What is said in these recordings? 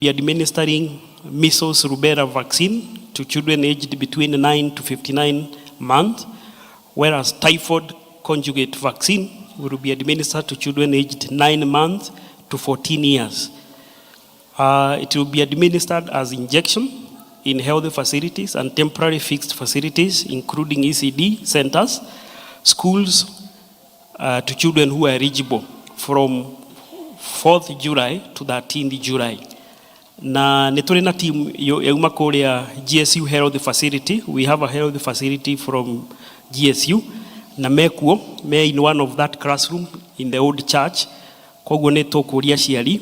Be administering measles rubella vaccine to children aged between 9 to 59 months, whereas typhoid conjugate vaccine will be administered to children aged 9 months to 14 years. It will be administered as injection in health facilities and temporary fixed facilities, including ECD centers, schools, to children who are eligible from 4th July to 13th July. Na nĩ tũrĩ na team yauma kũrĩa GSU Health Facility. We have a health facility from GSU na mekuo me in one of that classroom in the old church. Koguo nĩ tũkũria aciari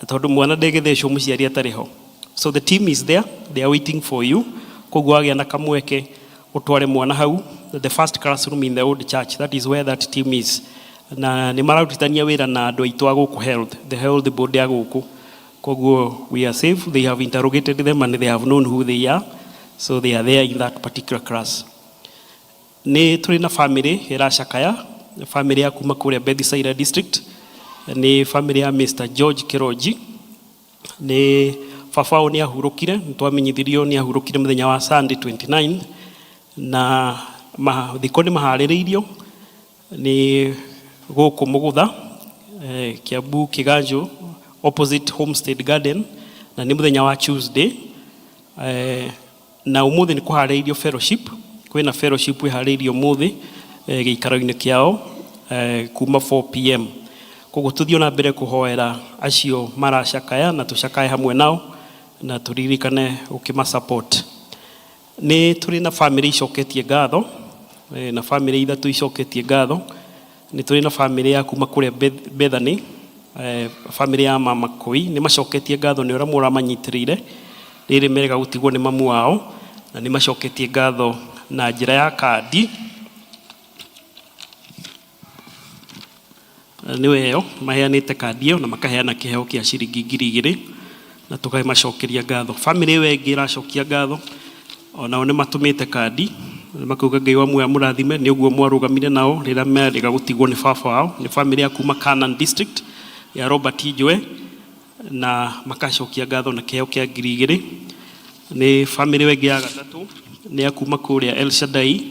tondũ mwana ndegĩthecwo mũciari atarĩ ho. So the team is there, they are waiting for you. Koguo wagĩa na kamweke ũtware mwana hau, the first classroom in the old church, that is where that team is. Na nĩ mararutithania wĩra na andũ aitũ a gũkũ health, the health board ya gũkũ. Koguo we are safe, they have interrogated them and they have known who they are, so they are there in that particular class. Nĩ tũrĩ na family ĩracakaya, family ya kuma kũrĩa Bethsaida district, nĩ family ya Mr. George Kiroji. Nĩ baba wao nĩ ahurũkire, nĩ twamenyithirio nĩ ahurũkire mũthenya wa Sunday 29, na mathiko nĩ maharĩrĩirio nĩ gũkũ Mũgũtha, Kiambu Kiganjo, opposite Homestead Garden, na nĩ mũthenya wa Tuesday. Na ũmũthĩ nĩ kũharĩrĩirio fellowship, kwĩna fellowship ĩharĩrĩirio ũmũthĩ gĩikaro-inĩ kĩao kuma 4 p.m. Koguo tũthiĩ na mbere kũhoera acio maracakaya na tũcakae hamwe nao na tũririkane gũkĩma support. Nĩ tũrĩ na family icoketie ngatho, na family ithatũ icoketie ngatho. Nĩ tũrĩ na family ya kuma kũrĩa Bethany, family ya mama Koi, nĩ macoketie ngatho nĩ ũrĩa mũramanyitĩrĩire rĩrĩ merega gũtigwo nĩ mamu wao, na nĩ macoketie ngatho na njĩra ya kandi nĩwe ĩyo maheanĩte kandi ĩyo na makaheana kĩheo kĩa ciringi 2000 na tũkamacokeria ngatho. Family ĩyo ĩngĩ ĩracokia ngatho onao nĩ matũmĩte kandi makauga Ngai wa muoyo amũrathime nĩ ũguo mwarũgamire nao rĩrĩa merĩga gũtigwo nĩ baba wao. Nĩ family ya kuma Canaan district ya Robert Njue na makacokia ngatho na kĩheo kĩa 2000. Nĩ family ĩyo ĩngĩ ya gatatũ nĩ ya kuma kũrĩa El Shaddai,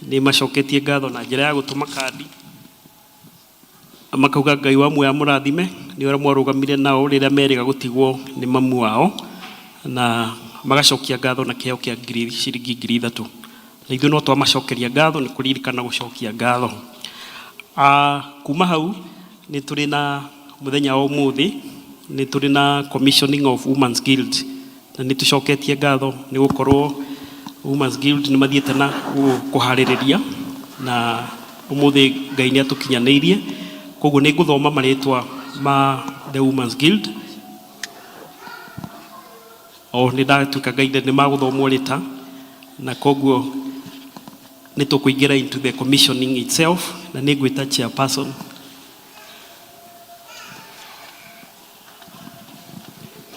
nĩ macoketie ngatho na njĩra ya gũtũma kandi makauga Ngai wa muoyo amũrathime nĩ ũrĩa mwarũgamire nao rĩrĩa merĩga gũtigwo nĩ mamu wao, na magacokia ngatho na kĩheo kĩa ciringi 3000. Na ithuĩ no twamacokeria ngatho nĩ kũririkana gũcokia ngatho. Kuma hau nĩ tũrĩ na mũthenya wa ũmũthĩ, nĩ tũrĩ na commissioning of Women's Guild, na nĩ tũcoketie ngatho nĩ gũkorwo Women's Guild nĩ mathiĩte na kũharĩrĩria, na ũmũthĩ Ngai nĩ atũkinyanĩirie. Koguo nĩ ngũthoma marĩtwa ma the Women's Guild. O nĩ ndatuĩka guided nĩ magũthomwo rĩta, na koguo nĩ tũkũingĩra into the commissioning itself, na nĩ ngwĩta chairperson.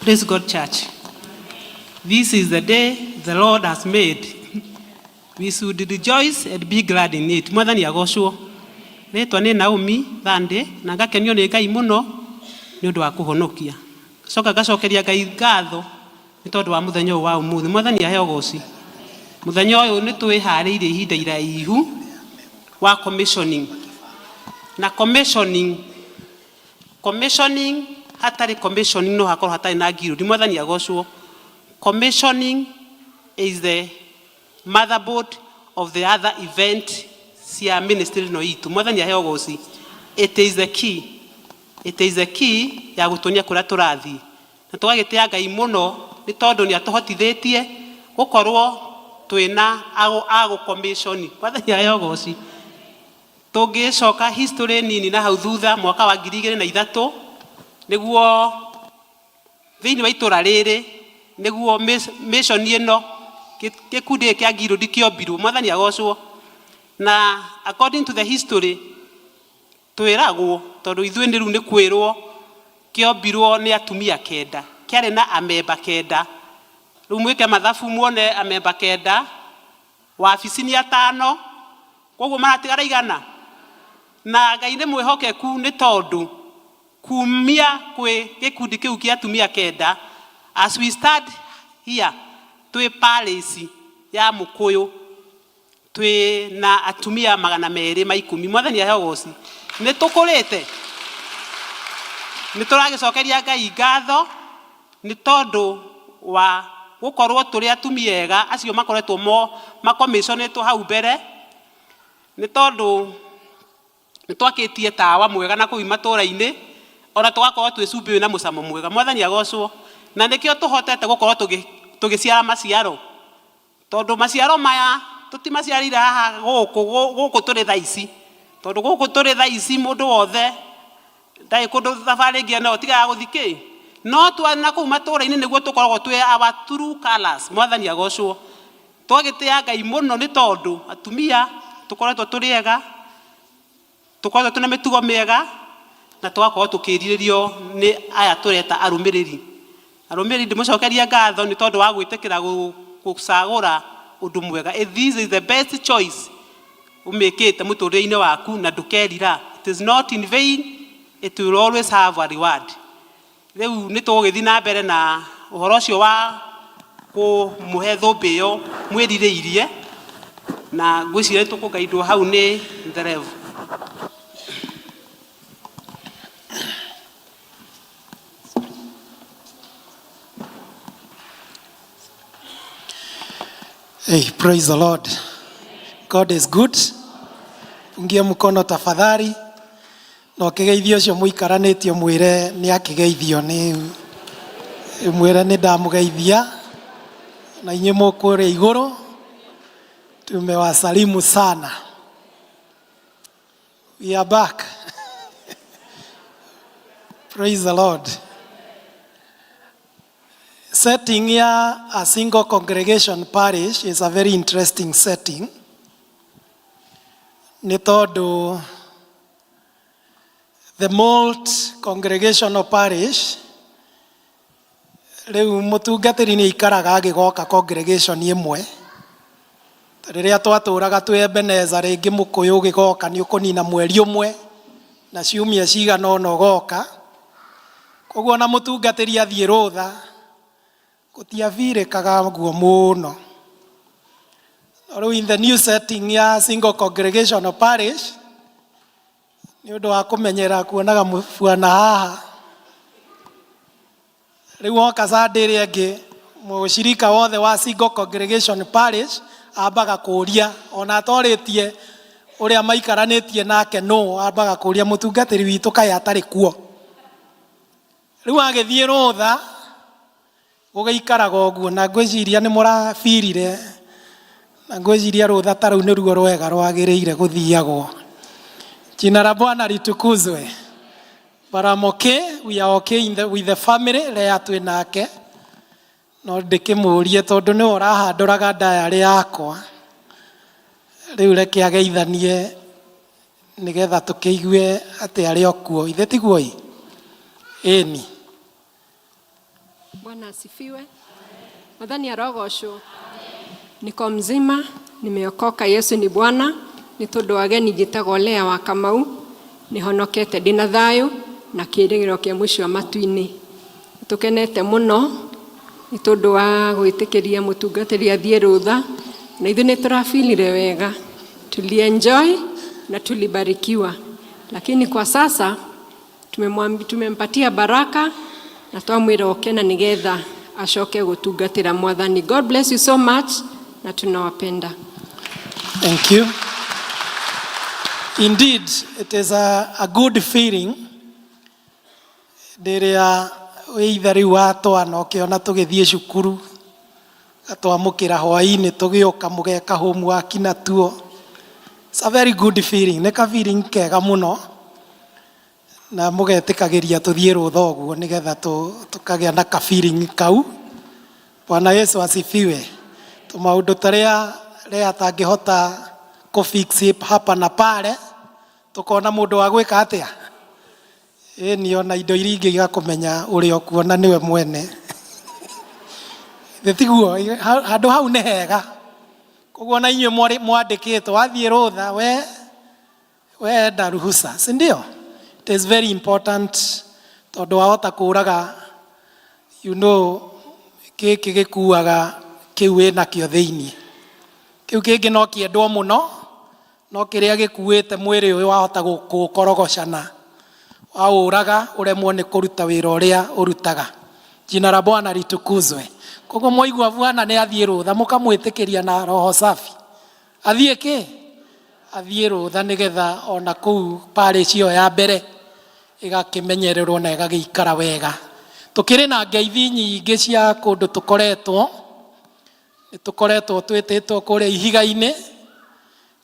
Praise God, church. This is the day the Lord has made. We should rejoice and be glad in it. Mwathani agocwo. Rĩtwa nĩ Naomi Thande na ngakenio nĩ Ngai mũno nĩ ũndũ wa kũhonokia. Coka ngacokeria Ngai ngatho nĩ tondũ wa mũthenya ũyũ wa ũmũthĩ. Mwathani aheo goci. Mũthenya ũyũ nĩ twĩharĩirie ihinda iraihu wa commissioning. Na commissioning hatarĩ commissioning no hakorwo hatarĩ na guild. Mwathani agocwo. Commissioning is the motherboard of the other event cia ministry no itu. Mwathani aheo goci. It is the key. It is the key ya gũtuonia kũrĩa tũrathiĩ. Na tũgagĩtĩa Ngai mũno nĩ tondũ nĩ atũhotithĩtie gũkorwo twĩna a gũ-commission. Mwathani aheo goci. Tũngĩcoka history nini na hau thutha mwaka wa 2003 nĩguo thĩinĩ wa itũra rĩrĩ nĩguo mission ĩno gĩkundi gĩkĩ kĩa guild kĩombirwo. Mwathani agocwo. Na according to the history twĩragwo tondũ ithuĩ nĩ rĩu nĩ kwĩrwo kĩombirwo nĩ atumia kenda, kĩarĩ na amemba kenda. Rĩu mwĩke mathabu muone amemba kenda, wabici nĩ atano, koguo maratigara igana. Na Ngai nĩ mwĩhokeku nĩ tondũ Kumia kwĩ gĩkundi kĩu kĩa atumia kenda, as we stand here twĩ parish ya Mũkũyũ twĩ na atumia 210. Mwathani aheo ũgoci. Nĩ tũkũrĩte, nĩ tũragĩcokeria Ngai ngatho nĩ tondũ wa gũkorwo tũrĩ atumia ega acio makoretwo mo makomiconĩtwo hau mbere, nĩ tondũ nĩ twakĩtie tawa mwega na kũu matũra-inĩ, ona tũgakorwo twĩ cumbĩ wĩna mũcamo mwega. Mwathani agocwo. Na nĩkĩo tũhotete gũkorwo tũgĩciara maciaro, tondũ maciaro maya tũtimaciarire haha gũkũ gũkũ tũrĩ thaa ici, tondũ gũkũ tũrĩ thaa ici mũndũ wothe ndarĩ kũndũ thabarĩ ĩngĩ no tiga ya gũthiĩ kĩ no twana kũu matũra-inĩ nĩguo tũkoragwo twĩ our true colours. Mwathani agocwo. Twagĩtĩa Ngai mũno nĩ tondũ atumia tũkoretwo tũrĩ ega, tũkoretwo twĩna mĩtugo mĩega, na tũgakorwo tũkĩrirĩrio nĩ aya tũreta arũmĩrĩri. Arũmĩrĩri, ndĩmũcokeria ngatho nĩ tondũ wa gwĩtĩkĩra gũcagũra ũndũ mwega. This is the best choice ũmĩkĩte mũtũrĩre-inĩ waku na ndũkerira. It is not in vain, it will always have a reward. Rĩu nĩ tũgũgĩthiĩ na mbere na ũhoro ũcio wa kũmũhe thũmbĩ ĩyo mwĩrirĩirie, na ngwĩciria nĩ tũkũgaindwo hau nĩ the Rev. Hey, praise the Lord. God is good. Pungie mkono tafadhali. Na ũkĩgeithio ũcio mũikaranĩtie mwĩre nĩ akĩgeithio, nĩ mwĩre nĩ ndamũgeithia, na inyuĩ mũkũrĩa igũrũ tumewasalimu sana. We are back. Praise the Lord. Setting ya a single congregation parish is a very interesting setting. Nĩ tondũ the multi congregational parish rĩu mũtungatĩri nĩ aikaraga agĩgoka congregation ĩmwe. Ta rĩrĩa twatũraga twĩ Ebeneza, rĩngĩ mũkũyũ ũgĩgoka nĩ ũkũnina mweri ũmwe na ciumia cigana ũna ũgoka. Koguo ona mũtungatĩri athiĩ rũtha gũtiabirĩkaga guo mũno. No rĩu in the new setting ya single congregational parish, nĩ ũndũ wa kũmenyera kuonaga mũbuana haha, rĩu woka Sunday ĩrĩa ĩngĩ, mũcirika wothe wa single congregation parish ambaga kũria, ona atorĩtie ũrĩa maikaranĩtie nake no ambaga kũria mũtungatĩri witũ kaĩ atarĩ kuo. Rĩu agĩthiĩ rũtha gũgĩikaraga ũguo, na ngwĩciria nĩ mũrabirire, na ngwĩciria rũtha ta rũu nĩruo rwega rwagĩrĩire gũthiagwo. Jina la Bwana litukuzwe. But I'm okay, we are okay with the family. Lea twĩ nake, no ndĩkĩmũrie tondũ nĩwe ũrahandũraga diary yakwa. Rĩu reke ageithanie nĩgetha tũkĩigue atĩ arĩ o kuo. Ithe tiguo ĩ? Ĩni. Bwana asifiwe. Mwathani arogocwo. Niko mzima, nimeokoka, Yesu ni Bwana. Nĩ tondũ ageni njĩtagwo Lea wa Kamau, nĩhonokete ndĩna thayũ na kĩĩrĩgĩrĩro kĩa mũciĩ wa matu-inĩ. Tũkenete mũno nĩ tondũ wa gwĩtĩkĩria mũtungatĩri athiĩ rũtha, na ithuĩ nĩ tũrafeelire wega, tulienjoy na tulibarikiwa, lakini kwa sasa tumempatia baraka na twamwĩra oke na nĩgetha acoke gũtungatĩra Mwathani. God bless you so much na tunawapenda. Thank you. Indeed, it is a good feeling rĩrĩa wĩ ithe rĩu wa twana ũkĩona tũgĩthiĩ cukuru, gatwamũkĩra hwaĩ-inĩ, tũgĩũka mũgeka homework natuo. It's a very good feeling. Nĩ ka feeling kega mũno, na mũgetĩkagĩria tũthiĩ rũtha ũguo nĩgetha tũkagĩa na ka feeling kau. Bwana Yesu asifiwe. Tũmaũndũ tarĩa rĩa atangĩhota kũ fix hapa na pale, tũkona mũndũ wa gwĩka atĩa, ĩni ona indo iria ingĩ igakũmenya ũrĩa ũkuona nĩwe mwene. Thĩ tiguo handũ hau nĩ hega. Koguo na inyuĩ mwandĩkĩtwo wathiĩ rũtha we enda ruhusa, si ndio? It is very important. Tondũ wahota kũraga, you know, gĩkĩ gĩkuaga kĩu wĩnakĩo thĩinĩ. Kĩu kĩngĩ no kĩendwo mũno, no kĩrĩa gĩkuĩte mwĩrĩ ũyũ wahota kũũkorogocana. Waũraga ũremwo nĩ kũruta wĩra ũrĩa ũrutaga. Jina la Bwana litukuzwe. Koguo mwaigua Bwana nĩ athiĩ rũtha, mũkamwĩtĩkĩria na roho safi. Athiĩ kĩ? Athiĩ rũtha nĩgetha ona kũu parish ĩyo ya mbere ĩgakĩmenyererwo na ĩgagĩikara wega. Tũkĩrĩ na ngeithi nyingĩ cia kũndũ tũkoretwo. Nĩ tũkoretwo twĩtĩtwo kũrĩa ihiga-inĩ,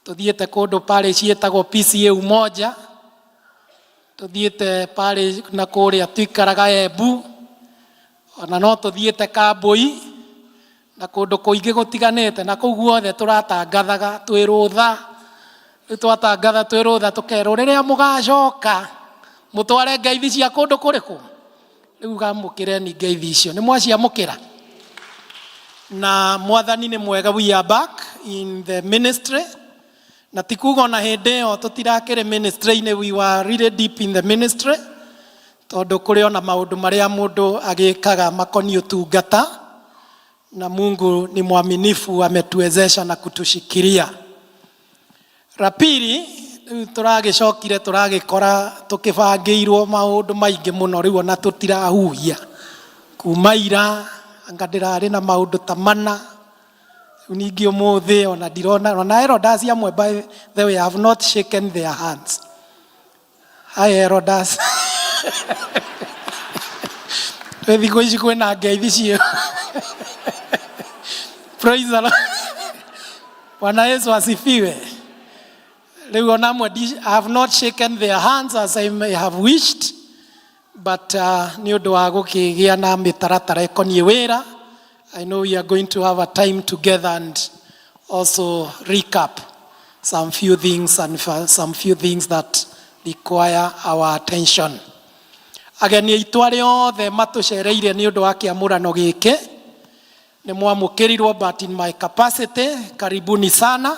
tũthiĩte kũndũ parish ĩtagwo PCEA Umoja, tũthiĩte parish na kũrĩa tũikaraga Embu, ona no tũthiĩte Kambũi, na kũndũ kũingĩ gũtiganĩte, na kũu guothe tũratangathaga twĩ rũtha. Rĩu twatangatha twĩ rũtha tũkerwo rĩrĩa mũgacoka mũtware ngeithi cia kũndũ kũrĩkũ? Rĩu gamũkĩreni ngeithi icio. Nĩ mwaciamũkĩra? Na Mwathani nĩ mwega, we are back in the ministry. Na ti kuga ona hĩndĩ ĩyo tũtirakĩrĩ ministry-inĩ, we were really deep in the ministry, tondũ kũrĩ ona maũndũ marĩa mũndũ agĩkaga makoniĩ ũtungata, na Mungu ni mwaminifu, ametuwezesha na kutushikilia. La pili, rĩu tũragĩcokire tũragĩkora tũkĩbangĩirwo maũndũ maingĩ mũno, rĩu ona tũtirahuhia. Kuma ira, anga ndĩrarĩ na maũndũ ta mana, rĩu ningĩ ũmũthĩ ona ndirona, ona elders amwe by the way, I have not shaken their hands. Hi elders. Twĩ thikũ ici kwĩna ngeithi cio. Praise the Lord. Bwana Yesu asifiwe. Rĩu ona amwe I have not shaken their hands as I may have wished, but nĩ ũndũ wa gũkĩgĩa na mĩtaratara ĩkoniĩ wĩra, I know we are going to have a time together and also recap some few things and some few things that require our attention. Ageni aitũ arĩa othe matũcereire nĩ ũndũ wa kĩamũrano gĩkĩ, nĩ mwamũkĩrirwo, but in my capacity, karibuni sana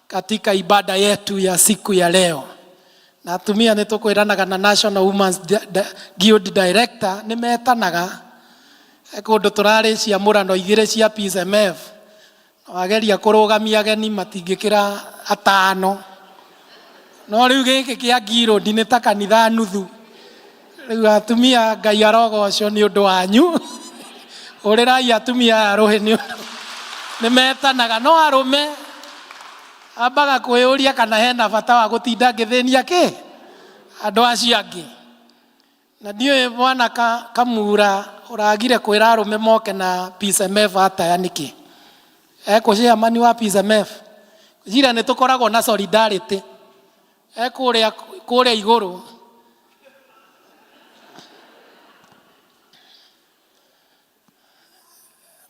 katika ibada yetu ya siku ya leo. Na atumia nĩ tũkwĩranaga na National Women's Guild Director nĩ metanaga kũndũ tũrarĩ ciamũrano igĩrĩ cia PSMF, wageria kũrũgamia ageni matingĩkĩra atano, no rĩu gĩkĩ kĩa Guild nĩ ta kanitha nuthu. Rĩu atumia, Ngai arogocwo nĩ ũndũ wanyu. Hũrĩrai atumia aya rũhĩ nĩ ũndũ nĩ metanaga, no arũme ambaga kwĩyũria kana hena bata wa gũtinda ngĩthĩnia kĩ andũ acio angĩ. Na ndiũĩ mwana Kamura ũragire kwĩra arũme moke na PSMF ataya nĩkĩ? Ekũ chairman wa PSMF? Njira nĩ tũkoragwo na solidarity. Ekũrĩa kũrĩa igũrũ.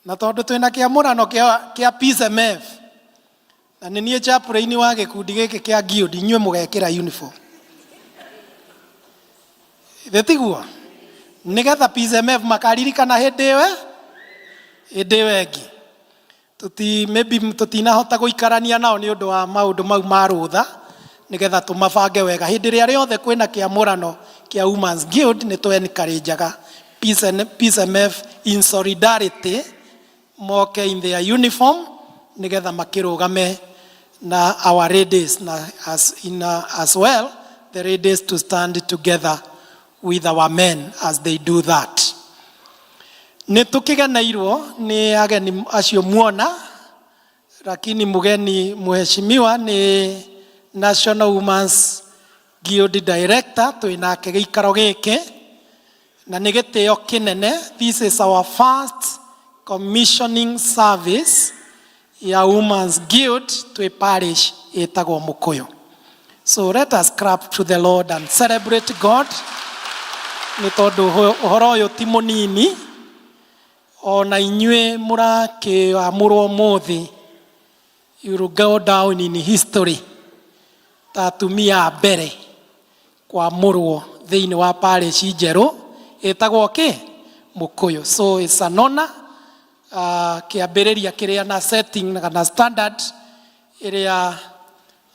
Na tondũ twĩna kĩamũrano kĩa PSMF, na nĩ niĩ chaplain wa gĩkundi gĩkĩ kĩa Guild, inyuĩ mũgekĩra uniform. Ithĩ tiguo? Nĩgetha PSMF makaririkana hĩndĩ ĩyo, hĩndĩ ĩyo ĩngĩ. Tuti, maybe tũtinahota gũikarania nao nĩ ũndũ wa maũndũ mau ma rũtha, nĩgetha tũmabange wega. Hĩndĩ ĩrĩa rĩothe kwĩna kĩamũrano kĩa Women's Guild, nĩ tũ encourageaga PSMF in solidarity moke in their uniform, nĩgetha makĩrũgame na our ladies, na as, in, as well the ladies to stand together with our men as they do that. Nĩ tũkĩgeneirwo nĩ ageni acio muona, lakini mugeni mheshimiwa nĩ National Women's Guild Director twĩnake gĩikaro gĩkĩ, na nĩ gĩtĩo kĩnene. This is our first commissioning service ya Women's Guild twĩ parish ĩtagwo Mũkũyũ. So let us clap to the Lord and celebrate God, nĩ tondũ ũhoro ũyũ ti mũnini. Ona inyuĩ mũrakĩamũrwo ũmũthĩ, you will go down in history ta atumia a mbere kwamũrwo thĩinĩ wa parish njerũ ĩtagwo kĩ? Mũkũyũ. So it's an honor, kĩambĩrĩria kĩrĩa na setting kana standard ĩrĩa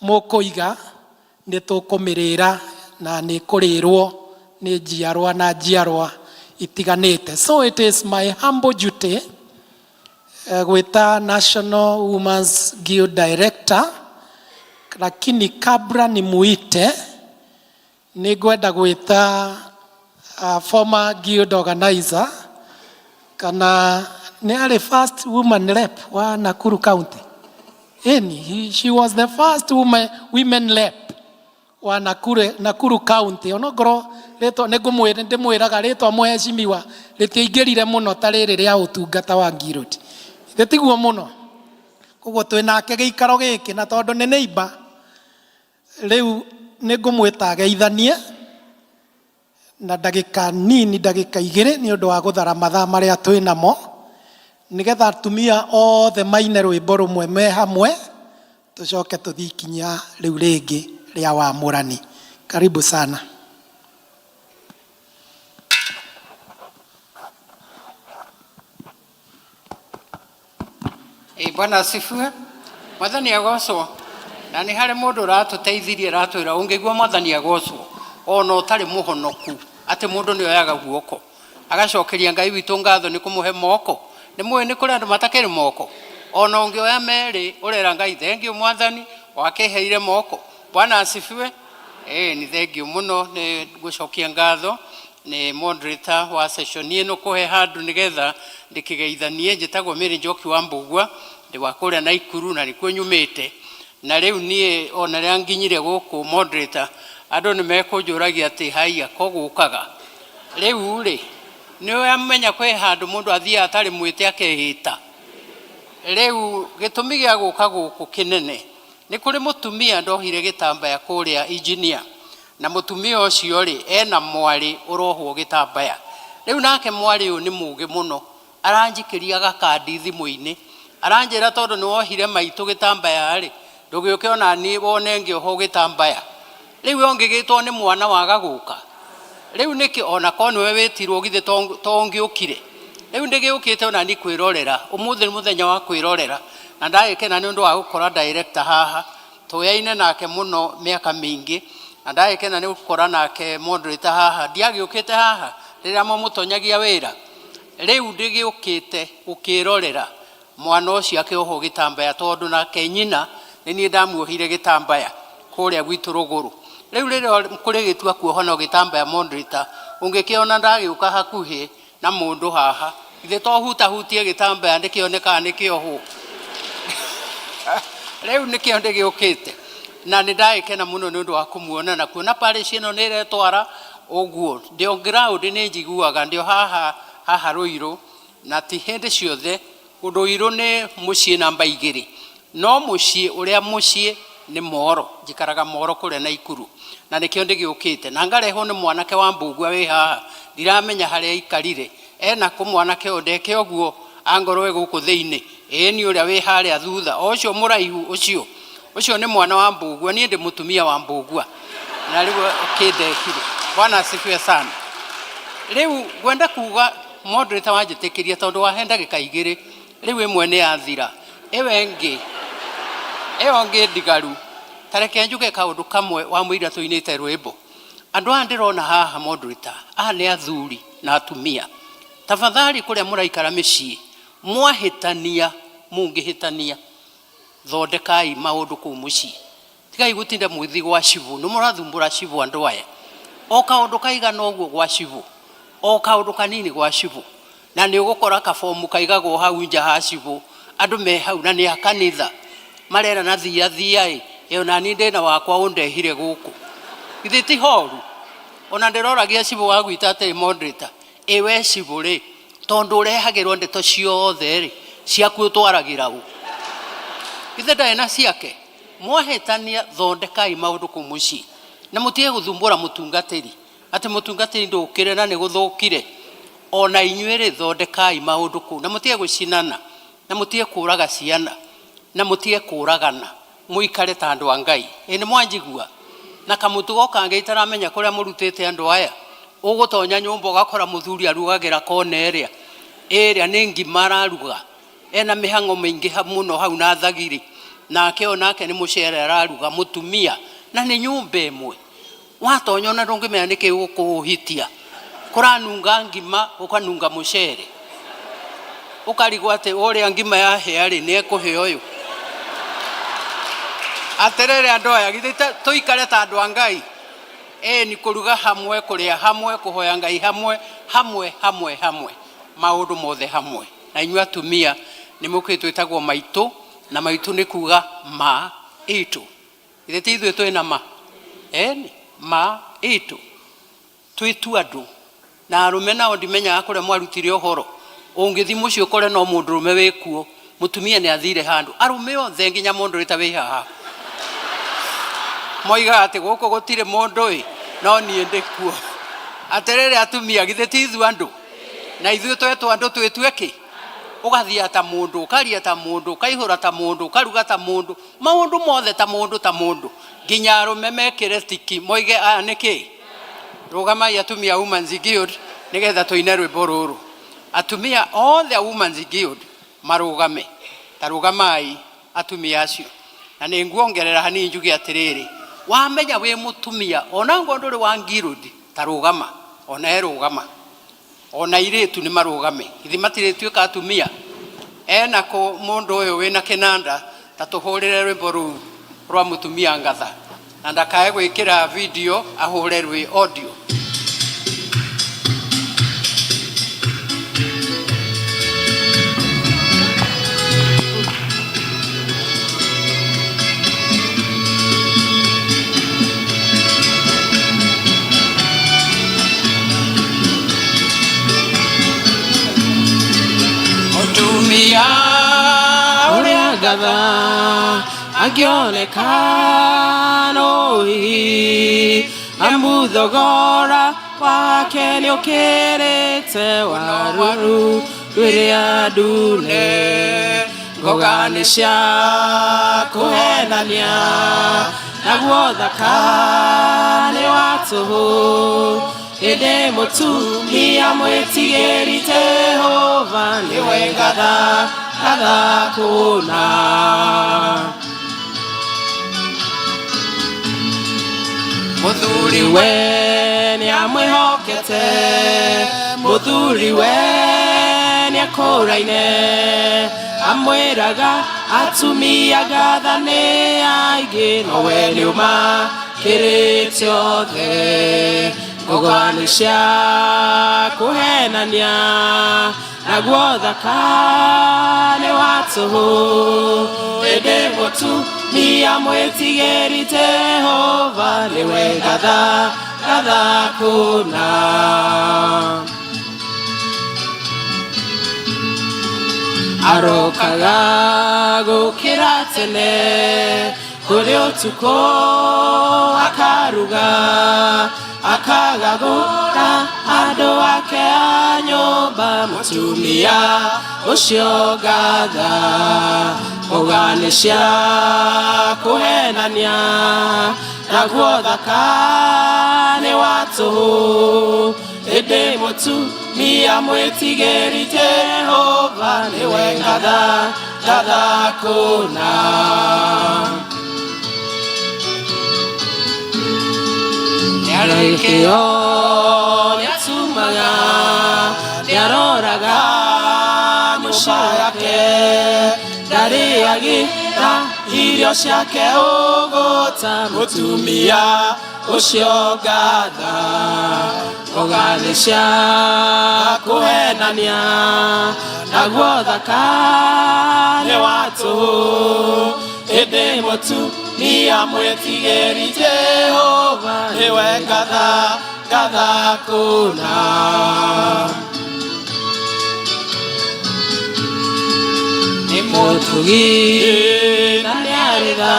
mũkũiga nĩ tũkũmĩrĩra na nĩ kũrĩrwo Nĩ njiarwa na njiarwa itiganĩte. So it is my humble duty gwĩta National Women's Guild Director, lakini kabla nimuite nĩ ngwenda gwĩta former guild organizer, kana nĩ arĩ first woman rep wa Nakuru County. Eni, she was the first women rep wa Nakuru County. Onokorwo rĩtwa nĩ ngũmwĩra, ndĩmwĩraga rĩtwa mheshimiwa rĩtiaingĩrire mũno ta rĩrĩ rĩa ũtungata wa guild, rĩtiguo mũno. Koguo twĩ nake gĩikaro gĩkĩ, na tondũ nĩ neighbor, rĩu nĩ ngũmwĩta ageithanie na ndagĩka nini, ndagĩka 2, nĩ ũndũ wa gũthara mathaa marĩa twĩ namo, nĩgetha atumia othe maine rwĩmbo rũmwe me hamwe, tũcoke tũthiĩ ikinya rĩu rĩngĩ rĩa wamũrani. Karibu sana. Ĩ, Bwana asifiwe. Mwathani agocwo. Na nĩ harĩ mũndũ ũratũteithirie, aratwĩra ũngĩigua mwathani agocwo ona ũtarĩ mũhonoku, atĩ mũndũ nĩ oyaga guoko agacokeria Ngai witũ ngatho nĩ kũmũhe moko. Nĩ mũĩ nĩ kũrĩ andũ matakĩrĩ moko, ona ũngĩoya merĩ ũrera Ngai thengiũ mwathani wakĩheire moko. Bwana asifiwe. Ĩ, nĩ thengiũ mũno, nĩ gũcokia ngatho nĩ moderator wa session ĩno kũhe handũ nĩgetha ndĩkĩgeithanie. Njĩtagwo Mary Njoki wa Mbugua, ndĩ wa kũrĩa Naikuru na nĩkuo nyumĩte. Na rĩu niĩ ona rĩrĩa nginyire gũkũ, moderator, andũ nĩ mekũnjũragia atĩ haiya ko gũkaga rĩu rĩ, nĩ ũramenya kwĩ handũ mũndũ athiaga atarĩ mwĩte akehĩta. Rĩu gĩtũmi gĩa gũka gũkũ kĩnene nĩ kũrĩ mũtumia ndohire gĩtambaya kũrĩa engineer, na mũtumia ũcio rĩ ena mwarĩ ũrohwo gĩtambaya. Rĩu nake mwarĩ ũyũ nĩ mũgĩ mũno, aranjikĩria gakandi thimũ-inĩ, aranjĩra tondũ nĩ wohire maitũ gĩtambaya rĩ, ndũgĩũke ona niĩ wone ngĩohwo gĩtambaya. Rĩu we ũngĩgĩtwo nĩ mwana waga gũka rĩu nĩkĩ, ona korwo nĩwe wĩtirwo githĩ to ũngĩũkire? Rĩu ndĩgĩũkĩte ona niĩ kwĩrorera. Ũmũthĩ nĩ mũthenya wa kwĩrorera, na ndagĩkena nĩ ũndũ wa gũkora director haha, tũyaine nake mũno mĩaka mĩingĩ, na ndagĩkena nĩ gũkora nake moderator haha. Ndiagĩũkĩte haha rĩrĩa mamũtonyagia wĩra. Rĩu ndĩgĩũkĩte gũkĩrorera mwana ũcio akĩohwo gĩtambaya, tondũ nake nyina nĩ niĩ ndamuohire gĩtambaya kũrĩa gwitũ rũgũrũ. Rĩu rĩrĩa kũrĩgĩtua kuohana gĩtambaya, moderator, ũngĩkĩona ndagĩũka hakuhĩ na mũndũ haha, ithe to hutahutie gĩtambaya ndĩkĩonekaga nĩkĩohwo. Rĩu nĩkĩo ndĩgĩũkĩte, na nĩ ndagĩkena mũno nĩ ũndũ wa kũmuona na kuona parish ĩno nĩ ĩretwara ũguo. Ndĩ on ground, nĩ njiguaga ndĩ o haha haha Rũirũ, na ti hĩndĩ ciothe Rũirũ nĩ mũciĩ namba 2, no mũciĩ ũrĩa mũciĩ nĩ Moro. Njikaraga Moro kũrĩa Naikuru, na nĩkĩo ndĩgĩũkĩte na ngarehwo nĩ mwanake wa Mbugua wĩ haha. Ndiramenya harĩa aikarire, ena kũ mwanake ũyũ ndeke ũguo angorwo ĩ gũkũ thĩinĩ. Ĩĩ nĩ ũrĩa wĩ harĩa thutha, o ũcio mũraihu ũcio, ũcio nĩ mwana wa Mbugua. Niĩ ndĩ mũtumia wa Mbugua na rĩu kĩndehire. Bwana asifiwe sana. Rĩu ngwenda kuga, moderator, wanjĩtĩkĩria, tondũ wahe ndagĩka 2, rĩu ĩmwe nĩ yathira, ĩyo ĩngĩ, ĩyo ĩngĩ ndigaru, ta reke njuge kaũndũ kamwe wa mũira tũinĩte rwĩmbo. Andũ aya ndĩrona haha, moderator, aya nĩ athuri na atumia. Tafadhali, kũrĩa mũraikara mĩciĩ, mwahĩtania, mũngĩhĩtania, thondekai maũndũ kũu mũciĩ. Tigai gũtinda mũgĩthiĩ gwa cibũ, nĩ mũrathumbũra cibũ. Andũ aya o kaũndũ kaigana ũguo gwa cibũ, o kaũndũ kanini gwa cibũ, na nĩ ũgũkora kabomu kaigagwo hau nja ha cibũ, andũ me hau na nĩ a kanitha marerana thia thia ĩ ĩyo, nani ndĩna wakwa ũndehire gũkũ, githĩ ti horu? Ona ndĩroragia cibũ wa gwitũ atĩrĩ, moderator, ĩ we cibũ rĩ, tondũ ũrehagĩrwo ndeto ciothe rĩ, ciaku ũtwaragĩra ũ? Githĩ ndarĩ na ciake? Mwahĩtania, thondekai maũndũ kũu mũciĩ, na mũtige gũthumbũra mũtungatĩri atĩ mũtungatĩri ndũkĩre na nĩ gũthũkire. Ona inyuĩ rĩ, thondekai maũndũ kũu, na mũtige gũcinana, na mũtige kũraga ciana, na mũtige kũragana, mũikare ta andũ a Ngai. Ĩ nĩ mwanjigua? Na kamũtugo kangĩ itaramenya kũrĩa mũrutĩte andũ aya, ũgũtonya nyũmba ũgakora mũthuri arugagĩra kona ĩrĩa ĩrĩa nĩ ngima araruga, ena mĩhang'o mĩingĩ mũno hau na thagiri, nake o nake nĩ mũcere araruga mũtumia, na nĩ nyũmba ĩmwe. Watonya ona ndũngĩmenya nĩkĩ gũkũhitia. Kũranunga ngima, ũkanunga mũcere. Ũkarigwo atĩ ũrĩa ngima yahĩa rĩ, nĩ ekũhĩa ũyũ. Atĩrĩrĩ andũ aya, githĩ tũikare ta andũ a Ngai? Ĩni kũruga hamwe, kũrĩa hamwe, kũhoya Ngai hamwe, hamwe, hamwe, hamwe. Maũndũ mothe hamwe. Na inyuĩ atumia nĩ mũkĩĩ twĩtagwo maitũ, na maitũ nĩ kuga ma itũ. Githĩ ti ithuĩ twĩna ma? Ĩni, ma itũ. Twĩtu andũ. Na arũme nao ndimenyaga kũrĩa mwarutire ũhoro. Ũngĩthiĩ mũciĩ ũkore no mũndũrũme wĩkuo, mũtumia nĩ athire handũ. Arũme othe nginya mũndũ ũrĩa wĩ haha. Moigaga atĩ gũkũ gũtirĩ mũndũ ĩ, no niĩ ndĩ kuo. Atĩrĩrĩ atumia, githĩ ti ithuĩ andũ? Na ithuĩ twetwo andũ twĩtue kĩ? Ũgathiĩ ta mũndũ, ũkaria ta mũndũ, ũkaihũra ta mũndũ, ũkaruga ta mũndũ, maũndũ mothe ta mũndũ ta mũndũ. Nginya arũme mekĩre tiki, moige aya nĩ kĩ? Rũgamai atumia a Women's Guild nĩgetha tũine rwĩmbo rũrũ. Atumia othe a Women's Guild marũgame. Ta rũgamai atumia acio. Na nĩ nguongerera hanini njuge atĩrĩrĩ, wamenya wĩ mũtumia ona ngorwo ndũrĩ wa guild, ta rũgama, ona erũgama. Ona airĩtu nĩ marũgame. Githĩ matirĩtuĩka atumia? Ena kũ mũndũ ũyũ wĩna kĩnanda, ta tũhũrĩre rwĩmbo rũu rwa mũtumia ngatha. Na ndakae gwĩkĩra video, ahũre rwĩ audio. Mũtumia ũrĩa ngatha angĩoneka no hihi amu thogora wake nĩũkĩrĩte waruru rwĩrĩa ndune ngoga nĩ cia kũhenania naguo thaka nĩ wa tũhũ ĩndĩ mũtumia mwĩtigĩri Jehova nĩwe ngatha ngatha kũna. Mũthuri we nĩamwĩhokete, mũthuri we nĩakũraine, amwĩraga atumia ngatha nĩ aingĩ, nowe nĩũmakĩrĩte othe. Ngoga nĩ cia kũhenania, naguo thaka nĩ wa tũhũ, ĩndĩ mũtumia mwĩtigĩri Jehova nĩwe ngatha ngatha kũna. Arokaga gũkĩra tene kũrĩ ũtukũ akaruga akagagũra andũ ake a nyũmba mũtumia ũcio ngatha ngoga nĩ cia kũhenania naguo thaka nĩ wa tũhũ ĩndĩ mũtumia mwĩtigĩri Jehova nĩwe ngatha ngatha kũna. Nĩarĩkĩo nĩatumaga nĩaroraga nyũmba yake ndarĩagĩra irio ciake ũgũta mũtumia ũcio ngatha ngoga nĩ cia kũhenania naguo thaka nĩ wa tũhũ ĩndĩ mũtumia mwĩtigĩri Jehova nĩwe ngatha ngatha kũna. Nĩ mũtugi na nĩarĩ tha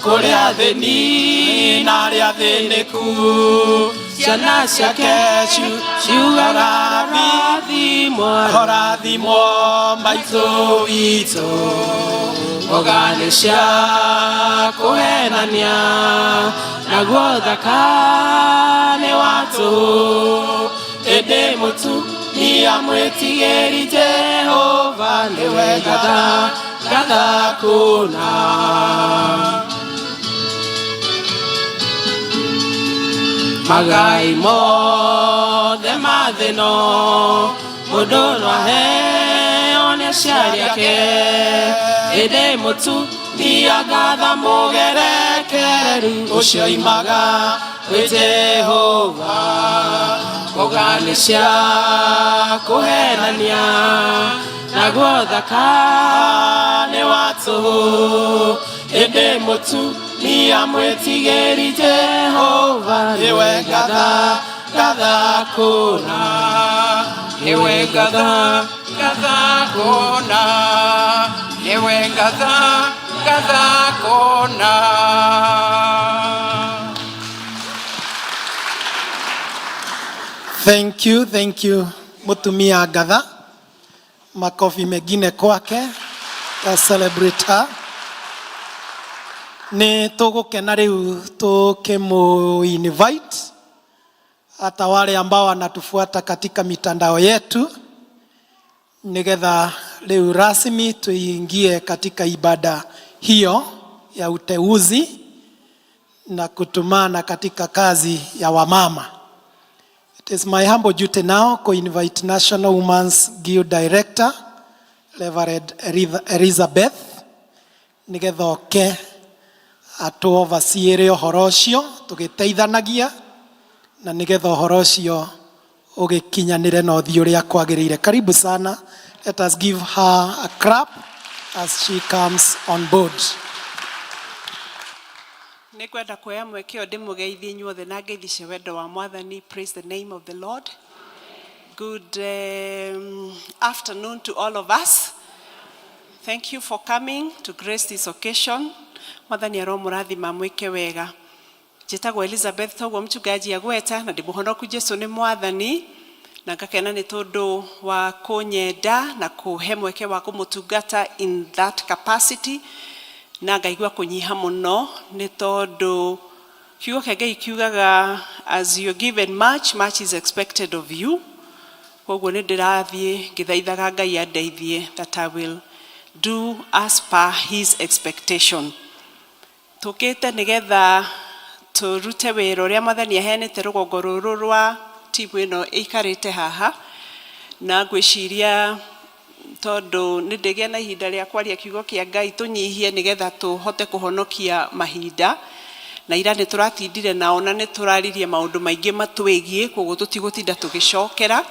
kũrĩ athĩni na arĩa athĩnĩku ciana ciake ciugaga rathimwo rathimwo maitũ witũ ngoga nĩ cia kũhenania naguo thaka nĩ wa tũhũ ĩndĩ mũtumia mwĩtigĩri Jehova nĩwe ngatha ngatha kũna. Magai mothe ma thĩ no mũndũ no aheo nĩ aciari ake, ĩndĩ mũtumia ngatha mũgerekereru ũcio imaga kwĩ Jehova. Ngoga nĩ cia kũhenania, naguo thaka nĩ wa tũhũ, ĩndĩ mũtumia mwĩtigĩri Jehova nĩwe ngatha ngatha kũna, nĩwe ngatha ngatha kũna, nĩwe ngatha ngatha kũna. Thank you, thank you, Mutumia Ngatha. Makofi mengine kwake. Let's celebrate her. Nĩ tũgũkena rĩu tũkĩmũ invite hata wale ambao wanatufuata katika mitandao yetu, nĩgetha rĩu rasmi tuingie katika ibada hiyo ya uteuzi na kutumana katika kazi ya wamama. It is my humble duty now to invite National Women's Guild Director, Reverend Elizabeth, nĩgetha oke atũ overseere ũhoro ũcio tũgĩteithanagia na nĩgetha ũhoro ũcio ũgĩkinyanĩre na ũthiĩ ũrĩa kwagĩrĩire. Karibu sana. Let us give her a clap as she comes on board. Nĩ ngwenda kuoya mweke ũyũ ndĩmũgeithie inyuothe na ngeithi cia wendo wa Mwathani. Praise the name of the Lord. Good afternoon to all of us. Thank you for coming to grace this occasion. Mwathani aromũrathima, mwĩke wega. Njĩtagwo Elizabeth, toguo mchungaji agweta, na ndĩ mũhonoku, Jesu nĩ Mwathani, na ngakena nĩ tondũ wa kũnyenda na kũhe mweke wa kũmũtungata in that capacity, na ngaigua kũnyiha mũno nĩ tondũ kiugo kĩa Ngai kiugaga, "As you given much, much is expected of you." Koguo nĩ ndĩrathiĩ ngĩthaithaga Ngai andeithie that I will do as per his expectation. Tũkĩte nĩgetha tũrute wĩra ũrĩa Mwathani aheanĩte rũgongo rũrũ rwa timu ĩno ĩikarĩte haha, na ngwĩciria tondũ nĩ ndĩgĩa na ihinda rĩa kwaria kiugo kĩa Ngai, tũnyihie nĩgetha tũhote kũhonokia mahinda. Na ira nĩ tũratindire nao na nĩ tũraririe maũndũ maingĩ matwĩgiĩ, koguo tũtigũtinda tũgĩcokera.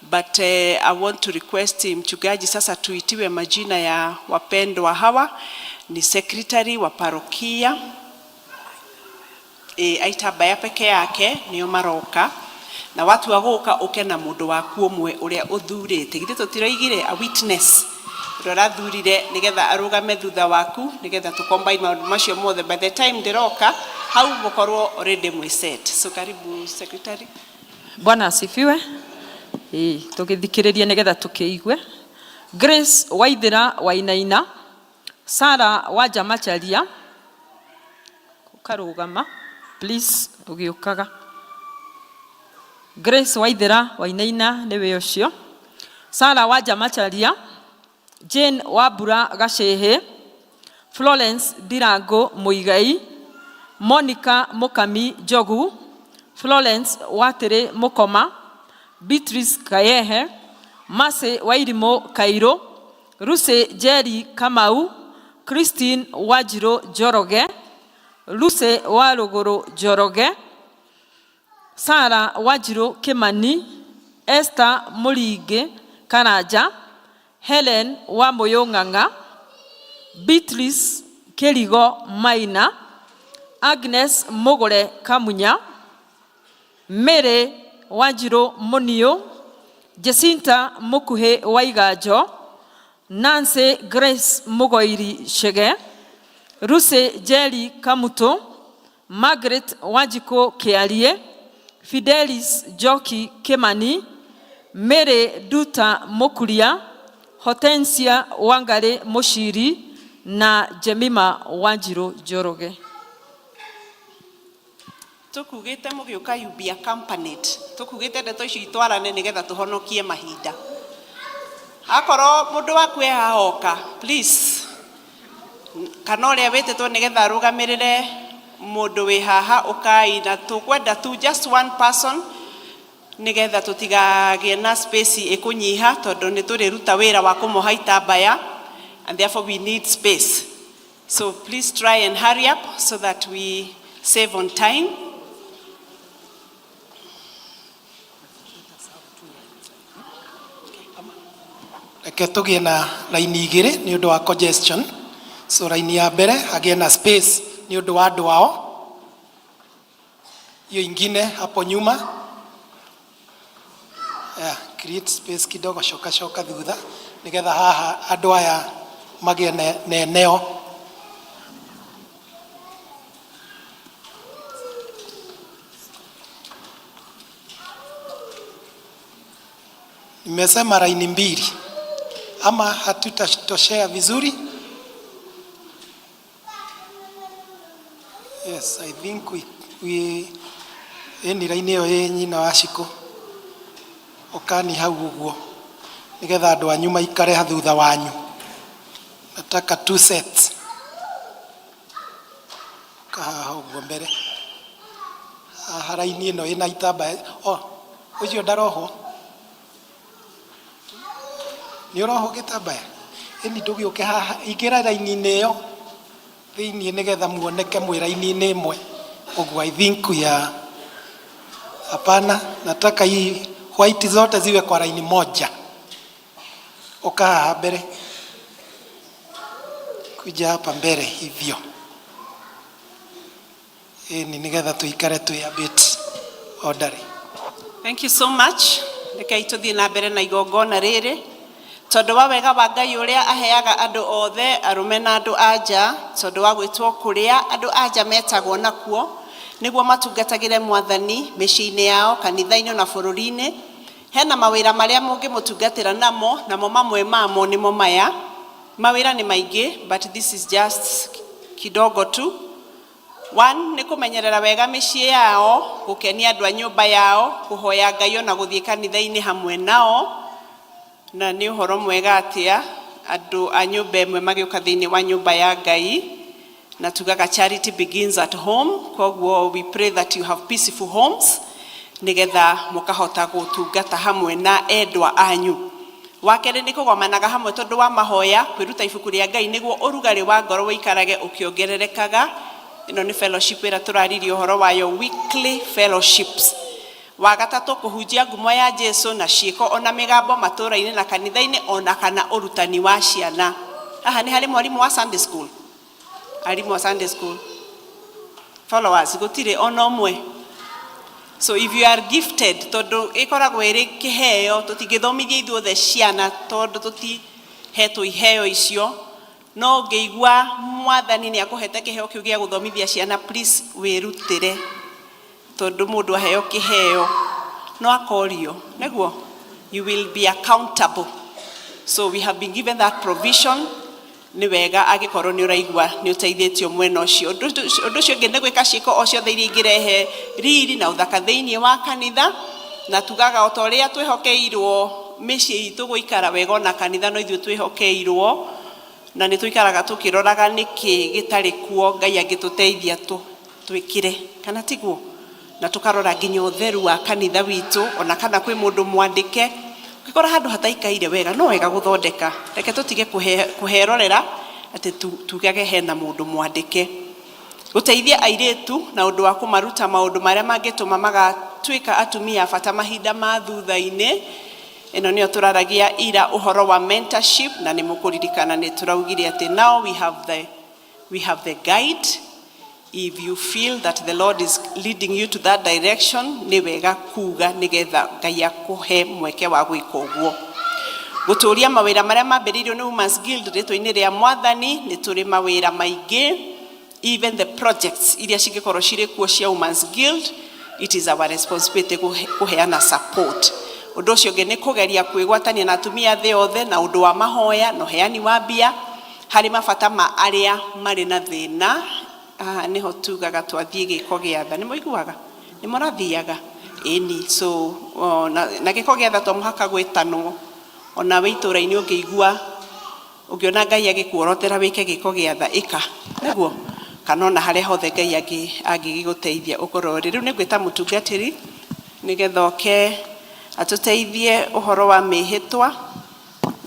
But I want to request mchungaji sasa tuitiwe majina ya wapendwa hawa. Ni secretary wa parokia aitabaya peke yake nĩo maroka, na watua gũka ũke na mũndũ waku ũmwe ũrĩa ũthurĩte. Githĩ tũtiroigire a witness ũrĩa ũrathurire nĩgetha arũgame thutha waku, nĩgetha tũ combine maũndũ macio mothe? By the time ndĩroka hau, mũkorwo already mwĩ set. So karibu, secretary. Bwana asifiwe. Ĩĩ, tũgĩthikĩrĩrie nĩgetha tũkĩigue. Grace Waithĩra Wainaina, Sara Wanja Macharia, ũkarũgama please ũgĩũkaga. Grace Waithĩra Wainaina nĩwe ũcio. Sara Wanja Macharia, Jane Wambura Gacĩhĩ, Florence Ndirango Mũigai, Monica Mũkami Njogu, Florence Watĩrĩ Mũkoma, Beatrice Kayehe, Mercy Wairimũ Kairũ, Lucy Njeri Kamau, Christine Wanjirũ Njoroge, Lucy Warũgũrũ Njoroge, Sara Wanjirũ Kĩmani, Esther Mũringĩ Karanja, Helen Wamũyũ Ng'ang'a, Beatrice Kĩrigo Maina, Agnes Mũgũre Kamunya, Mary Wanjirũ Mũniũ, Jacinta Mũkuhĩ Waiganjo, Nancy Grace Mũgoiri Chege, Lucy Njeri Kamutũ, Margaret Wanjikũ Kĩarie, Fidelis Njoki Kĩmani, Mary Nduta Mũkuria, Hortensia Wangarĩ Mũciri na Jemima Wanjirũ Njoroge. Tũkugĩte mũgĩũka, you be accompanied. Tũkugĩte ndeto icio itwarane nĩgetha tũhonokie mahinda. Akorwo mũndũ waku e haha oka, please, kana ũrĩa wĩtĩtwo nĩgetha arũgamĩrĩre. Mũndũ wĩ haha ũkai na tũkwenda tu just one person nĩgetha tũtigagĩe na space ĩkũnyiha tondũ nĩ tũrĩruta wĩra wa kũmoha itambaya and therefore we need space. So please try and hurry up so that we save on time. Reke tũgĩe na raini igĩrĩ nĩ ũndũ wa congestion. So raini ya mbere hagĩe na space nĩ ũndũ wa andũ ao. Hiyo ingine hapo nyuma. Yeah, create space kidogo, coka coka thutha nigetha haha andũ aya magĩe na eneo. Nimesema raini mbili ama hatutatoshea vizuri? Yes, I think we ĩni raini ĩyo ĩ nyina wa Shiko ũkani hau ũguo nigetha andũ anyu maikare thutha wanyu. Nataka two sets. Kahaha ũguo mbere haha raini ĩno ĩna itambaya. Oh, ũcio ndarohwo nĩ ũrohwo gĩtambaya ĩni ndũgĩũke haha ingĩra raini-inĩ ĩyo thĩiniĩ nĩgetha muoneke mwĩ raini-inĩ ĩmwe ũguo. I think ya hapana, nataka hii white zote ziwe kwa raini moja. Uka haha mbere, kuja hapa mbere hivyo ĩni nĩgetha tũikare twĩ a bit orderly. Thank you so much. Rekei tũthiĩ na mbere na igongona rĩrĩ tondũ wa wega wa Ngai ũrĩa aheaga andũ othe arũme na andũ a nja, tondũ wa gwĩtwo kũrĩa andũ a nja metagwo nakuo nĩguo matungatagĩre Mwathani mĩciĩ-inĩ yao, kanitha-inĩ na bũrũri-inĩ. Hena mawĩra marĩa mũngĩmũtungatĩra namo, namo mamwe mamo nĩmo maya. Mawĩra nĩ maingĩ, but this is just kidogo tu. One, nĩ kũmenyerera wega mĩciĩ yao, gũkenia andũ a nyũmba yao, kũhoya Ngai ona gũthiĩ kanitha-inĩ hamwe nao. Na nĩ ũhoro mwega atĩa andũ a nyũmba ĩmwe magĩũka thĩinĩ wa nyũmba ya Ngai, na tugaga charity begins at home. Koguo we pray that you have peaceful homes nĩgetha mũkahota gũtungata hamwe na endwa anyu. Wa kerĩ nĩ kũgomanaga hamwe tondũ wa mahoya, kwĩruta ibuku rĩa Ngai nĩguo ũrugarĩ wa ngoro ũikarage ũkĩongererekaga. Ĩno nĩ fellowship ĩrĩa tũraririe ũhoro wayo, weekly fellowships. Wa gatatũ, kũhunjia ngumo ya Jesu na ciĩko ona mĩgambo matũũra-inĩ na kanitha-inĩ ona kana ũrutani wa ciana. Haha nĩ harĩ mwarimũ wa Sunday school, arimũ a Sunday school followers, gũtirĩ ona ũmwe. So if you are gifted, tondũ ĩkoragwo ĩrĩ kĩheo, tũtingĩthomithia ithuothe ciana tondũ tũtihetwo iheo icio, no ũngĩigua Mwathani nĩ akũhete kĩheo kĩu gĩa gũthomithia ciana, please wĩrutĩre, tondũ mũndũ aheo kĩheo no akorio nĩguo you will be accountable. So we have been given that provision. Nĩ wega angĩkorwo nĩ ũraigua nĩ ũteithĩtio mwena ũcio. Ũndũ ũcio ũngĩ nĩ gwĩka ciĩko o ciothe iria ingĩrehe riri na ũthaka thĩinĩ wa kanitha, na tugaga o ta ũrĩa twĩhokeirwo mĩciĩ itũ gũikara wega, ona kanitha no ithuĩ twĩhokeirwo, na nĩ tũikaraga tũkĩroraga nĩkĩ gĩtarĩ kuo Ngai angĩtũteithia twĩkĩre kana tiguo, na tũkarora nginya ũtheru wa kanitha witũ, ona kana kwĩ mũndũ mwandĩke ũngĩkora handũ hataikaire wega no wega gũthondeka. Reke tũtige kũherorera atĩ tugage hena mũndũ mwandĩke. Gũteithia airĩtu na ũndũ wa kũmaruta maũndũ marĩa mangĩtũma magatuĩka atumia a bata mahinda ma thutha-inĩ. Ĩno nĩyo tũraragia ira ũhoro wa mentorship, na nĩ mũkũririkana nĩ tũraugire atĩ now we have the guide. If you feel that the Lord is leading you to that direction, nĩ wega kuga nĩgetha Ngai akũhe mweke wa gwĩka ũguo. Gũtũria mawĩra marĩa mambĩrĩirio nĩ Women's Guild rĩtwa-inĩ rĩa Mwathani. Nĩ tũrĩ mawĩra maingĩ, even the projects iria cingĩkorwo cirĩ kuo cia Women's Guild, it is our responsibility kũheana support. Ũndũ ũcio ũngĩ nĩ kũgeria kwĩgwatania na atumia thĩ yothe na ũndũ wa mahoya na ũheani wa mbia harĩ mabata ma arĩa marĩ na thĩna. Haha nĩho tugaga twathiĩ gĩko gĩa tha, nĩ mũiguaga nĩ mũrathiaga ĩni. So o, na gĩko gĩa tha to mũhaka gwĩtanwo, ona wĩ itũũra-inĩ ũngĩigua ũngĩona Ngai agĩkuorotera wĩke gĩko gĩa tha, ĩka nĩguo Kana ona harĩa hothe Ngai angĩgĩgũteithia ũkorwo ũrĩ. Rĩu nĩ ngwĩta mũtungatĩri nĩgetha oke atũteithie ũhoro wa mĩhĩtwa,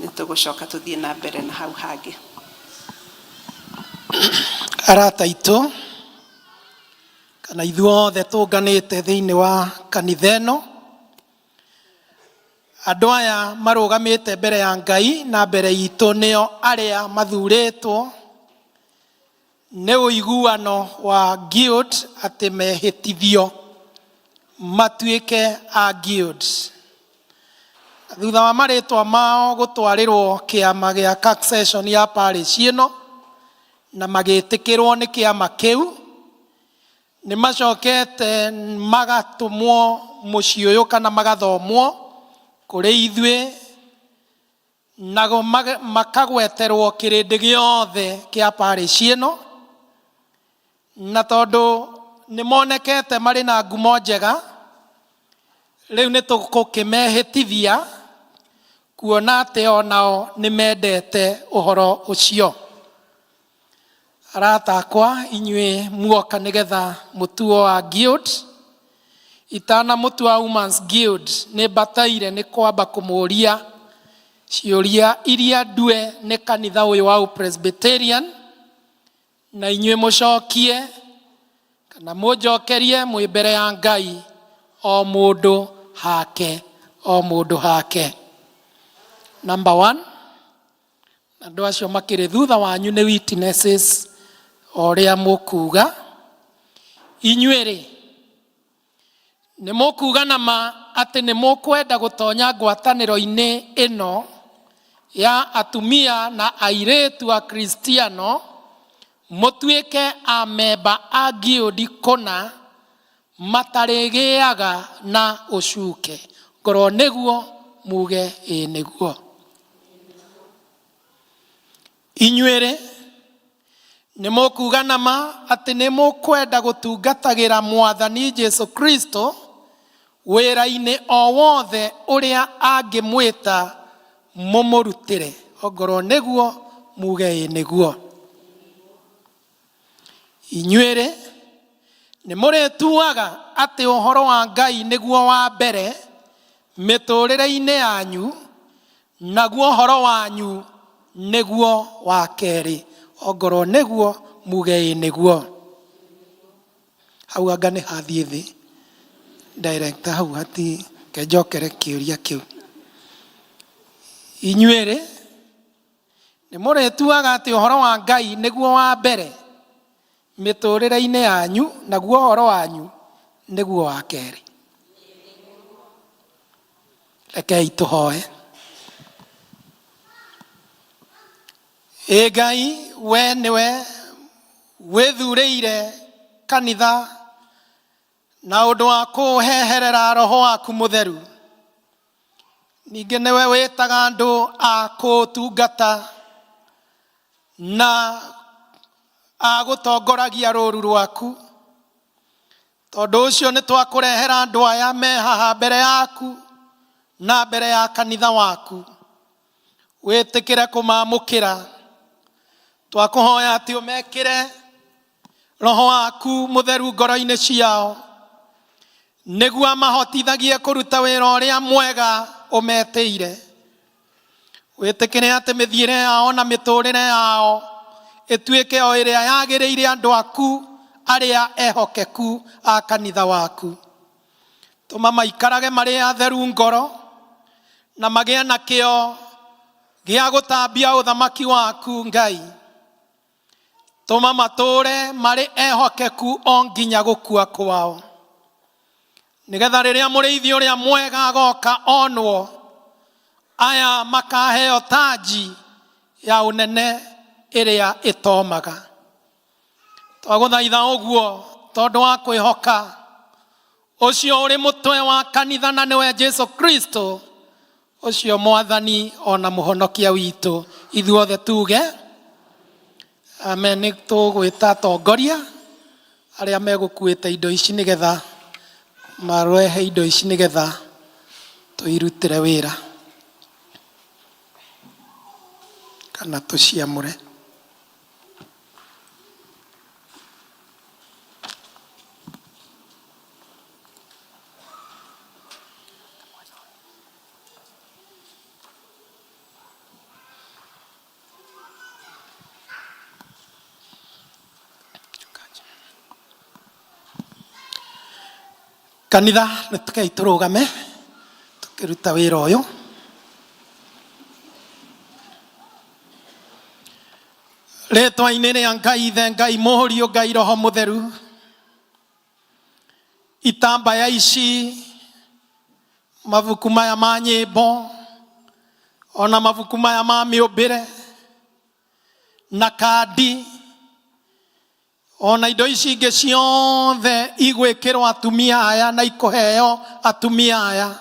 nĩ tũgũcoka tũthiĩ na mbere na hau hangĩ. Arata aitũ kana ithuothe tũnganĩte thĩinĩ wa kanitha ĩno, andũ aya marũgamĩte mbere ya Ngai na mbere itũ nĩo arĩa mathurĩtwo nĩ ũiguano wa guild atĩ mehĩtithio matuĩke a guild. Thutha wa marĩtwa mao gũtwarĩrwo kĩama gĩa succession ya parish ĩno na magĩtĩkĩrwo nĩ kĩama kĩu, nĩ macokete magatũmwo mũciĩ ũyũ kana magathomwo kũrĩ ithuĩ, nago makagweterwo kĩrĩndĩ gĩothe kĩa parish ĩno, na tondũ nĩ monekete marĩ na ngumo njega, rĩu nĩ tũgũkĩmehĩtithia kuona atĩ onao nĩ mendete ũhoro ũcio. Arata akwa, inyuĩ muoka nĩgetha mũtuo wa guild, itana mũtuo wa Women's Guild, nĩ mbataire nĩ kwamba kũmũria ciũria iria ndue nĩ kanitha ũyũ wa Presbyterian, na inyuĩ mũcokie kana mũnjokerie mwĩ mbere ya Ngai, o mũndũ hake, o mũndũ hake. Number 1, andũ acio makĩrĩ thutha wanyu nĩ witnesses o ũrĩa mũkuga. Inyuĩ rĩ, nĩ mũkuga na ma atĩ nĩ mũkwenda gũtonya ngwatanĩro-inĩ ĩno ya atumia na airĩtu a Kristiano, mũtuĩke amemba a guild kũna matarĩgĩaga na ũcuke. Ngorwo nĩguo muge ĩĩ nĩguo. Inyuĩ rĩ, nĩ mũkuga na ma atĩ nĩ mũkwenda gũtungatagĩra Mwathani Jesu Kristo wĩra-inĩ o wothe ũrĩa angĩmwĩta mũmũrutĩre. Ongorwo nĩguo muge ĩĩ nĩguo. Inyuĩ rĩ, nĩ mũrĩtuaga atĩ ũhoro wa Ngai nĩguo wa mbere mĩtũrĩre-inĩ yanyu, naguo ũhoro wanyu nĩguo wa kerĩ. Ongorwo nĩguo muge ĩĩ nĩguo. Hau anga nĩ hathiĩ thĩ. Director hau hati kenjokere kĩũria kĩu. Inyuĩ rĩ, nĩ mũrĩtuaga atĩ ũhoro wa Ngai nĩguo wa mbere mĩtũrĩre-inĩ yanyu, naguo ũhoro wanyu nĩguo wa kerĩ. Rekei tũhoe. Ĩ Ngai, we nĩwe wĩthurĩire kanitha na ũndũ wa kũũheherera roho waku mũtheru. Ningĩ nĩwe wĩtaga andũ a kũũtungata na a gũtongoragia rũũru rwaku. Tondũ ũcio nĩ twakũrehera andũ aya me haha mbere yaku na mbere ya kanitha waku. Wĩtĩkĩre kũmamũkĩra. Twakũhoya atĩ ũmekĩre roho waku mũtheru ngoro-inĩ ciao, nĩguo amahotithagie kũruta wĩra ũrĩa mwega ũmetĩire. Wĩtĩkĩre atĩ mĩthiĩre yao na mĩtũrĩre yao ĩtuĩke o ĩrĩa yagĩrĩire andũ aku arĩa ehokeku a kanitha waku. Tũma maikarage marĩ atheru ngoro na magĩe na kĩo gĩa gũtambia ũthamaki waku Ngai. Tũma matũre marĩ ehokeku o nginya gũkua kwao, nĩgetha rĩrĩa mũrĩithi ũrĩa mwega agoka onwo, aya makaheo taji ya ũnene ĩrĩa ĩtomaga. Twagũthaitha ũguo tondũ wa kwĩhoka ũcio ũrĩ mũtwe wa kanitha na nĩwe Jesu Kristo, ũcio Mwathani ona mũhonokia witũ. Ithuothe tuge amen. Nĩ tũgwĩta atongoria arĩa megũkuĩte indo ici nĩgetha marehe indo ici nĩgetha tũirutĩre wĩra kana tũciamũre. Kanitha nĩ tũkei tũrũgame tũkĩruta wĩra ũyũ. Rĩtwa-inĩ rĩa Ngai Ithe, Ngai Mũriũ, Ngai Roho Mũtheru, itambaya ici, mabuku maya ma nyĩmbo, ona mabuku maya ma mĩũmbĩre na kandi, ona indo ici ingĩ ciothe igwĩkĩrwo atumia aya na ikũheo atumia aya,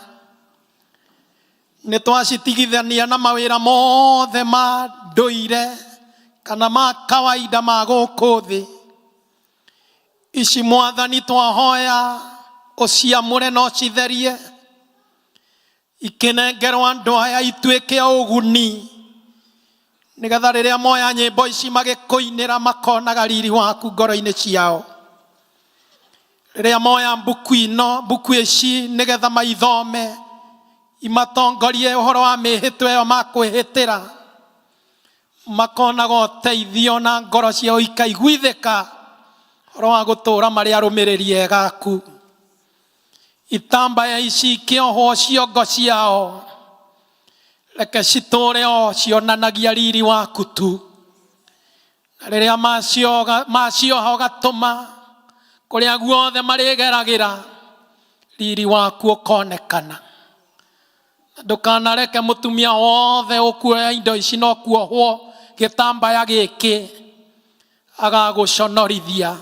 nĩ twacitigithania na mawĩra mothe ma ndũire kana ma kawaida ma gũkũ thĩ. Ici Mwathani twahoya ũciamũre na ũcitherie, ikinengerwo andũ aya ituĩke a ũguni, nĩgetha rĩrĩa moya nyĩmbo ici magĩkũinĩra makonaga riri waku ngoro-inĩ ciao. Rĩrĩa moya mbuku ino, mbuku ici nĩgetha maithome, imatongorie ũhoro wa mĩhĩtwa ĩyo makwĩhĩtĩra, makonaga ũteithio na ngoro ciao ikaiguithĩka ũhoro wa gũtũũra marĩ arũmĩrĩri ega aku. Itambaya ici ikĩohwo ciongo ciao, reke citũũre o cionanagia riri waku tu. Na rĩrĩa macioha ũgatũma kũrĩa guothe marĩgeragĩra, riri waku ũkonekana. Na ndũkanareke mũtumia wothe ũkuoya indo ici no kuohwo gĩtambaya gĩkĩ agagũconorithia,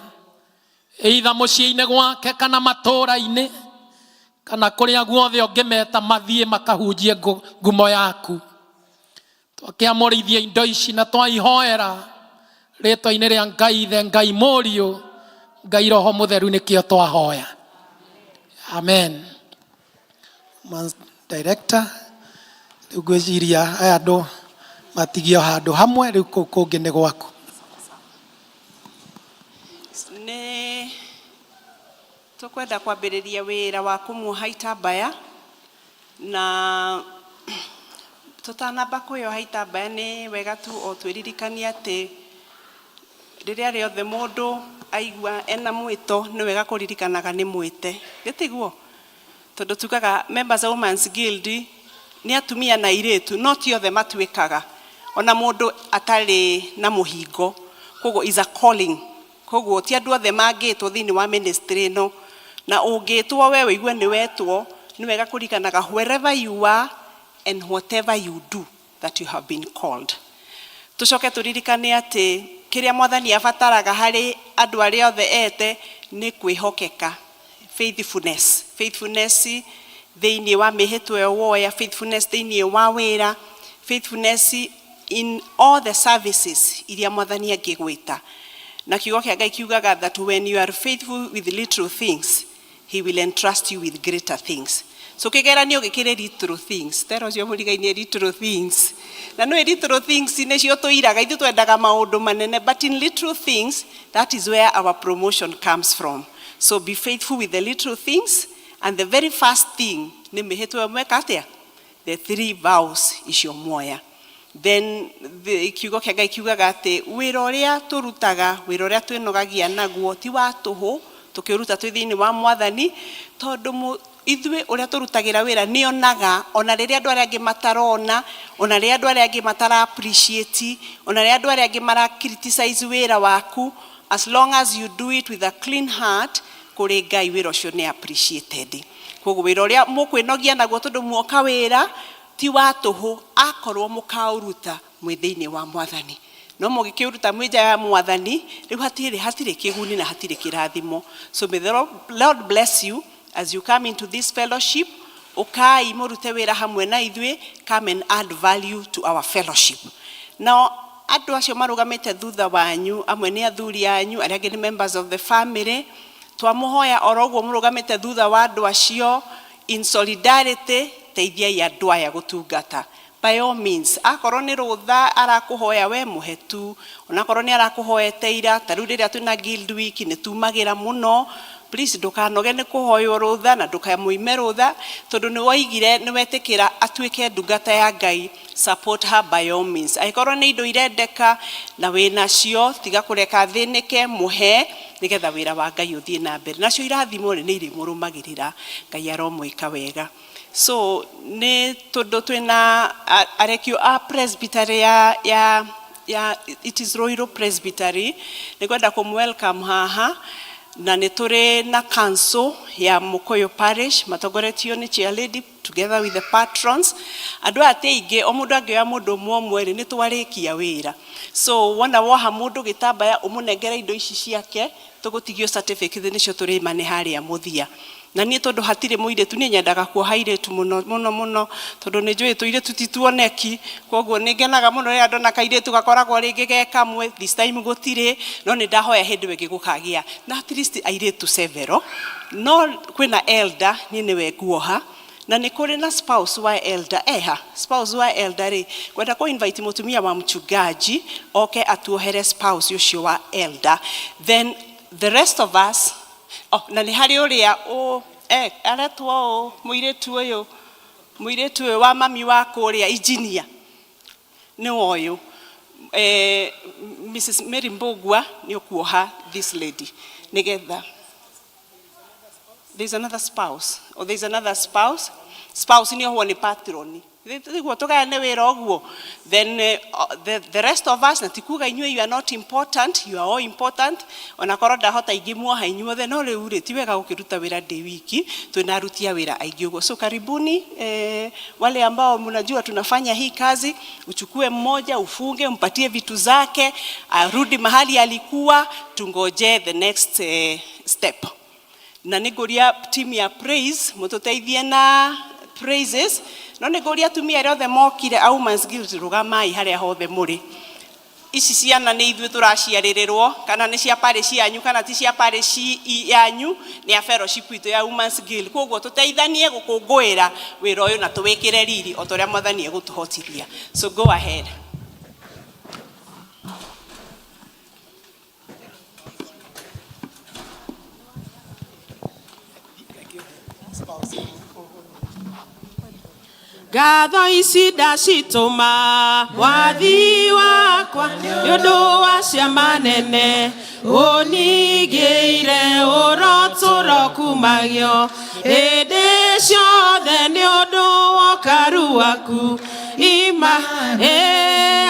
either mũciĩ-inĩ gwake kana matũũra-inĩ kana kũrĩa guothe ũngĩmeta mathiĩ makahunjie ngumo yaku. Twakĩamũrithia indo ici na twaihoera rĩtwa-inĩ rĩa Ngai Ithe, Ngai Mũriũ, Ngai Roho Mũtheru, nĩkĩo twahoya. Amen. Director, rĩu ngwĩciria aya andũ matigio handũ hamwe, rĩu kũu kũngĩ nĩ gwaku. Nĩ tũkwenda kwambĩrĩria wĩra wa kũmuoha itambaya, na tũtanamba kwĩyoha itambaya nĩ wega tu o twĩririkanie atĩ rĩrĩa rĩothe mũndũ aigua ena mwĩto nĩ wega kũririkanaga nĩ mwĩte, gĩtiguo? Tondũ tugaga members of Women's Guild nĩ atumia na airĩtu, no ti othe matuĩkaga, ona mũndũ atarĩ na mũhingo, koguo is a calling. Koguo ti andũ othe mangĩtwo thĩinĩ wa ministry ĩno, na ũngĩtwo we ũigue nĩ wetwo, nĩ wega kũririkanaga wherever you are and whatever you do that you have been called. Tũcoke tũririkane atĩ kĩrĩa Mwathani abataraga harĩ andũ arĩa othe ete nĩ kwĩhokeka, faithfulness. Faithfulness thĩinĩ wa mĩhĩtwa ĩyo woya, faithfulness thĩinĩ wa wĩra, faithfulness in all the services iria Mwathani angĩgwĩta. Na kiugo kĩa Ngai kiugaga that when you are faithful with little things, he will entrust you with greater things. So kĩgeranio gĩkĩrĩ little things, tera ũcio mũrigainie little things. Na nĩ little things nĩcio tũiraga, ithuĩ twendaga maũndũ manene, but in little things, that is where our promotion comes from. So be faithful with the little things, and the very first thing nĩ mĩhĩtwa ĩyo mweka atĩa? The three vows icio muoya. Then the kiugo kĩa Ngai kiugaga atĩ wĩra ũrĩa tũrutaga, wĩra ũrĩa twĩnogagia naguo ti wa tũhũ, tũkĩũruta twĩ thĩinĩ wa Mwathani, tondũ ithuĩ ũrĩa tũrutagĩra wĩra nĩonaga, ona rĩrĩa andũ arĩa angĩ matarona, ona rĩrĩa andũ arĩa angĩ matara appreciate, ona rĩrĩa andũ arĩa angĩ mara criticize wĩra waku, as long as you do it with a clean heart, kũrĩ Ngai wĩra ũcio nĩ appreciated. Koguo wĩra ũrĩa mũkwĩnogia naguo tondũ muoka wĩra ti wa tũhũ, akorwo mũkaũruta mwĩ thĩinĩ wa Mwathani. No mũgĩkĩũruta mwĩ nja ya Mwathani, rĩu hatirĩ kĩguni na hatirĩ kĩrathimo. So may the Lord bless you as you come into this fellowship. Ũkai mũrute wĩra hamwe na ithuĩ, come and add value to our fellowship. Now, andũ acio marũgamĩte thutha wanyu, amwe nĩ athuri anyu, arĩa angĩ nĩ members of the family, twamũhoya oro ũguo mũrũgamĩte thutha wa andũ acio in solidarity, teithiai andũ aya gũtungata. By all means, akorwo nĩ rũtha arakũhoya we mũhe tu, onakorwo nĩ arakũhoete ira, ta rĩu rĩrĩa twĩna guild week nĩ tumagĩra mũno, please ndũkanoge nĩ kũhoywo rũtha na ndũkamũime rũtha, tondũ nĩ woigire nĩ wetĩkĩra atuĩke ndungata ya Ngai. Support her by all means. Angĩkorwo nĩ indo irendeka na wĩnacio, tiga kũreka thĩnĩke, mũhe nĩgetha wĩra wa Ngai ũthiĩ na mbere. Nacio irathimo rĩ, nĩ irĩmũrũmagĩrĩra. Ngai aromwĩka wega. So nĩ tondũ twĩna arekio a presbytery ya it is Ruiru Presbytery, nĩ ngwenda kũmũ welcome haha, na nĩ tũrĩ na council ya Mukuyu Parish matongoretio nĩ chair lady together with the patrons. Andũ aya ti aingĩ, o mũndũ angĩoya mũndũ ũmwe ũmwe rĩ, nĩ twarĩkia wĩra. So wona woha mũndũ gĩtambaya, ũmũnengere indo ici ciake, tũgũtigio certificate nĩcio tũrĩmane harĩa mũthia. Na niĩ tondũ hatirĩ mũirĩtu, niĩ nyendaga kuoha airĩtu mũno mũno mũno, tondũ nĩ njũĩ tũirĩtu ti tuoneki. Koguo nĩ ngenaga mũno rĩrĩa ndona kairĩtu gakoragwo rĩngĩ ge kamwe. This time gũtirĩ, no nĩ ndahoya hĩndĩ ĩyo ĩngĩ gũkagĩa na at least airĩtu several. No kwĩna elder, niĩ nĩwe nguoha, na nĩ kũrĩ na spouse wa elder. Eha spouse wa elder rĩ, kwenda kũ invite mũtumia wa mchungaji oke atuohere spouse ũcio wa elder, then the rest of us. Oh, na nĩ harĩ ũrĩa ũ aretwo ũ, mũirĩtu ũyũ wa mami wa kũrĩa engineer, nĩ ũyũ Mrs. Mary Mbugua, nĩ ũkuoha this lady nĩgetha there's another spouse, or there's another spouse. Spouse nĩ ohwo nĩ patron nĩguo tũgayane wĩra ũguo. Then the rest of us, na ti kuga inyuĩ you are not important, you are all important. Ona korwo ndahota ingĩmuoha inyuothe, no rĩu rĩ, ti wega gũkĩruta wĩra ndĩ wiki, twĩna aruti a wĩra aingĩ ũguo. So karibuni, wale ambao mnajua tunafanya hii kazi, uchukue mmoja, ufunge, umpatie vitu zake, arudi mahali alikuwa, tungoje the next step. Na nĩ ngũria team ya praise mũtũteithie na praises, no nĩ ngũria atumia arĩa othe mokire a Women's Guild, rũgamai harĩa hothe mũrĩ. Ici ciana nĩ ithuĩ tũraciarĩrĩrwo, kana nĩ cia parish yanyu kana ti cia parish yanyu, nĩ a fellowship itũ ya Women's Guild. Koguo tũteithanie gũkũngũĩra wĩra ũyũ na tũwĩkĩre riri o ta ũrĩa Mwathani egũtũhotithia. So go ahead. Ngatho ici ndacitũma Mwathi wakwa nĩ ũndũ wa ciama nene ũningĩire, ũrotũro kumagio hĩndĩ ciothe nĩ ũndũ wa ũkaru waku. Ima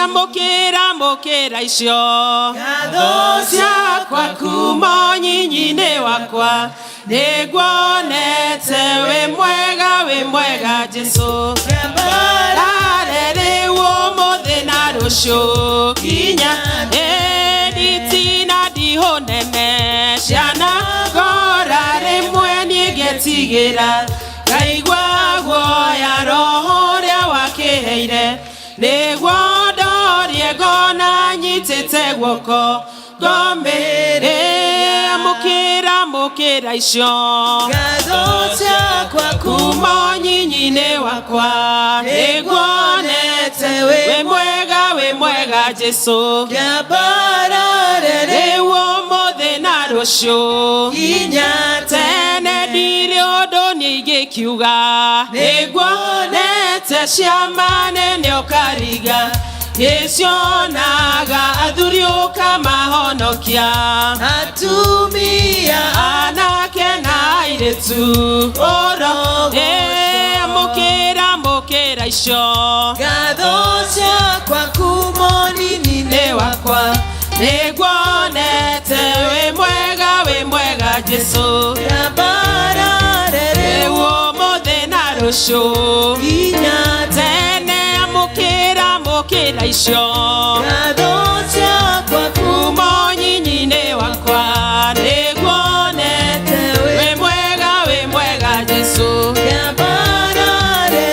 amũkĩra, amũkĩra icio ngatho ciakwa kuma nyinyi-inĩ wakwa, nĩnguonete wĩ mwega, wĩ mwega Jesũ. Rare rĩu, ũmũthĩ na rũciũ nginya ĩnditi na ndihũ nene ciana ngora, rĩmwe niĩ ngetigĩra, ngaigua guoya, roho ũrĩa wakĩheire nĩguo ndorie, ngona nyitĩte guoko ngomĩrĩ. Amũkĩra, amũkĩra icio ngatho ciakwa kuma nyinyi-inĩ wakwa, nĩnguonete wĩ mwega, wĩ mwega Jesũ. Rĩu, ũmũthĩ na rũciũ nginya tene, ndirĩ ũndũ niĩ ingĩkiuga, nĩnguonete ciama nene ũkariga, gĩcionaga athuri ũkamahonokia, atumia, anake na airĩtu oro. Amũkĩra, amũkĩra icio ngatho ciakwa kuma nini-inĩ wakwa, nĩnguonete wĩ mwega, wĩ mwega Jesũ. Rĩu, ũmũthĩ na rũciũ nginya tene, amũkĩra, amũkĩra icio ngatho ciakwa kuma nyinyi-inĩ wakwa, nĩnguonete wĩ mwega, wĩ mwega Jesũ.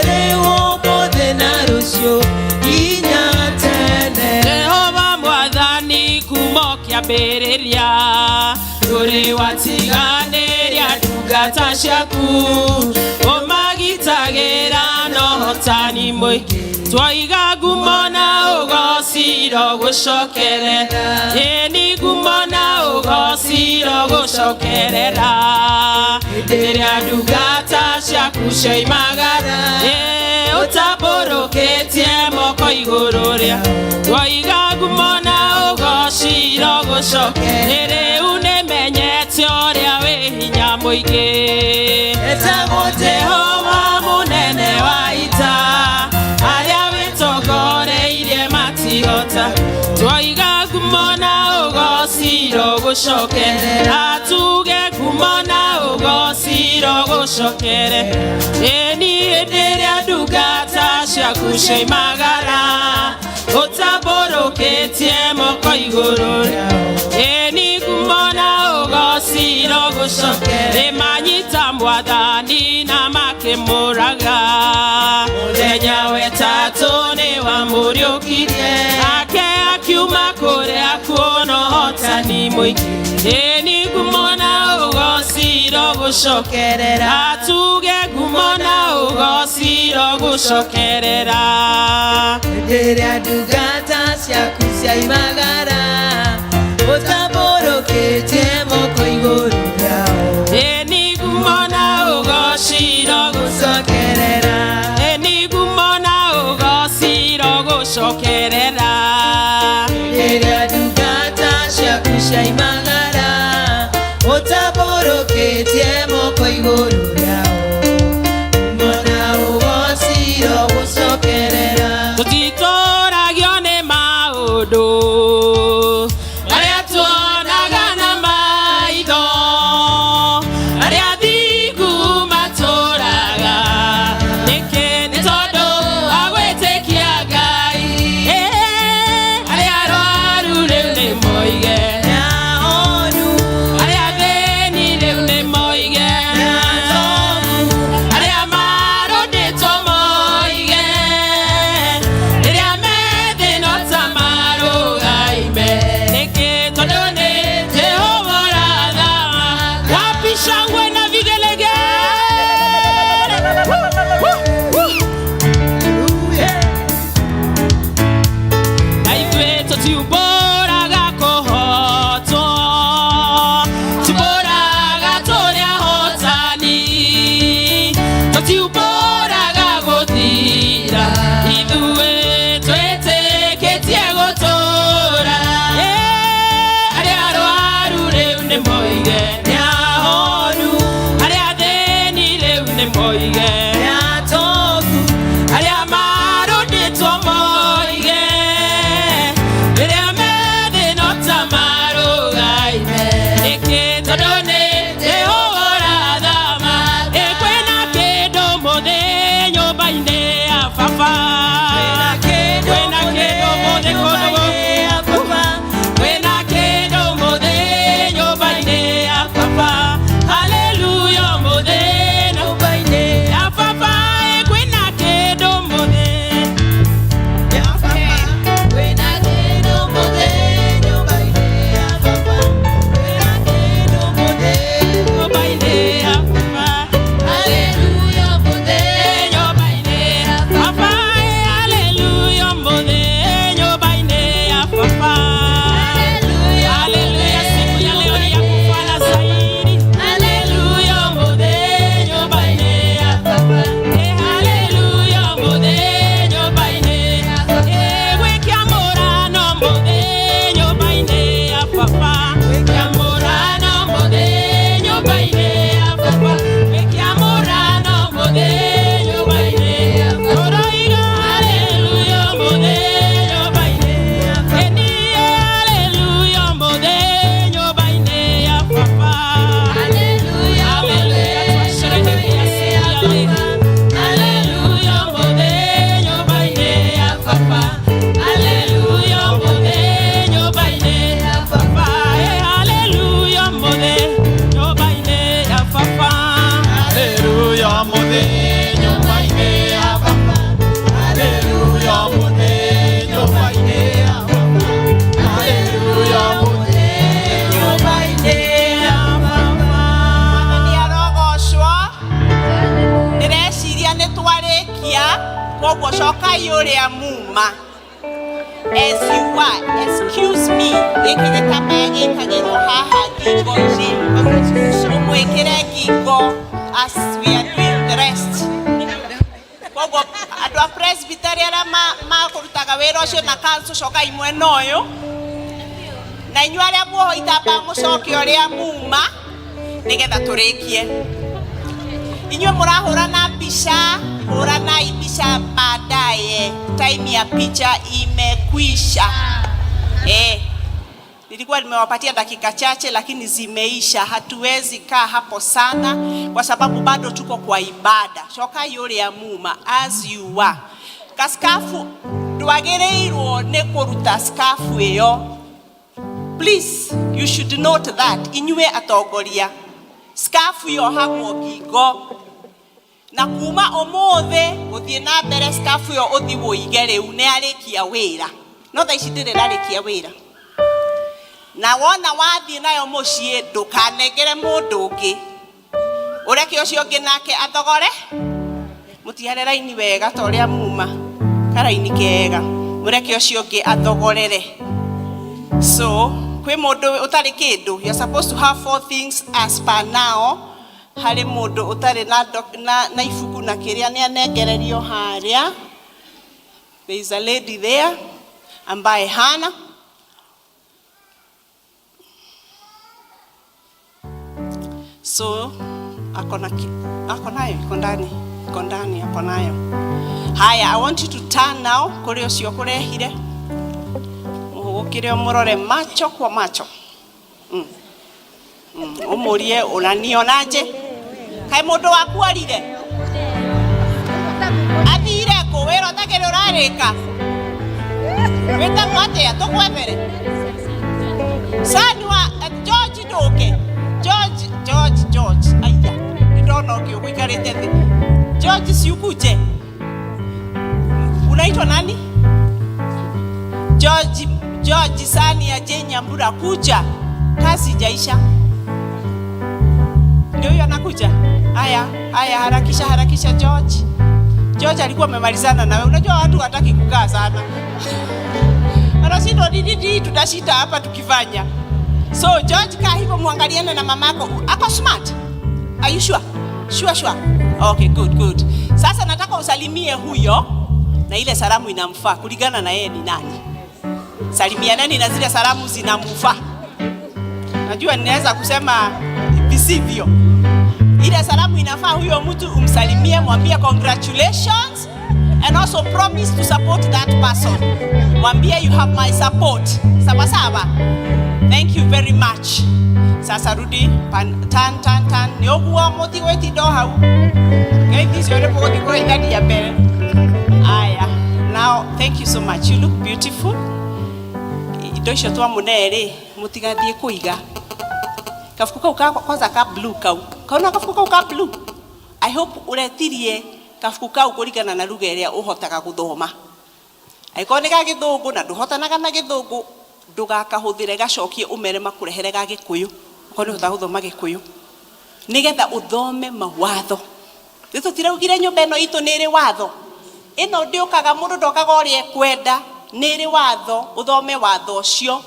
Rĩu, ũmũthĩ na rũciũ nginya tene. Jehova Mwathani, kuma kĩambĩrĩria ndũrĩ watiganĩria ndungata ciaku, ũmagitagĩra na ũhotani mũingĩ. Twoiga ngumo na ũgociro gũcokerera, ĩni ngumo na ũgociro gũcokerera. Hĩndĩ ĩrĩa ndungata ciaku cioimagara, ĩ ũtambũrũkĩtie moko. Igũrũ rĩa twoiga ngumo na ũgociro gũcoke rĩu nĩmenyete ũrĩa wĩ hinya mũingĩ etagwo Jehova mũnene wa ita arĩa wĩtongoreirie matihota twoiga ngumo na ũgociro gũcokerera tuge ngumo na ũgociro gũcokere ĩni hĩndĩ ĩrĩa ndungata ciaku cioimagara ũtambũrũkĩtie moko igũrũ ĩni ngumo na ũgociro gũcokere manyita mwathani na makĩmũraga mũthenya wetatũ nĩ wamũriũkirie nake akiuma kũrĩa kuona ũhotani mũingĩ ĩni ngumo na ũgociro gũcokerera atuge ngumo na ũgociro gũcokerera Hĩndĩ ĩrĩa ndungata ciaku ciaimagara ũtambũrũkĩtie moko igũrũ rĩao ĩni ngumo na ũgociro gũcokerera ĩni ngumo na ũgociro gũcokerera Hĩndĩ ĩrĩa ndungata ciaku ciaimagara ũtambũrũkĩtie moko igũrũ rĩao ngumo na ũgociro gũcokerera tũtitũragio nĩ maũndũ arĩa tuonaga na maitho arĩa thingu matũraga nĩkĩ nĩ tondũ wa gwĩtĩkia Ngai arĩa arwaru rĩu nĩ moige Nĩahonu arĩa athĩni rĩu nĩ moige Nĩatomu arĩa marũndĩtwo moige rĩrĩa methĩ no ta marũgaime nĩkĩ tondũ nĩ Jehova ũrathama wapi shangwe na vigelegele Woo, woo, woo. Na ithuĩ tũtiumbũraga kũhotwo tumbũraga tũrĩ ahotani tũtiumbũraga gũthira ithuĩ twĩtĩkĩtie gũtũra arĩa arwaru rĩu nĩ moige nĩahonu arĩa athĩni rĩu nĩ moige Nĩatogu arĩa marũndĩtwo moige rĩrĩa methĩ no ta marũgaime nĩkĩ tondũ nĩ Jehova ũrathama ĩ kwĩna kĩndũ mũthĩ nyũmba-inĩ ya baba Kwĩna kĩndũ kwĩna kĩndũ mũthĩ kũndũ nyũmba-inĩ ya baba kwĩna kĩndũ mũthĩ nyũmba-inĩ ya baba haleluya mũthĩ nyũmba-inĩ ya baba ĩ kwĩna kĩndũ mũthĩ ya baba kwĩna kĩndũ mũthĩ nyũmba-inĩ ya baba kwĩna kĩndũ mũthĩ nyũmba-inĩ ya baba haleluya mũthĩ nyũmba-inĩ ya baba haleluya mũthĩ nyũmba-inĩ ya baba haleluya haleluya siku ya leo ni ya kufana zaidi haleluya mũthĩ nyũmba-inĩ ya baba haleluya mũthĩ nyũmba-inĩ ya gwĩkia mũrano mũthĩ nyũmba-inĩ ya baba gwĩkia mũrano mũthĩ nyũmba-inĩ ya baba gwĩkia mũrano mũthĩ nyũmba-inĩ ya baba tũroiga haleluya mũthĩ nyũmba-inĩ ya baba ĩni haleluya mũthĩ nyũmba-inĩ ya baba haleluya haleluya twasherehekea siku ya leo haleluya mũthĩ nyũmba-inĩ ya baba haleluya mũthĩ nyũmba-inĩ ya baba haleluya mũthĩ nyũmba-inĩ ya baba Haleluya mũthĩ nyũmba-inĩ ya baba Haleluya mũthĩ nyũmba-inĩ ya baba Haleluya mũthĩ nyũmba-inĩ ya baba Mwathani arogocwo ndĩreciria nĩ twarĩkia koguo cokai ũrĩa muma as you are excuse me gĩkĩ gĩtambaya gĩkagĩrwo haha ngingo-inĩ ũmwĩkĩre ngingo as we are doing the rest koguo andũ a presbytery arĩa makũrutaga wĩra Wĩra ũcio na kancu cokai mwena ũyũ. Na inyuĩ arĩa muoho itambaya mũcoke ũrĩa muma nĩgetha tũrĩkie. Inyuĩ mũrahũrana mbica, hũranai mbica baadaye. Time ya picha imekwisha. Nilikuwa nimewapatia dakika chache lakini zimeisha. Hatuwezi kaa hapo sana kwa sababu bado tuko kwa ibada. Cokai ũrĩa muma as you are. Kaskafu ndwagĩrĩirwo nĩ kũruta skafu ĩyo. Please, you should note that inyuĩ atongoria, skafu yohagwo ngingo na kuma ũmũthĩ gũthiĩ na mbere skafu ĩyo ũthi wũige rĩu nĩ arĩkia wĩra. No thaa ici ndĩrĩ rarĩkia wĩra. Na wona wathiĩ nayo mũciĩ ndũkanengere mũndũ ũngĩ, ũreke ũcio ũngĩ nake athogore. Mũtigare raini wega ta ũrĩa muma karaini kega, mũreke ũcio ũngĩ athogorere. So kwĩ mũndũ ũtarĩ kĩndũ, you are supposed to have four things as per now. Harĩ mũndũ ũtarĩ na, na, na ibuku na kĩrĩa nĩ anengererio harĩa. There is a lady there ambaye hana. So ako na ako nayo, iko ndani, iko ndani, ako nayo. Haya, I want you to turn now kũrĩ ũcio kũrehire, mũhũgũkĩre ũmũrore macho kwa macho. Ũmũrie unanionaje? Kaĩ mũndũ waku arire? Athire kũ? Wĩra ũtakĩrĩ ũrarĩka? Wĩtagwo atĩa? Tũkwethere. Sani wa George ndũke. George, George, George. Aya, nĩndona ũngĩ ũgũikarĩte thĩ. George siukuje. Unaitwa nani? George, George Sani ya Jane Nyambura, kuja. Kazi jaisha. Ndio huyo anakuja. Haya, haya, harakisha, harakisha George. George alikuwa amemalizana nawe. Unajua watu hataki kukaa sana. Wanashindwa nini tutashinda hapa tukifanya. So George, kaa hivyo muangaliane na mamako. Ako smart? Are you sure? Sure, sure. Okay, good, good. Sasa nataka usalimie huyo na ile salamu inamfaa kulingana na yeye ni nani. Salimianeni na zile salamu zinamfaa. Najua ninaweza kusema visivyo. Ile salamu inafaa huyo mtu umsalimie, mwambie congratulations and also promise to support that person. Mwambie you have my support. Sawa sawa. Thank you very much. Sasa rudi pan, tan tan tan. Ni oguo mutigwĩtinda o hau. Ngeithi icio nĩ mũgũthiĩ kũgeithania mbere. Aya. Now, thank you so much. You look beautiful. Indo icio twamũne rĩ, mũtigathiĩ kũiga. Kabuku kau ka kwanza ka blue kau. Kaona kabuku kau ka blue? I hope ũretirie kabuku kau kũringana na lugha ĩrĩa ũhotaga gũthoma. Angĩkorwo nĩ ga gĩthũngũ na ndũhotanaga na gĩthũngũ, ndũgakahũthĩre, gacokie ũmere makũrehere ga gĩkũyũ. Okorwo nĩ ũhotaga gũthoma gĩkũyũ. Nĩgetha ũthome mawatho. Rĩu tũtiraugire nyũmba ĩno itũ nĩ ĩrĩ watho. Ĩno ndĩũkaga mũndũ ndokaga ũrĩa ekwenda, nĩ ĩrĩ watho, ũthome watho ũcio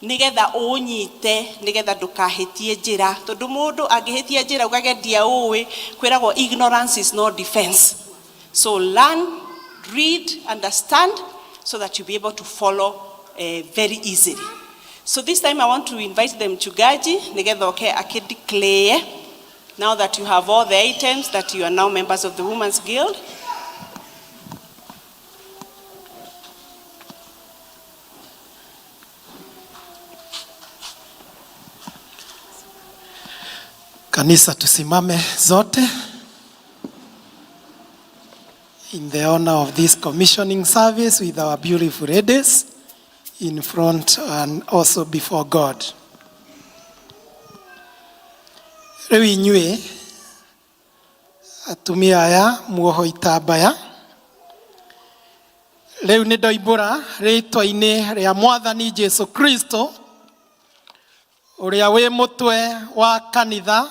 nĩgetha ũũnyite, nĩgetha ndũkahĩtie njĩra. Tondũ mũndũ angĩhĩtia njĩra ugage ndiaũĩ, kwĩragwo ignorance is no defense. So learn, read, understand so that you'll be able to follow very easily. So this time I want to invite the mchungaji nĩgetha oke akĩdeclare, now that you have all the items, that you are now members of the Women's Guild. Kanisa, tusimame zote in the honor of this commissioning service with our beautiful ladies in front and also before God. Rĩu inyuĩ atumia aya muoho itambaya, rĩu nĩ ndoimbũra rĩtwa-inĩ rĩa Mwathani Jesu Kristo ũrĩa wĩ mũtwe wa kanitha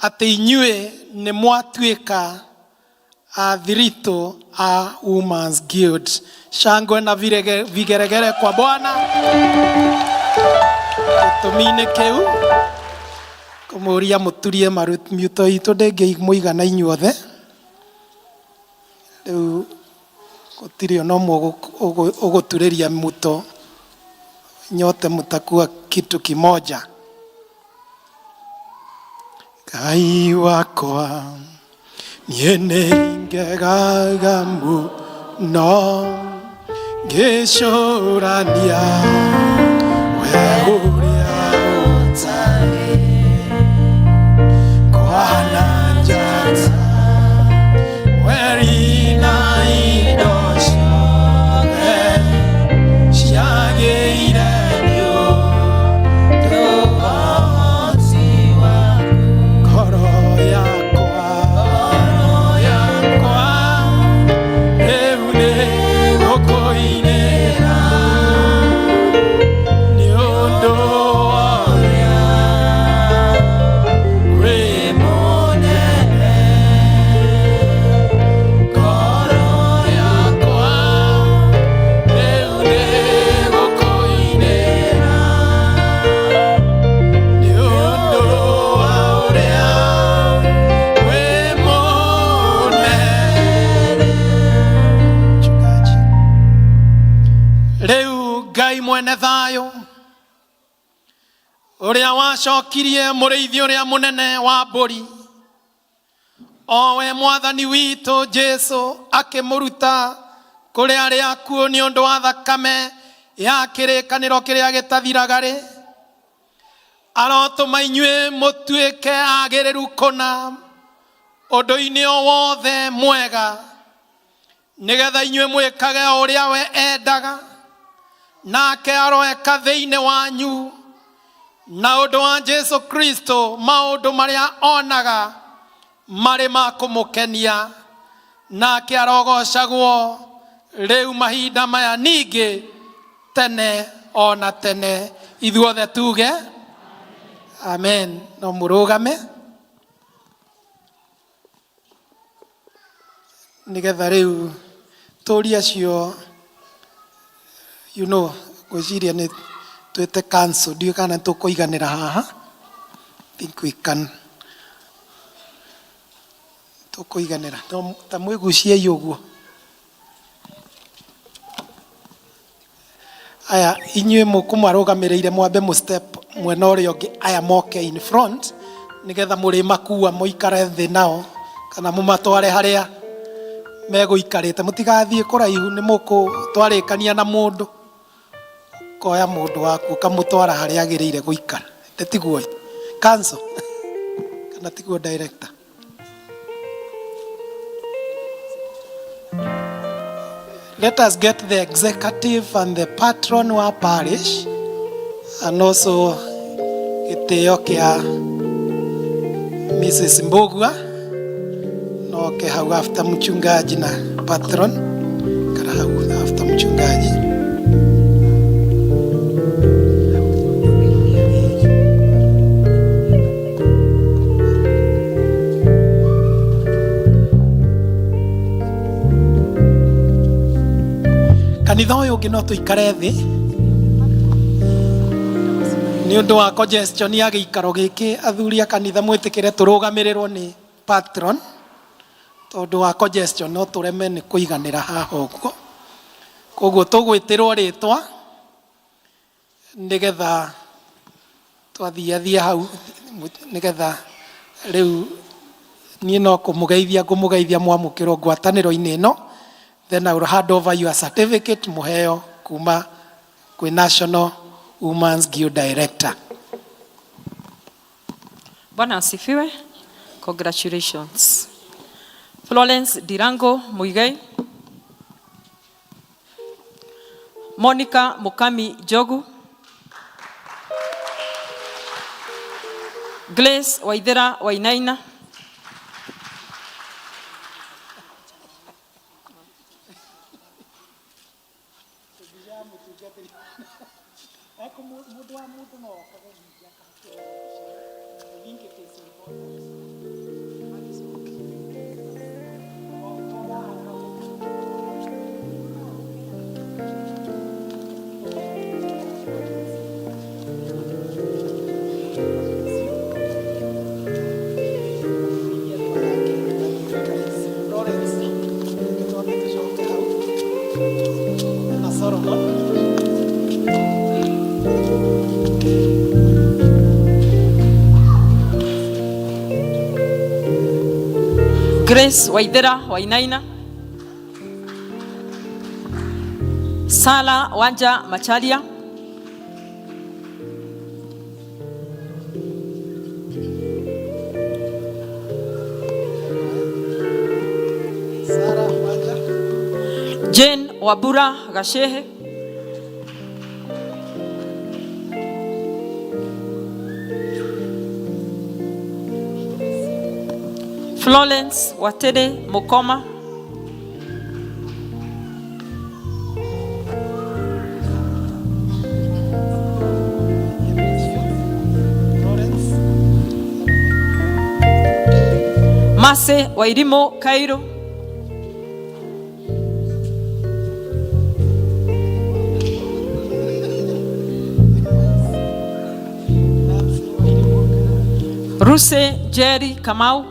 atĩ inyuĩ nĩ mwatuĩka athiritũ a Women's Guild. Shangwe na vigeregere kwa Bwana. Gĩtũmi-inĩ kĩu kũmũria mũturie maru mĩuto itũ ndĩngĩmũigana inyuothe. Rĩu Gũtirĩ ona ũmwe ũgũturĩria muto, nyote mtakuwa kitu kimoja. Ngai wakwa, niĩ nĩ ngegaga mũno ngĩcũrania we ũrĩa ũtarĩ kwana njata weri na indo ciothe ciagĩire nĩ ũndũ wa ũhoti waku. Ngoro yakwa, ngoro yakwa, rĩu nĩ gũkũinĩra nĩ ũndũ wa ũrĩa wĩ mũnene. Ngoro yakwa, rĩu nĩ gũkũinĩra nĩ ũndũ wa ũrĩa wĩ mũnene. Mchungaji. Rĩu Ngai mwene thayũ ũrĩa wacokirie mũrĩithi ũrĩa mũnene wa mbũri, o we mwathani witũ Jesu, akĩmũruta kũrĩ arĩa akuũ nĩ ũndũ wa thakame ya kĩrĩkanĩro kĩrĩa gĩtathiraga rĩ, arotũma inyuĩ mũtuĩke agĩrĩru kũna ũndũ-inĩ o wothe mwega, nĩgetha inyuĩ mwĩkage o ũrĩa we endaga, nake aroeka thĩinĩ wanyu na ũndũ wa Jesu Kristo maũndũ marĩa onaga marĩ ma kũmũkenia, nake arogocagwo rĩu mahinda maya ningĩ tene ona tene. Ithuothe tuge amen. No mũrũgame nĩgetha rĩu tũrie acio, ngwĩciria nĩ twĩte council, ndiũĩ kana nĩ tũkũiganĩra haha. Think we can, tũkũiganĩra. No ta mwĩguciei ũguo. Aya inyuĩ mũkũmarũgamĩrĩire mwambe mũ step mwena ũrĩa ũngĩ, aya moke in front nĩgetha mũrĩmakua mũikare thĩ nao kana mũmatware harĩa megũikarĩte. Mũtigathiĩ kũraihu, nĩ mũkũtwarĩkania na mũndũ, ũkoya mũndũ waku ũkamũtwara harĩa agĩrĩire gũikara. Tiguo council kana tiguo director? Let us get the executive and the patron wa parish and also gĩtĩo kĩa Mrs. Mbugua noke hau after mchungaji na patron, kana hau after mchungaji. Kanitha ũyũ ũngĩ no tũikare thĩ nĩ ũndũ wa congestion ya gĩikaro gĩkĩ. Athuri a kanitha, mwĩtĩkĩre tũrũgamĩrĩrwo nĩ patron tondũ wa congestion, no tũreme nĩ kũiganĩra haha ũguo. Koguo tũgwĩtĩrwo rĩtwa nĩgetha twathiathia hau, nĩgetha rĩu niĩ no kũmũgeithia ngũmũgeithia mwamũkĩrwo ngwatanĩro-inĩ ĩno. Then I will hand over your certificate mũheo kuma kwĩ National Women's Guild Director. Bwana asifiwe. Congratulations. Florence Dirango Muigai. Monica Mukami Jogu. Grace Waithera Wainaina. Lawrence, twambe tũcoke hau. Na Solomon. Grace Waithera Wainaina. Sala Wanja Macharia. Sarah Wanja. Jane Wabura Gashehe. Florence Watede Mukoma. Mase Wairimo Cairo. Ruse Jerry Kamau.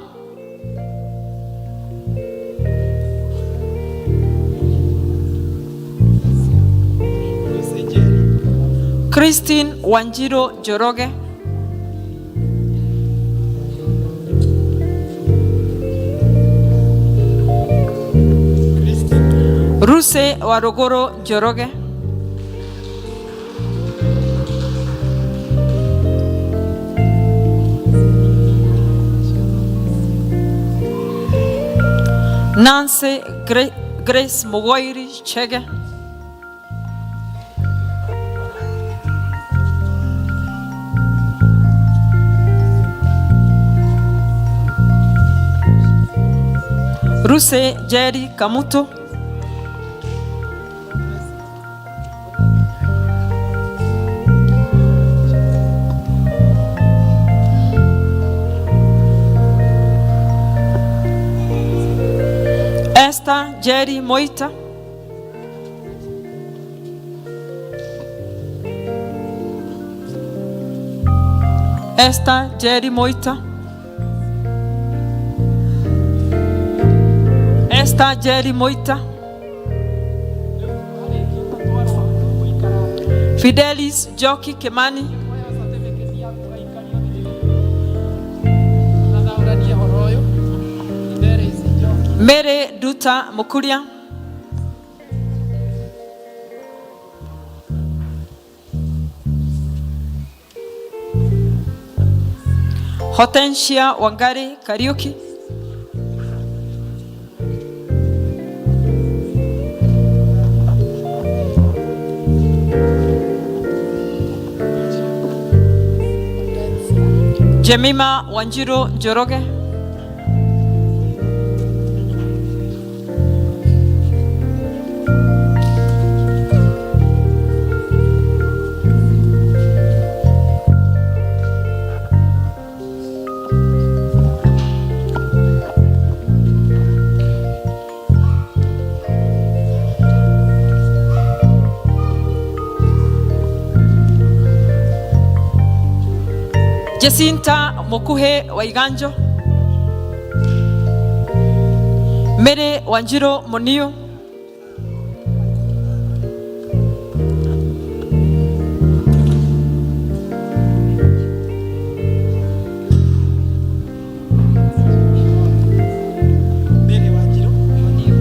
Christine Wanjiro Njoroge. Ruse Warogoro Njoroge. Nancy Grace Mugoiri Chege. Ruse Jerry Kamuto. Esther Jerry Moita. Esther Jerry Moita. Esther Jerry Moita. Fidelis Joki Kimani. Mary Duta Mukuria. Hortensia Wangari Kariuki. Jemima Wanjiru Njoroge. Jacinta Mukuhe Waiganjo. Mary Wanjiru Munio. Mary Wanjiru Munio.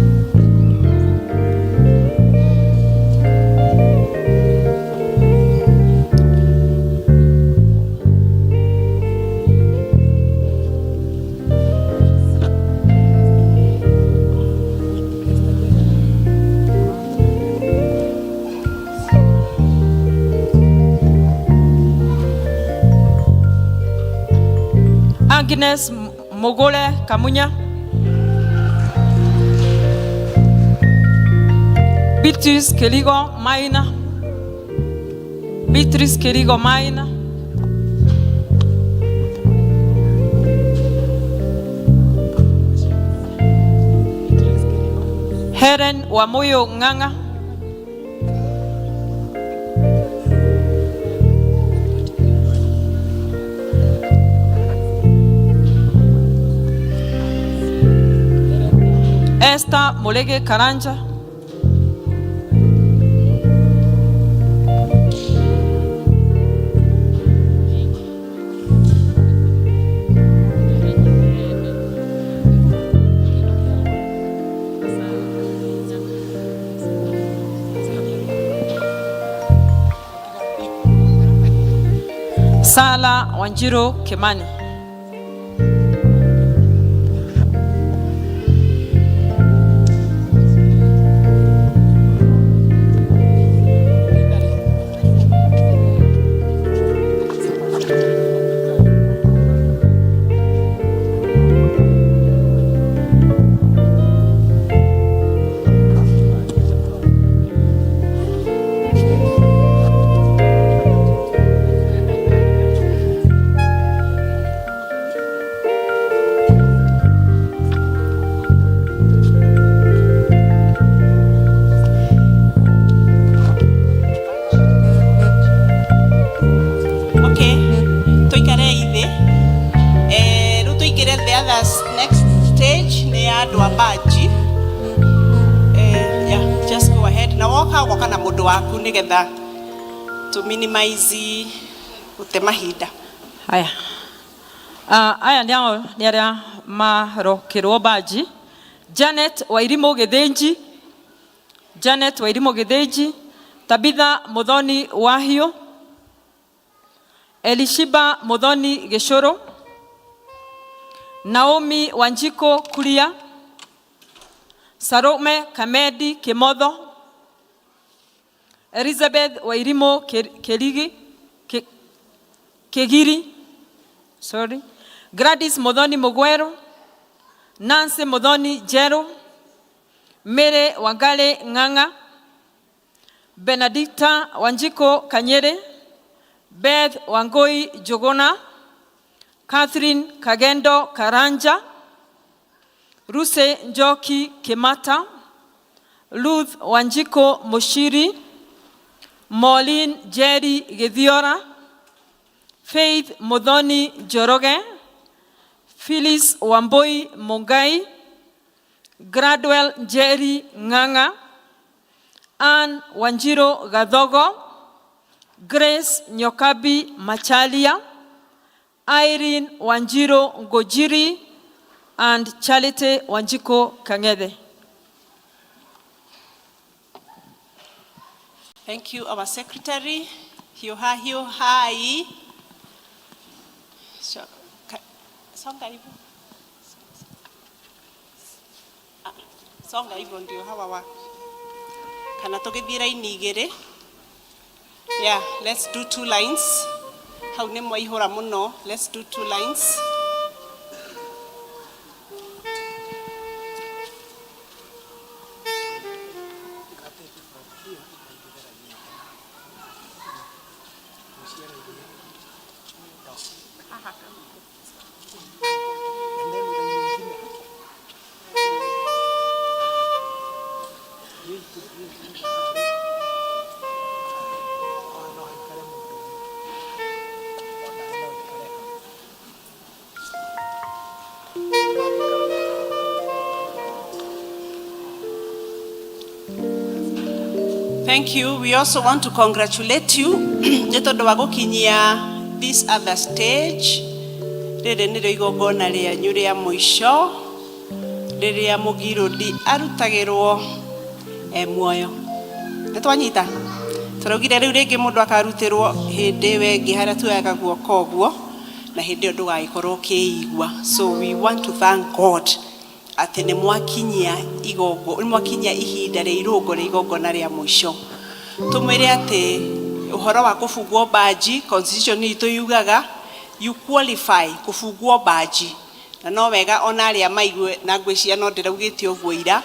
Agnes Mogole Kamunya. Beatrice Keligo Maina. Beatrice Keligo Maina. Helen Wamuyu Ng'ang'a. Esther Mulege Karanja. Sala Wanjiru Kimani. Okay, tuikare thĩ. Eh, rĩu tũingĩre the others next stage nĩ ya andũ a banji. Eh, yeah, just go ahead. Na woka ũgoka na mũndũ waku nĩgetha to minimize gũte mahinda. Haya. Aya nĩ ao nĩ arĩa marokĩrwo banji. Janet Wairimu Gĩthĩnji, Janet Wairimu Gĩthĩnji, Tabitha Muthoni Wahiũ, Elishiba Muthoni Gĩcũrũ, Naomi Wanjiko Kuria, Salome Kamedi Kimotho, Elizabeth Wairimu Kirigi, Kigiri, sorry, Gladys Muthoni Mugweru, Nancy Muthoni Njeru, Mary Wangari Ng'ang'a, Benedicta Wanjiko Kanyere, Beth Wangui Njuguna, Catherine Kagendo Karanja, Ruse Njoki Kimata, Ruth Wanjiko Mushiri, Maureen Jerry Githiora, Faith Muthoni Njoroge, Phyllis Wambui Mungai, Gradwell Jerry Ng'ang'a, Ann Wanjiro Gathogo, Grace Nyokabi Machalia, Irene Wanjiro Ngojiri, and Charity Wanjiko Kang'ethe. Thank you, our secretary. Hiuha hiuhai. So, songa hivyo. Ah, songa hivyo ndio hawa wa. Kana tũgĩthiĩ raini igĩrĩ. Yeah, let's do two lines. Hau nĩ mwaihũra mũno. Let's do two lines. Thank you. We also want to congratulate you nĩ tondũ wa gũkinyia this other stage. Rĩrĩ nĩrĩo igongona rĩanyu rĩa mũico rĩrĩa mũgirũndi arutagĩrwo e muoyo. Nĩ twanyita? Tũraugire rĩu rĩngĩ mũndũ akarutĩrwo hĩndĩ ĩyo ĩngĩ harĩa tuoyaga guoko ũguo na hĩndĩ ĩyo ndũgagĩkorwo ũkĩigua. So we want to thank God atĩ nĩ mwakinyia igongo nĩ mwakinyia ihinda rĩa irũngo rĩa igongona rĩa mũico. Tũmwĩre atĩ ũhoro wa kũbungwo banji constitution itũ yugaga you qualify kũbungwo banji na no wega ona arĩa maigue na ngwĩciria no ndĩraugĩte ũguo ira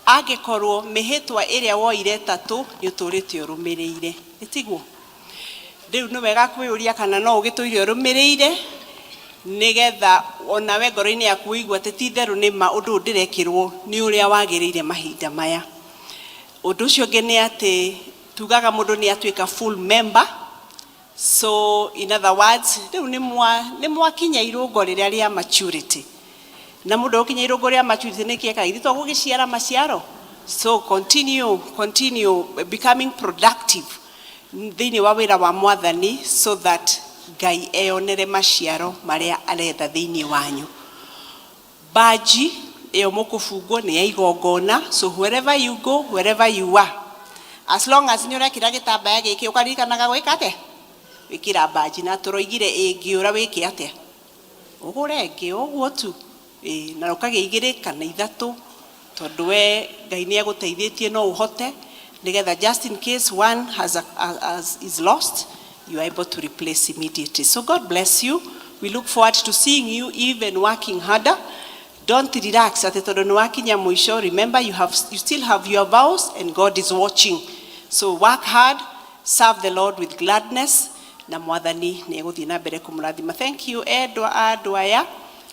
angĩkorwo mĩhĩtwa ĩrĩa woire ĩtatũ nĩ ũtũrĩte ũrũmĩrĩire, nĩ tiguo? Rĩu nĩ wega kwĩyũria kana no ũgĩtũire ũrũmĩrĩire nĩgetha onawe ngoro-inĩ yaku ũigue atĩ ti itherũ nĩ ma ũndũ ũyũ ndĩrekĩrwo nĩ ũrĩa wagĩrĩire mahinda maya. Ũndũ ũcio ũngĩ nĩ atĩ tugaga mũndũ nĩ atuĩka full member. So in other words, rĩu nĩ mwakinya irũngo rĩrĩa rĩa maturity. Na mũndũ ũkinya irũngo rĩa maturity nĩ kĩekaga ithuĩ to gũgĩciara maciaro. So continue, continue becoming productive thĩinĩ wa wĩra wa mwathani so that Ngai eyonere maciaro marĩa aretha thĩinĩ wanyu. Baji ĩyo mũkũbungwo nĩ ya igongona, so wherever you go, wherever you are, as long as nĩ ũrekĩra gĩtambaya gĩkĩ ũkaririkanaga gwĩka atĩa? Gwĩkĩra mbanji na tũroigire ĩngĩũra wĩke atĩa? Ũgũre ĩngĩ ũguo tu. Ĩĩ, na ũkagĩa igĩrĩ kana ithatũ tondũ we Ngai nĩ agũteithĩtie no ũhote, nĩgetha just in case one is lost, you are able to replace immediately. So God bless you. We look forward to seeing you even working harder. Don't relax atĩ tondũ nĩ wakinya mũico. Remember, you still have your vows and God is watching. So work hard, serve the Lord with gladness, na Mwathani nĩ egũthiĩ na mbere kũmũrathima. Thank you, endwa a andũ aya.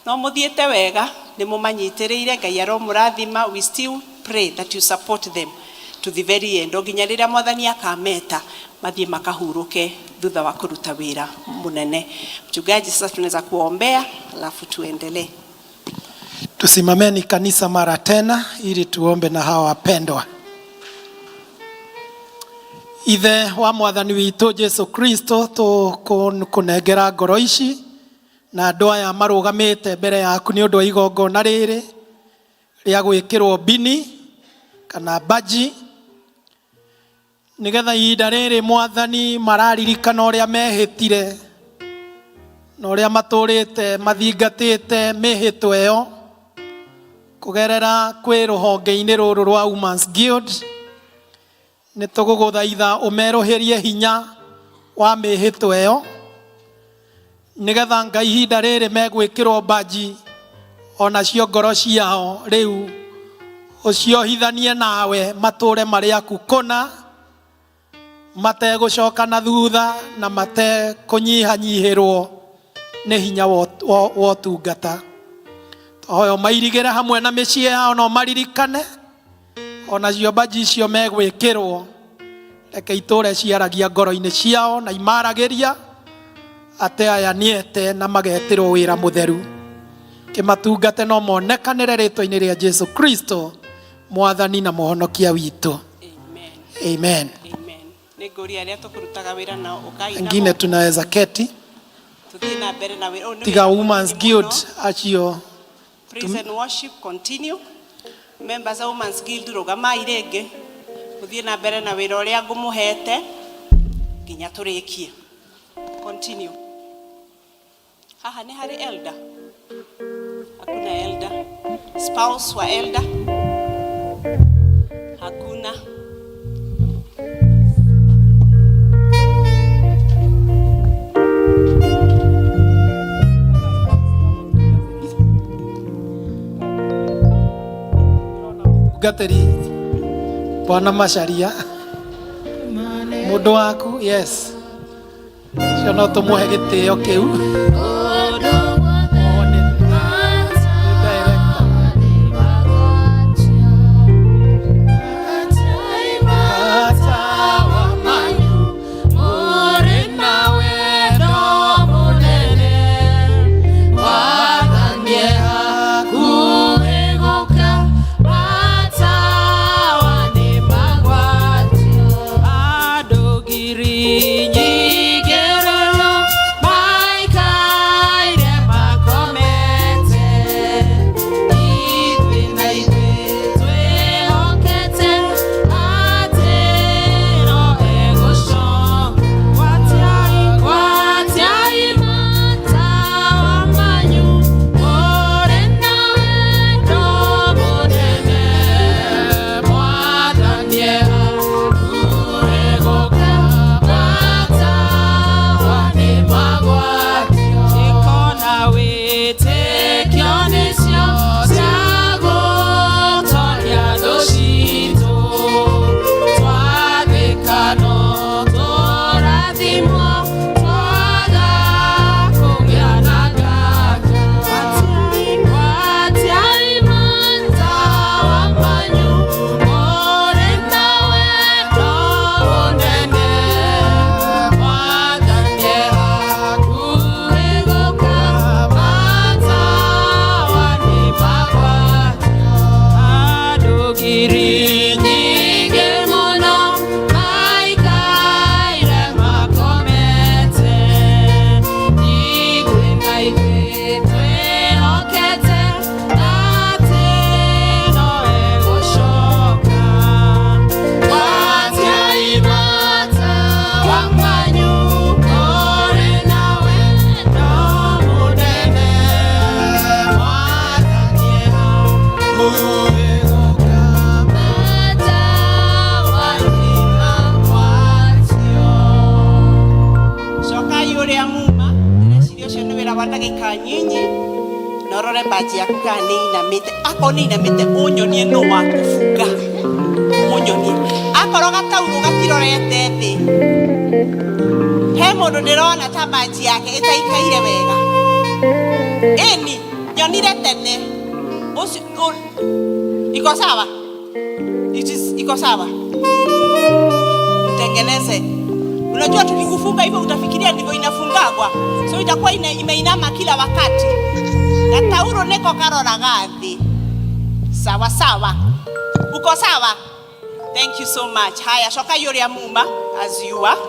No mũthiĩte wega, nĩ mũmanyitĩrĩire, Ngai aromũrathima. We still pray that you support them to the very end, o nginya rĩrĩa Mwathani akameta mathiĩ makahurũke thutha wa kũruta wĩra mũnene. Mchungaji, sasa tunaweza kuombea alafu tuendelee. Tusimameni kanisa mara tena ili tuombe na hawa wapendwa. Ithe wa Mwathani witũ Jesu Kristo, tũkũnengera ngoro ici na andũ aya marũgamĩte mbere yaku nĩ ũndũ wa igongona rĩrĩ rĩa gwĩkĩrwo bini kana baji, nĩgetha ihinda rĩrĩ Mwathani mararirikana ũrĩa mehĩtire na ũrĩa matũrĩte mathingatĩte mĩhĩtwa ĩyo kũgerera kwĩ rũhonge-inĩ rũrũ rwa Women's Guild. Nĩ tũgũgũthaitha ũmerũhĩrie hinya wa mĩhĩtwa ĩyo, nĩgetha Ngai ihinda rĩrĩ megwĩkĩrwo mbaji onacio ngoro ciao rĩu ũciohithanie nawe, matũre marĩ aku kũna, mategũcoka na thutha na matekũnyihanyihĩrwo nĩ hinya wa ũtungata. Twahoya mairigĩre hamwe na mĩciĩ yao no maririkane onacio mbaji icio megwĩkĩrwo, reke itũre ciaragia ngoro-inĩ ciao na imaragĩria atĩ aya nĩete na magetĩrwo wĩra mũtheru. Kĩmatungate no monekanĩre rĩtwa-inĩ rĩa Jesu Kristo, Mwathani na Mũhonokia witũ. Amen. Amen. Nĩ ngũria arĩa tũkũrutaga wĩra nao ũkai. Wengine tunaweza keti. Tuthiĩ na mbere na wĩra. Ũyũ nĩ Tiga wĩra Women's mũnene Guild mũno. acio. Praise and worship continue. Members of Women's Guild, rũgamai rĩngĩ. Mũthiĩ na mbere na wĩra ũrĩa ngũmũhete nginya tũrĩkie. Continue. Haha nĩ harĩ elder? Hakuna elder. Spouse wa elder? Hakuna. Tungatĩri Bwana Macharia, mũndũ waku, yes, cio no tũmũhe gĩtĩo kĩu. Oho nĩ director. Matawa manyu mũrĩ na wendo mũnene, Mwathani hakuhĩ gũka, matawa nĩ magwatio. Andũ ngiri nyingĩ rũrũ maikaraga. Ũrore mbanji yaku kana nĩ inamĩte. Akorwo nĩ inamĩte ũnyonie nũ wakũbunga. Ũnyonie. Akorwo gataurũ gatirorete thĩ. He mũndũ ndĩrona ta mbanji yake ĩtaikaire wega. Ĩni, nyonire tene. Ũcio iko sawa? It is iko sawa? Mtengeneze. Unajua tukikufunga hivyo utafikiria ndivyo inafungagwa. So itakuwa imeinama kila wakati. Gatauro niko karoraga thĩ. Sawa sawa. Uko sawa? Thank you so much. Haya, cokai ũrĩa muma as you are.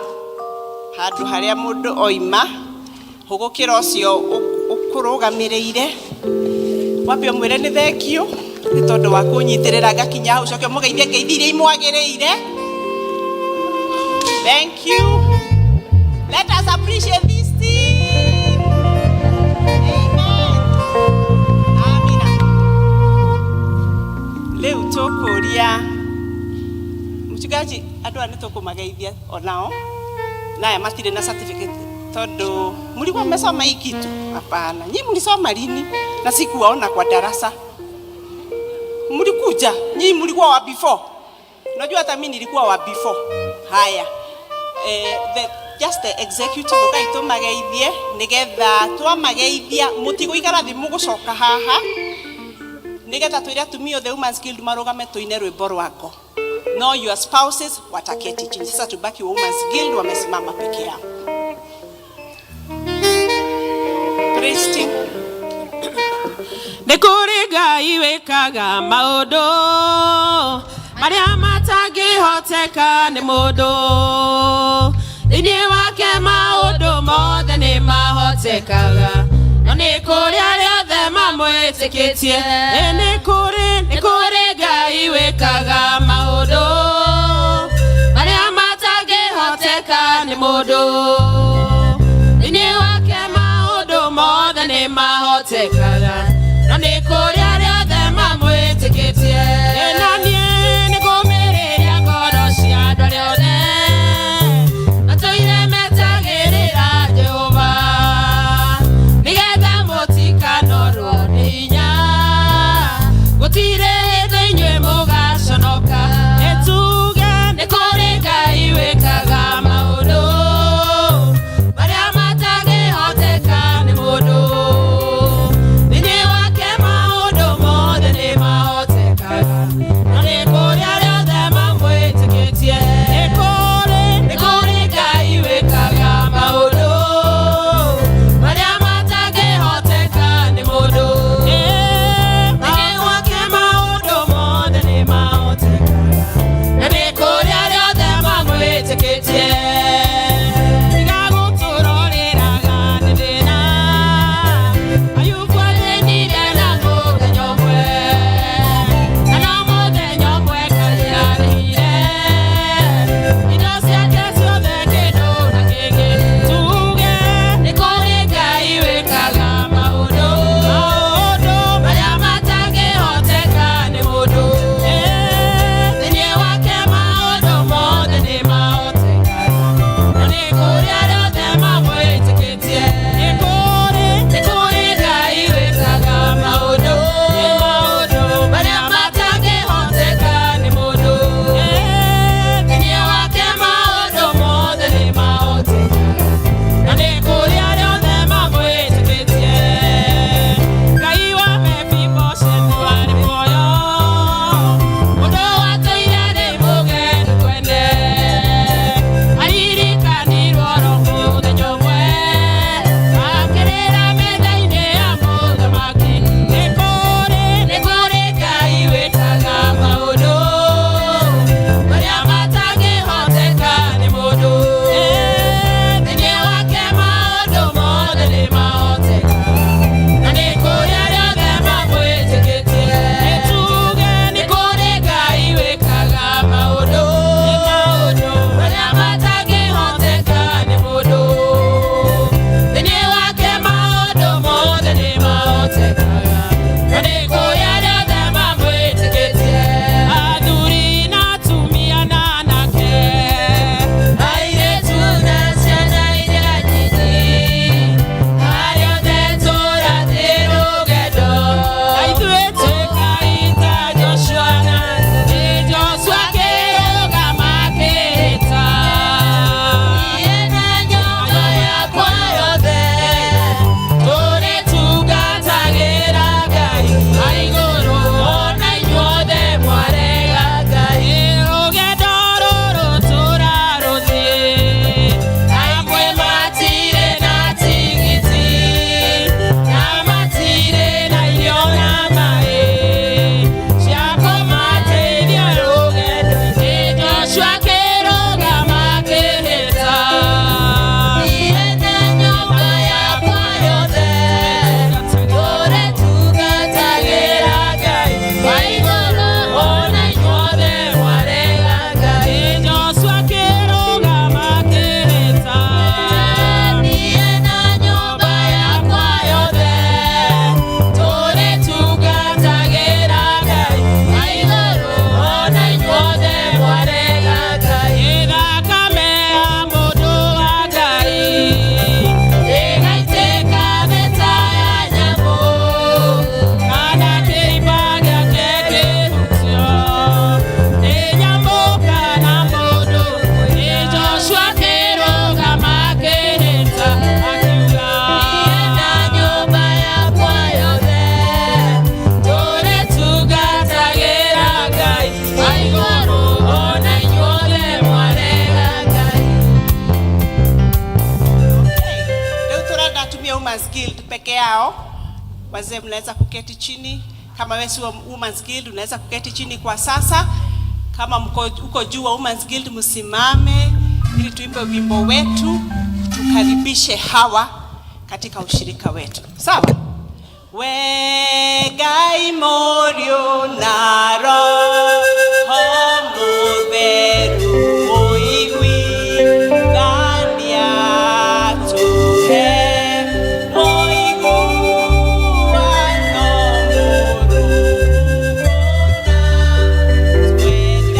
Handũ harĩa mũndũ oima. Hũgũkĩra ũcio ũkũrũgamĩrĩire. Wambe ũmwĩre nĩ thengiũ nĩ tondũ wa kũnyitĩrĩra ngakinya hau, coke ũmũgeithie ngeithi iria imwagĩrĩire. Thank you. Let us appreciate this team. Amen. Amina. Rĩu tũkũria mchungaji, andũ aya nĩ tũkũmageithia onao naya matirĩ na certificate tondũ mlikuwa mmesoma hii kitu? Hapana, nyinyi mlisoma lini? Na sikuwaona kwa darasa. Mlikuja, nyinyi mlikuwa wa before. Unajua hata mimi nilikuwa wa before. Haya. Just the executive ukai tũmageithie nĩgetha twamageithia mũtigũikara thĩ, mũgũcoka haha nĩgetha twĩre atumia othe Women's Guild marũgame tũine rwĩmbo rwako. No, your spouses wataketi chini. Sasa tubaki wa Women's Guild wamesimama peke yao. Praise team. Nĩ kũrĩ Ngai wĩkaga maũndũ marĩa matangĩhoteka nĩ mũndũ. Thĩinĩ wake maũndũ mothe nĩ mahotekaga, no nĩ kũrĩ arĩa othe mamwĩtĩkĩtie. Ĩ nĩ kũrĩ Ngai wĩkaga maũndũ marĩa matangĩhoteka nĩ mũndũ. Thĩinĩ wake maũndũ mothe nĩ mahotekaga, no nĩ kũrĩ arĩa othe mamwĩtĩkĩtie. Ĩ na niĩ nĩ ngũmĩrĩria ngoro cia andũ arĩa othe matũire metagĩrĩra Jehova, nĩgetha mũtikanorwo nĩ hinya, gũtirĩ hĩndĩ inyuĩ mũgaconoka. Nĩtuge nĩ kũrĩ Ngai wĩkaga maũndũ marĩa matangĩhoteka nĩ mũndũ. Thĩinĩ yao. Wazee mnaweza kuketi chini. Kama wewe si wa Women's Guild unaweza kuketi chini kwa sasa. Kama mko uko juu wa Women's Guild msimame ili tuimbe wimbo wetu, tukaribishe hawa katika ushirika wetu. Sawa? We Ngai Mũriũ na Roho Mũtheru mũiguithania tũhe mũiguano mũrũmu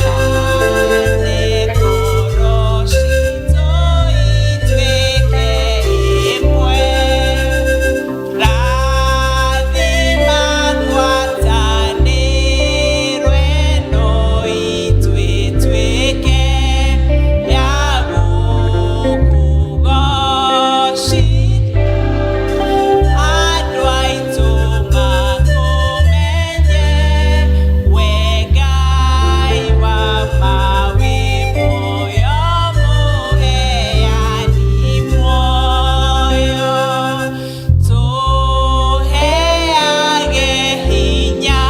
twendane ngoro citũ ituĩke ĩmwe. Rathima ngwatanĩro ĩno itũ ĩtuĩke ya gũkũgocithia. Andũ aitũ makũmenye, we Ngai wa ma wĩ muoyo mũheani muoyo. Tũheage hinya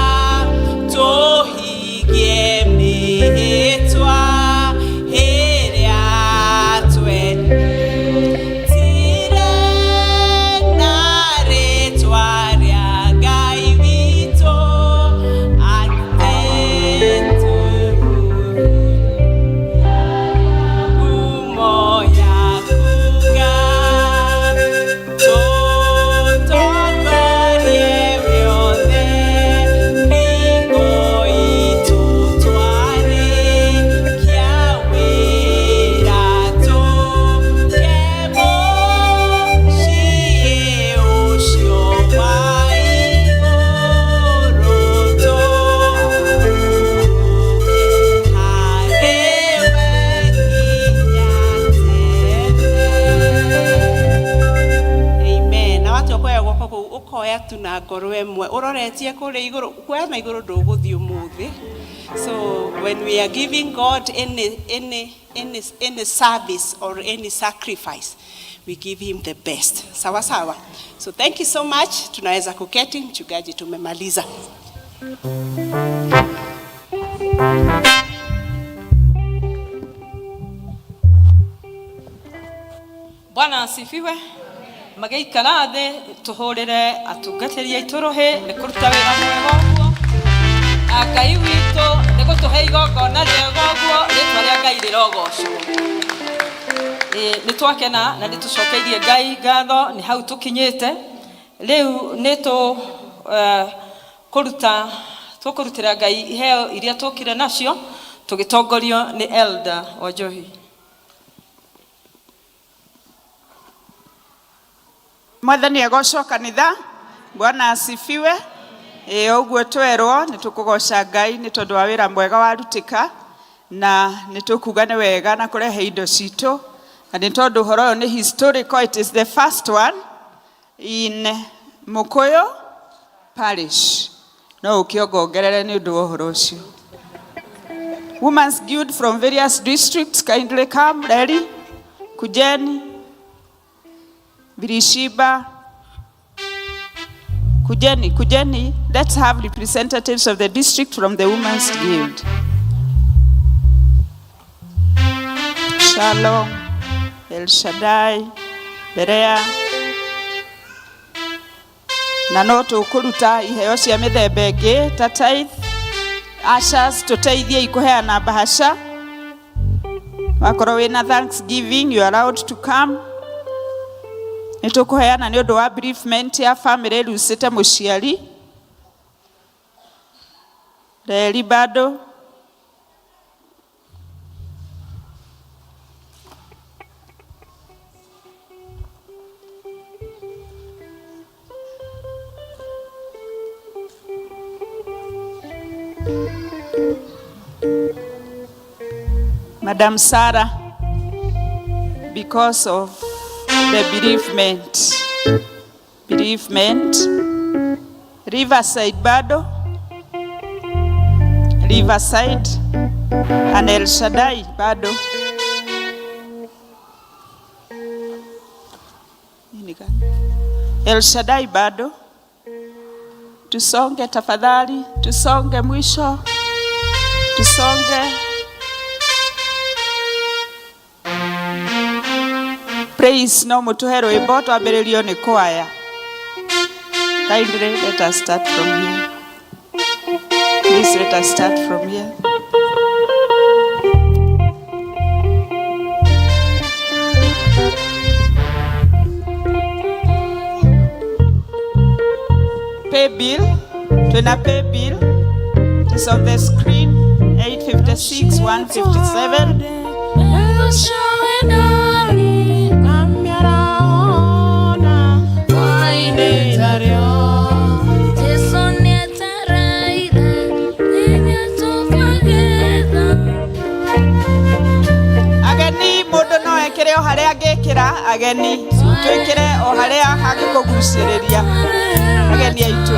tũhingie mĩhĩtwa ĩrĩa twetire na rĩtwa rĩa Ngai witũ atĩ ngumo yaku Ngai tũtongorie wĩothe hingo itũ twarĩkia wĩra tũke mũciĩ ũcio wa igũrũ tũhurũke harĩ we nginya tene. Amen. Na watua kuoya guoko kũu ũkoya tu na ngoro ĩmwe ũroretie kũrĩa igũrũ kuoya na igũrũ ndũgũthiĩ ũmũthĩ. So when we are giving God any service or any sacrifice, we give him the best. Sawa sawa. So thank you so much. Tunaweza kuketi, mchungaji, tumemaliza. Bwana asifiwe. Magĩikara thĩ tũhũrĩre atungatĩri aitũ rũhĩ nĩ kũruta wĩra mwega ũguo na Ngai witũ nĩ gũtũhe igongona rĩega ũguo rĩtwa rĩa Ngai rĩrogocwo. Ĩĩ, nĩ twakena na nĩ tũcokeirie Ngai ngatho nĩ hau tũkinyĩte rĩu nĩ tũ kũruta tũkũrutĩra Ngai iheo iria tũkire nacio tũgĩtongorio nĩ Elder Wanjohi. Mwathani agocwo kanitha. Bwana asifiwe. Ĩ ũguo twerwo nĩ tũkũgoca Ngai nĩ tondũ wa wĩra mwega warutĩka na nĩ tũkuga nĩ wega na kũrehe indo citũ na nĩ tondũ ũhoro ũyũ nĩ historical, it is the first one in Mukuyu Parish. No ũkĩongongerere nĩ ũndũ wa ũhoro ũcio. Women's Guild from various districts kindly come ready. Kujeni Virishiba. Kujeni, Kujeni. Let's have representatives of the district from the Women's Guild. Shalom, El Shaddai, Berea. Na no tũkũruta iheo cia mĩthemba ĩngĩ ta tithe, ushers tũteithiei kũheana bahasha. Wakorwo wĩna thanksgiving you are allowed to come. Nĩ tũkũheana nĩ ũndũ wa bereavement ya family ĩrucĩte mũciari. Reri bado. Madam Sarah, because of the bereavement. Bereavement. Riverside bado. Riverside. And El Shaddai bado. Nini gani? El Shaddai bado. Tusonge tafadhali, tusonge mwisho, tusonge. Praise no mutuhe rwimbo twambĩrĩrio nĩ kwaya. Kindly let us start from here. Please let us start from here. Pay bill, twina pay bill. It is on the screen, 856 157. Ageni mũndũ no ekĩre o harĩa angĩkĩra ageni twĩkĩre o harĩa hangĩkũgucĩrĩria ageni aitũ.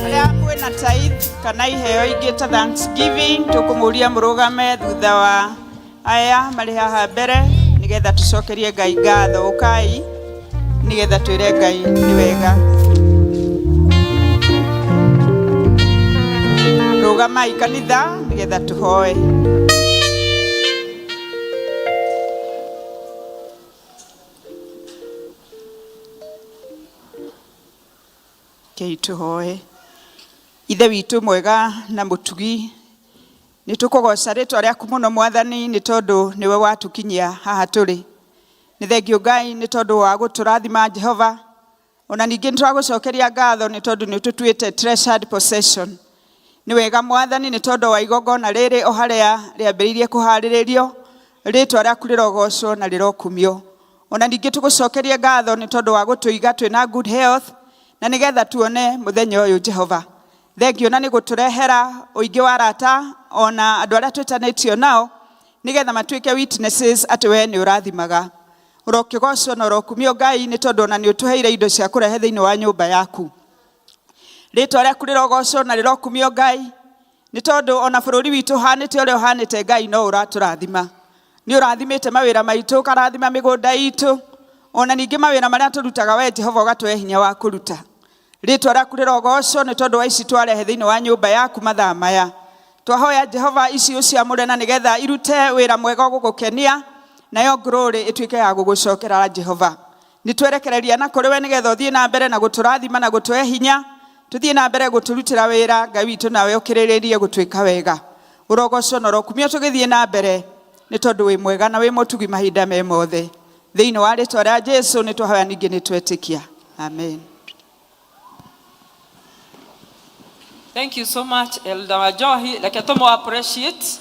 Arĩa mwĩna tithe kana iheo ingĩ ta thanksgiving tũkũmũria mũrũgame thutha wa aya marĩ haha mbere nĩgetha tũcokerie Ngai ngatho. Ũkai nĩgetha twĩre Ngai nĩ wega. Rũgamai kanitha nĩgetha tũhoe. Rekei tũhoe. Ithe witũ mwega na mũtugi, nĩ tũkũgoca rĩtwa rĩaku mũno Mwathani, nĩ tondũ nĩwe watukinyia haha tũrĩ. Nĩ thengio Ngai nĩ tondũ wa gũtũrathima Jehova, ona ningĩ nĩ tũragũcokeria ngatho nĩ tondũ nĩ ũtũtuĩte treasured possession. Nĩ wega Mwathani nĩ tondũ wa igongona rĩrĩ o harĩa rĩambĩrĩirie kũharĩrĩrio, rĩtwa rĩaku rĩrogocwo na rĩrokumio. Ona ningĩ tũgũcokerie ngatho nĩ tondũ wa gũtũiga twĩna good health, Na nĩgetha tuone mũthenya ũyũ Jehova. Thengio na nĩ gũtũrehera ũingĩ wa arata ona andũ arĩa twĩtanĩtio nao nĩgetha matuĩke witnesses atĩ we nĩ ũrathimaga. Ũrokĩgocwo na ũrokumio Ngai nĩ tondũ ona nĩ ũtũheire indo cia kũrehe thĩinĩ wa nyũmba yaku. Rĩtwa rĩaku rĩrogocwo na rĩrokumio Ngai nĩ tondũ ona bũrũri witũ ũhanĩte ũrĩa ũhanĩte Ngai no ũratũrathima. Nĩ ũrathimĩte mawĩra maitũ, ũkarathima mĩgũnda itũ, ona ningĩ mawĩra marĩa tũrutaga we Jehova ũgatũhe hinya wa kũruta. Rĩtwa rĩaku rĩrogocwo nĩ tondũ wa ici twarehe thĩinĩ wa nyũmba yaku mathaa maya. Twahoya Jehova ici ũciamũre na nĩgetha irute wĩra mwega ũgũgũkenia, nayo glory ĩtuĩke ya gũgũcokera Jehova. Nĩ twerekereria na kũrĩ we nĩgetha ũthiĩ na mbere na gũtũrathima na gũtũhe hinya, tũthiĩ na mbere gũtũrutĩra wĩra, Ngai witũ nawe ũkĩrĩrĩrie gũtwĩka wega. Ũrogocwo na ũrokumio tũgĩthiĩ na mbere, nĩ tondũ wĩ mwega na wĩ mũtugi mahinda me mothe. Thĩinĩ wa rĩtwa rĩa Jesu nĩ twahoya ningĩ nĩ twetĩkia. Amen. Thank you so much, Elder Wajohi. Reke tũmũ appreciate.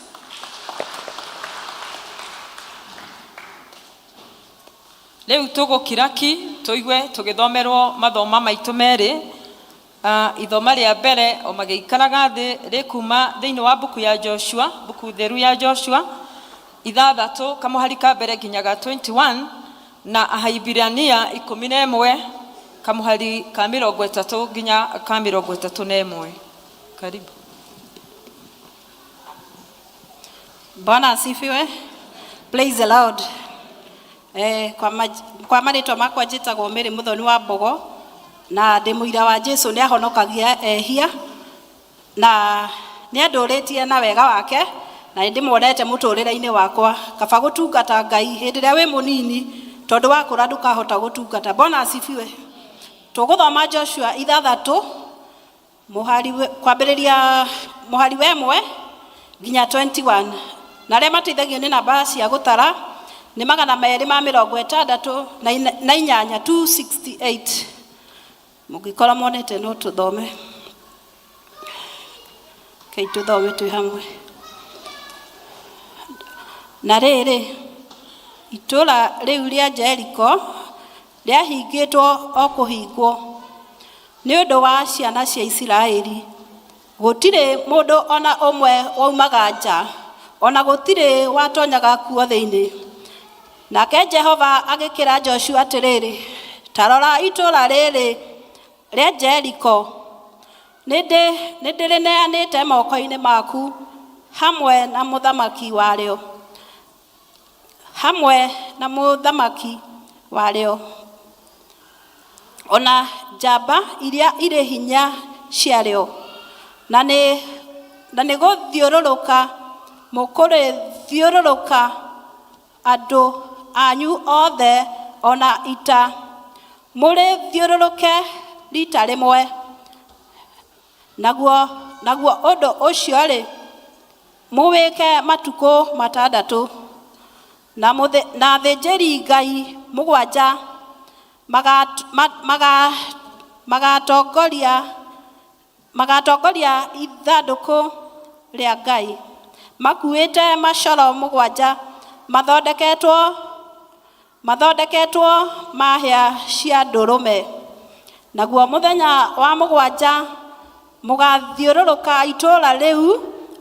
Rĩu tũgũkira ki tũigue tũgĩthomerwo mathoma maitũ merĩ. Ah, ithoma rĩa mbere o magĩikaraga thĩ rĩkuma thĩinĩ wa mbuku ya Joshua, mbuku theru ya Joshua ithathatũ kamũhari ka mbere nginya ga 21 na Ahibirania 11 kamũhari ka 30 nginya ka 31. Karibu. Bwana asifiwe. Praise the Lord. Eh, kwa, maj, kwa marĩtwa makwa njĩtagwo Mary Mũthoni wa Mbogo na ndĩ mũira wa Jesu nĩ ahonokagia ehia na nĩ andũrĩtie na wega wake na nĩ ndĩmuonete mũtũrĩre-inĩ wakwa kaba gũtungata Ngai hĩndĩ ĩrĩa wĩ mũnini tondũ wakũra ndũkahota gũtungata. Bwana asifiwe. Tũgũthoma Joshua ithathatũ Mũhari kwambĩrĩria mũhari wa ĩmwe nginya 21 na arĩa mateithagio nĩ namba cia gũtara nĩ 268 268 mũngĩkorwo monete no tũthome kei tũthome twĩ hamwe na rĩrĩ itũũra rĩu rĩa Jeriko rĩahingĩtwo o kũhingwo nĩ ũndũ wa ciana cia Isiraeli. Gũtirĩ mũndũ o na ũmwe waumaga nja, o na gũtirĩ watonyaga kuo thĩinĩ. Nake Jehova agĩkĩra Joshua atĩrĩrĩ, Ta rora itũũra rĩrĩ rĩa Jeriko, nĩ ndĩrĩneanĩte moko-inĩ maku hamwe na mũthamaki warĩo. hamwe na mũthamaki warĩo, o na njamba iria irĩ hinya ciarĩo, na nĩ na nĩ gũthiũrũrũka mũkũrĩthiũrũrũka andũ anyu othe o na ita, mũrĩthiũrũrũke rita rĩmwe. Naguo, naguo ũndũ ũcio-rĩ, Mũwĩke matukũ matandatũ, na na athĩnjĩri-Ngai mũgwanja magatongoria magatongoria ithandũkũ rĩa Ngai, makuĩte macoro mũgwanja mathondeketwo mathondeketwo ma hĩa cia ndũrũme. Naguo mũthenya wa mũgwanja mũgaathiũrũrũka itũũra rĩu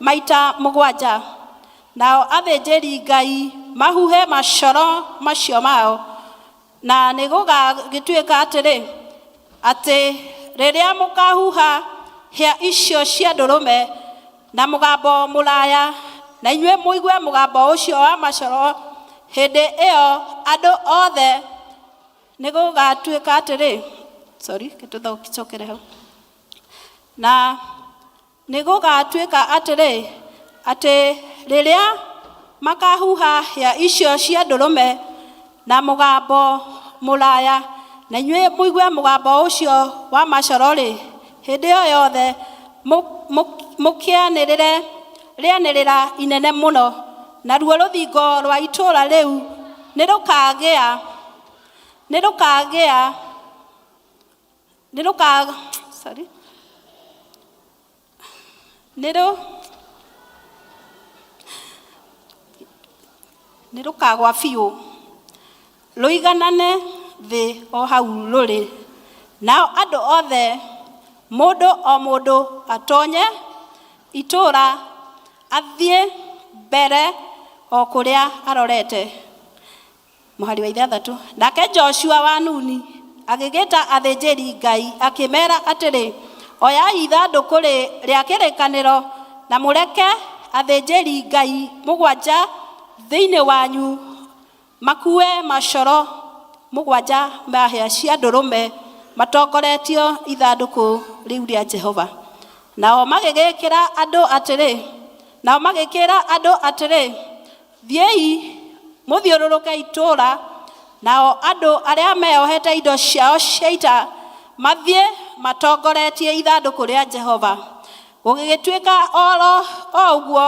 maita mũgwanja, nao athĩnjĩri-Ngai mahuhe macoro macio mao. Na nĩgũgagĩtuĩka atĩrĩ, atĩ rĩrĩa mũkahuha hĩa icio cia ndũrũme na mũgambo mũraya, na inyuĩ mũigue mũgambo ũcio wa macoro, hĩndĩ ĩyo andũ othe nĩgũgatuĩka atĩrĩ, sorry, tũcokere hau. Na nĩgũgatuĩka atĩrĩ, atĩ rĩrĩa makahuha hĩa icio cia ndũrũme na mũgambo mũraya, na inyuĩ mũigue mũgambo ũcio wa macoro-rĩ, hĩndĩ ĩyo yothe mũkĩanĩrĩre rĩanĩrĩra inene mũno, naruo rũthingo rwa itũũra rĩu nĩrũkagĩa nĩrũkagĩa nĩrũka sorry nĩrũ nĩrũkagwa biũ rũiganane thĩ o hau rũrĩ. Nao andũ othe, mũndũ o mũndũ atonye itũũra athiĩ mbere o kũrĩa arorete. Mũhari wa ithathatũ. Nake Joshua wa Nuni agĩgĩta athĩnjĩri Ngai akĩmeera atĩrĩ, oyai ithandũkũ rĩa kĩrĩkanĩro na mũreke athĩnjĩri Ngai mũgwanja thĩinĩ wanyu makue macoro mũgwanja ma hĩa cia ndũrũme matongoretio ithandũkũ rĩu rĩa Jehova. Nao magĩgĩkĩra andũ atĩrĩ, nao magĩkĩra andũ atĩrĩ, thiĩi mũthiũrũrũke itũũra, nao andũ arĩa meohete indo ciao cia ita mathiĩ matongoretie ithandũkũ rĩa Jehova. Gũgĩgĩtuĩka oro o ũguo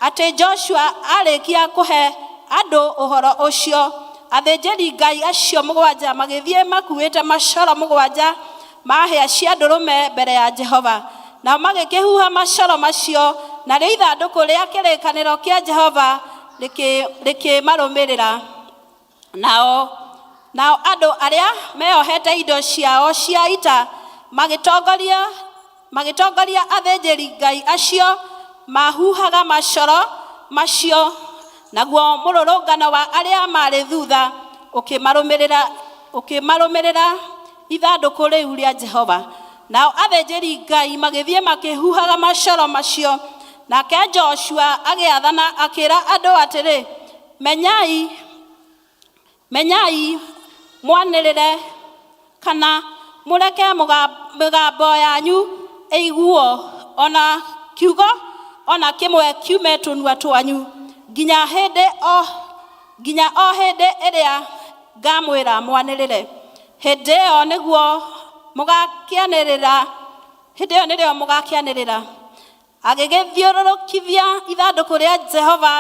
atĩ Joshua arĩkia kũhe andũ ũhoro ũcio, athĩnjĩri Ngai acio mũgwanja magĩthiĩ makuĩte macoro mũgwanja ma hĩa cia ndũrũme mbere ya Jehova. Nao magĩkĩhuha macoro macio, narĩo ithandũkũ rĩa kĩrĩkanĩro kĩa Jehova rĩkĩmarũmĩrĩra. Nao, nao andũ arĩa meohete indo ciao cia ita magĩtongoria magĩtongoria athĩnjĩri Ngai acio mahuhaga macoro macio, naguo mũrũrũngano wa arĩa maarĩ thutha ũkĩmarũmĩrĩra ũkĩmarũmĩrĩra ithandũkũ rĩu rĩa Jehova. Nao athĩnjĩri Ngai magĩthiĩ makĩhuhaga macoro macio. Nake Joshua agĩathana akĩra andũ atĩrĩ, menyai menyai mwanĩrĩre kana mũreke mĩgambo yanyu ĩiguo ona kiugo ona kĩmwe kiume tũnua twanyu nginya hĩndĩ o nginya o hĩndĩ ĩrĩa ngamwĩra mwanĩrĩre. Hĩndĩ ĩyo nĩguo mũgakĩanĩrĩra, hĩndĩ ĩyo nĩrĩo mũgakĩanĩrĩra. Agĩgĩthiũrũrũkithia ithandũkũ rĩa Jehova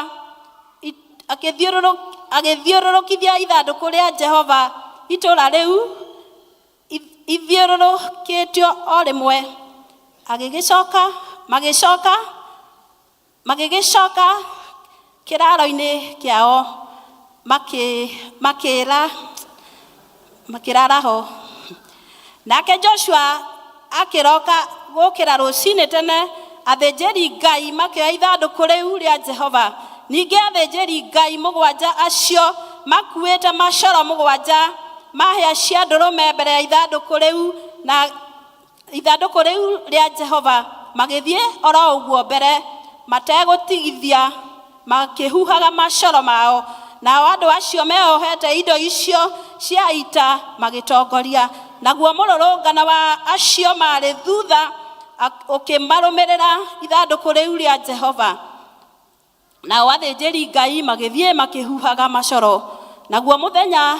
agĩthiũrũrũkithia ithandũkũ rĩa Jehova itũũra rĩu ithiũrũrũkĩtio o rĩmwe. Agĩgĩcoka magĩcoka magĩgĩcoka kĩraaro-inĩ kĩao makĩra makĩrara ho. Nake Joshua akĩroka gũkĩra rũcinĩ tene, athĩnjĩri Ngai makĩoya ithandũkũ rĩu rĩa Jehova. Ningĩ athĩnjĩri Ngai mũgwanja acio makuĩte macoro mũgwanja ma hĩa cia ndũrũme mbere ya ithandũkũ rĩu na ithandũkũ rĩu rĩa Jehova magĩthiĩ oro ũguo mbere mategũtigithia makĩhuhaga macoro mao. Nao andũ acio meohete indo icio cia ita magĩtongoria, naguo mũrũrũngano wa acio maarĩ thutha ũkĩmarũmĩrĩra ithandũkũ rĩu rĩa Jehova. Nao athĩnjĩri Ngai magĩthiĩ makĩhuhaga macoro, naguo mũthenya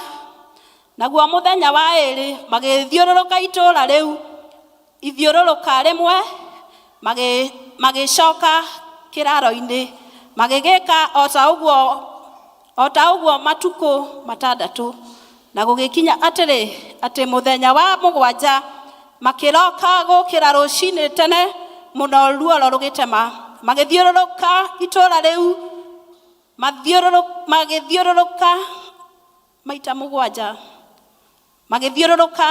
naguo mũthenya wa ĩĩrĩ magĩthiũrũrũka itũũra rĩu ithiũrũrũka rĩmwe, magĩcoka kĩraaro-inĩ, magĩgĩka o ta ũguo o ta ũguo matukũ matandatũ. Na gũgĩkinya atĩrĩ, atĩ mũthenya wa mũgwanja makĩroka gũkĩra rũcinĩ tene mũno ruoro rũgĩtema, magĩthiũrũrũka itũũra rĩu magĩthiũrũrũka maita mũgwanja, magĩthiũrũrũka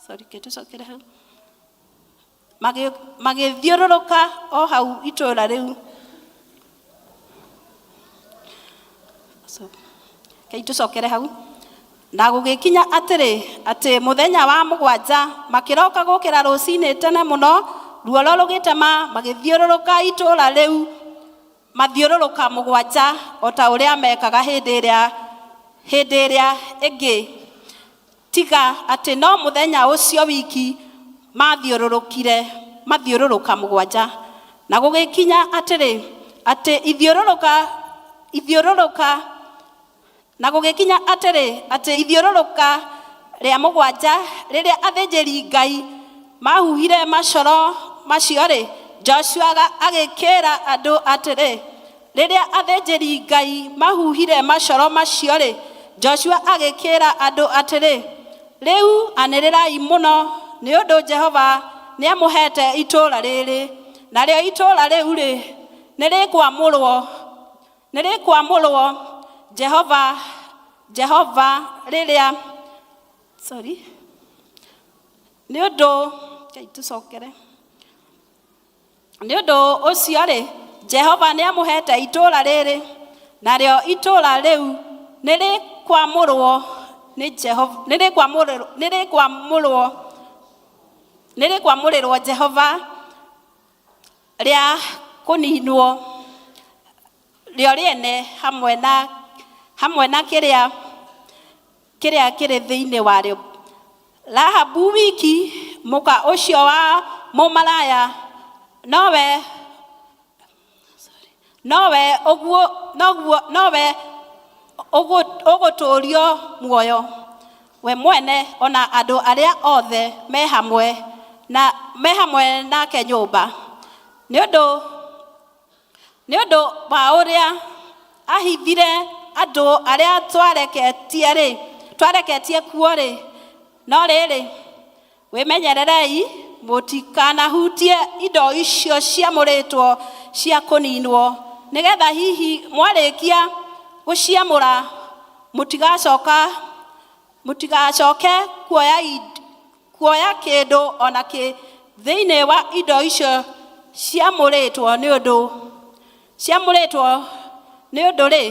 sorry, tũcokere hau, magĩthiũrũrũka o hau itũũra rĩu. Kei tũcokere hau. Na gũgĩkinya atĩrĩ, atĩ mũthenya wa mũgwanja makĩroka gũkĩra rũcinĩ tene mũno ruoro rũgĩtema, magĩthiũrũrũka itũũra rĩu mathiũrũrũka mũgwanja o ta ũrĩa mekaga hĩndĩ ĩrĩa ĩngĩ, tiga atĩ no mũthenya ũcio wiki mathiũrũrũkire mathiũrũrũka mũgwanja. Na gũgĩkinya atĩrĩ, atĩ ithiũrũrũka ithiũrũrũka na gũgĩkinya atĩrĩ, atĩ ithiũrũrũka rĩa mũgwanja rĩrĩa athĩnjĩri Ngai mahuhire macoro macio-rĩ, Joshua agĩkĩra andũ atĩrĩ, rĩrĩa athĩnjĩri Ngai mahuhire macoro macio-rĩ, Joshua agĩkĩra andũ atĩrĩ, rĩu anĩrĩrai mũno, nĩ ũndũ Jehova nĩamũheete itũũra rĩrĩ, narĩo itũũra rĩu-rĩ, nĩrĩkwamũrwo nĩrĩkwamũrwo Jehova Jehova rĩrĩa sorry Nĩ ũndũ Ngai tũcokere. Nĩ ũndũ ũcio-rĩ, Jehova nĩamũheete itũũra rĩrĩ, narĩo itũũra rĩu nĩrĩkwamũrwo nĩ Jehova, nĩrĩkwamũrĩrwo, nĩrĩkwamũrwo, nĩrĩkwamũrĩrwo Jehova rĩa kũninwo rĩo rĩene hamwe na, hamwe na kĩrĩa kĩrĩa kĩrĩ thĩinĩ warĩo. Rahabu wiki, mũka ũcio wa mũmaraya, nowe nowe ũguo noguo nowe ũgũtũũrio muoyo we mwene ona andũ arĩa othe me hamwe na me hamwe nake nyũmba nĩ ũndũ Nĩ ũndũ wa ũrĩa ahithire andũ arĩa twareketie-rĩ, twareketie kuo-rĩ, no rĩrĩ, wĩmenyererei mũtikanahutie indo icio ciamũrĩtwo cia kũninwo, nĩ getha hihi mwarĩkia gũciamũra mũtigacoka mũtigacoke kuoya kuoya kĩndũ o na kĩ thĩinĩ wa indo icio ciamũrĩtwo nĩ ũndũ ciamũrĩtwo nĩ ũndũ-rĩ,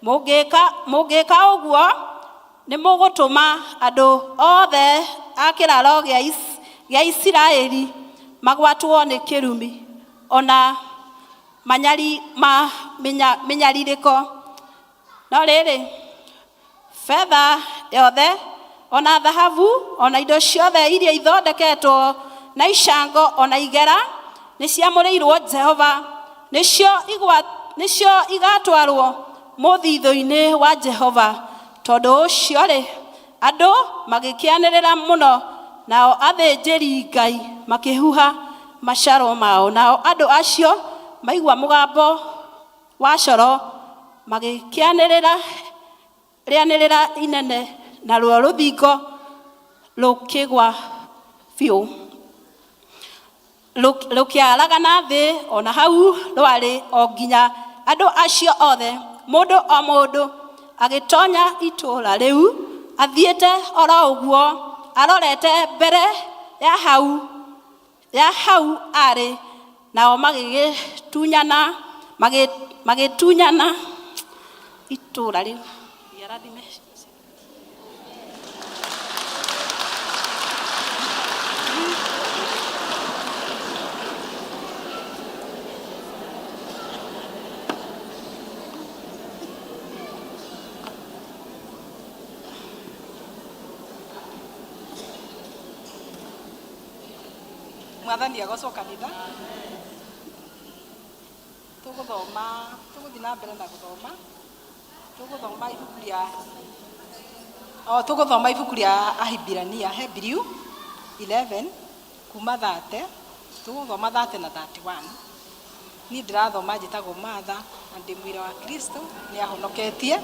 mũngĩka mũngĩka ũguo nĩ mũgũtũma andũ othe a kĩraaro gĩa gĩa Isiraeli magwatwo nĩ kĩrumi o na manyari, ma, mĩnyarirĩko. No rĩrĩ, betha yothe ona thahabu ona indo ciothe iria ithondeketwo na icango ona igera nĩ ciamũrĩirwo Jehova, nĩcio igwa, nĩcio igatwarwo mũthithũ-inĩ wa Jehova. Tondũ ũcio-rĩ, andũ magĩkĩanĩrĩra mũno, nao athĩnjĩri Ngai makĩhuha macaro mao, nao andũ acio maigua mũgambo wa coro magĩkĩanĩrĩra rĩanĩrĩra inene, naruo rũthingo rũkĩgwa biũ, rũkĩaragana thĩ o na hau rwarĩ o nginya andũ acio othe, mũndũ o mũndũ agĩtonya itũũra rĩu athiĩte oro ũguo arorete mbere ya hau ya hau arĩ, nao magĩgĩtunyana magĩtunyana itũũra rĩu. Arathime. Mwathani agocwo kanitha. Tũgũthoma, tũgũthiĩ na mbere na gũthoma. Tũgũthoma ibuku rĩa o tũgũthoma ibuku rĩa Ahibirania, Hebrew 11 kuma 30, tũgũthoma 30 na 31. Niĩ ndĩrathoma njĩtagwo Martha na ndĩ mũira wa Kristo nĩ ahonoketie.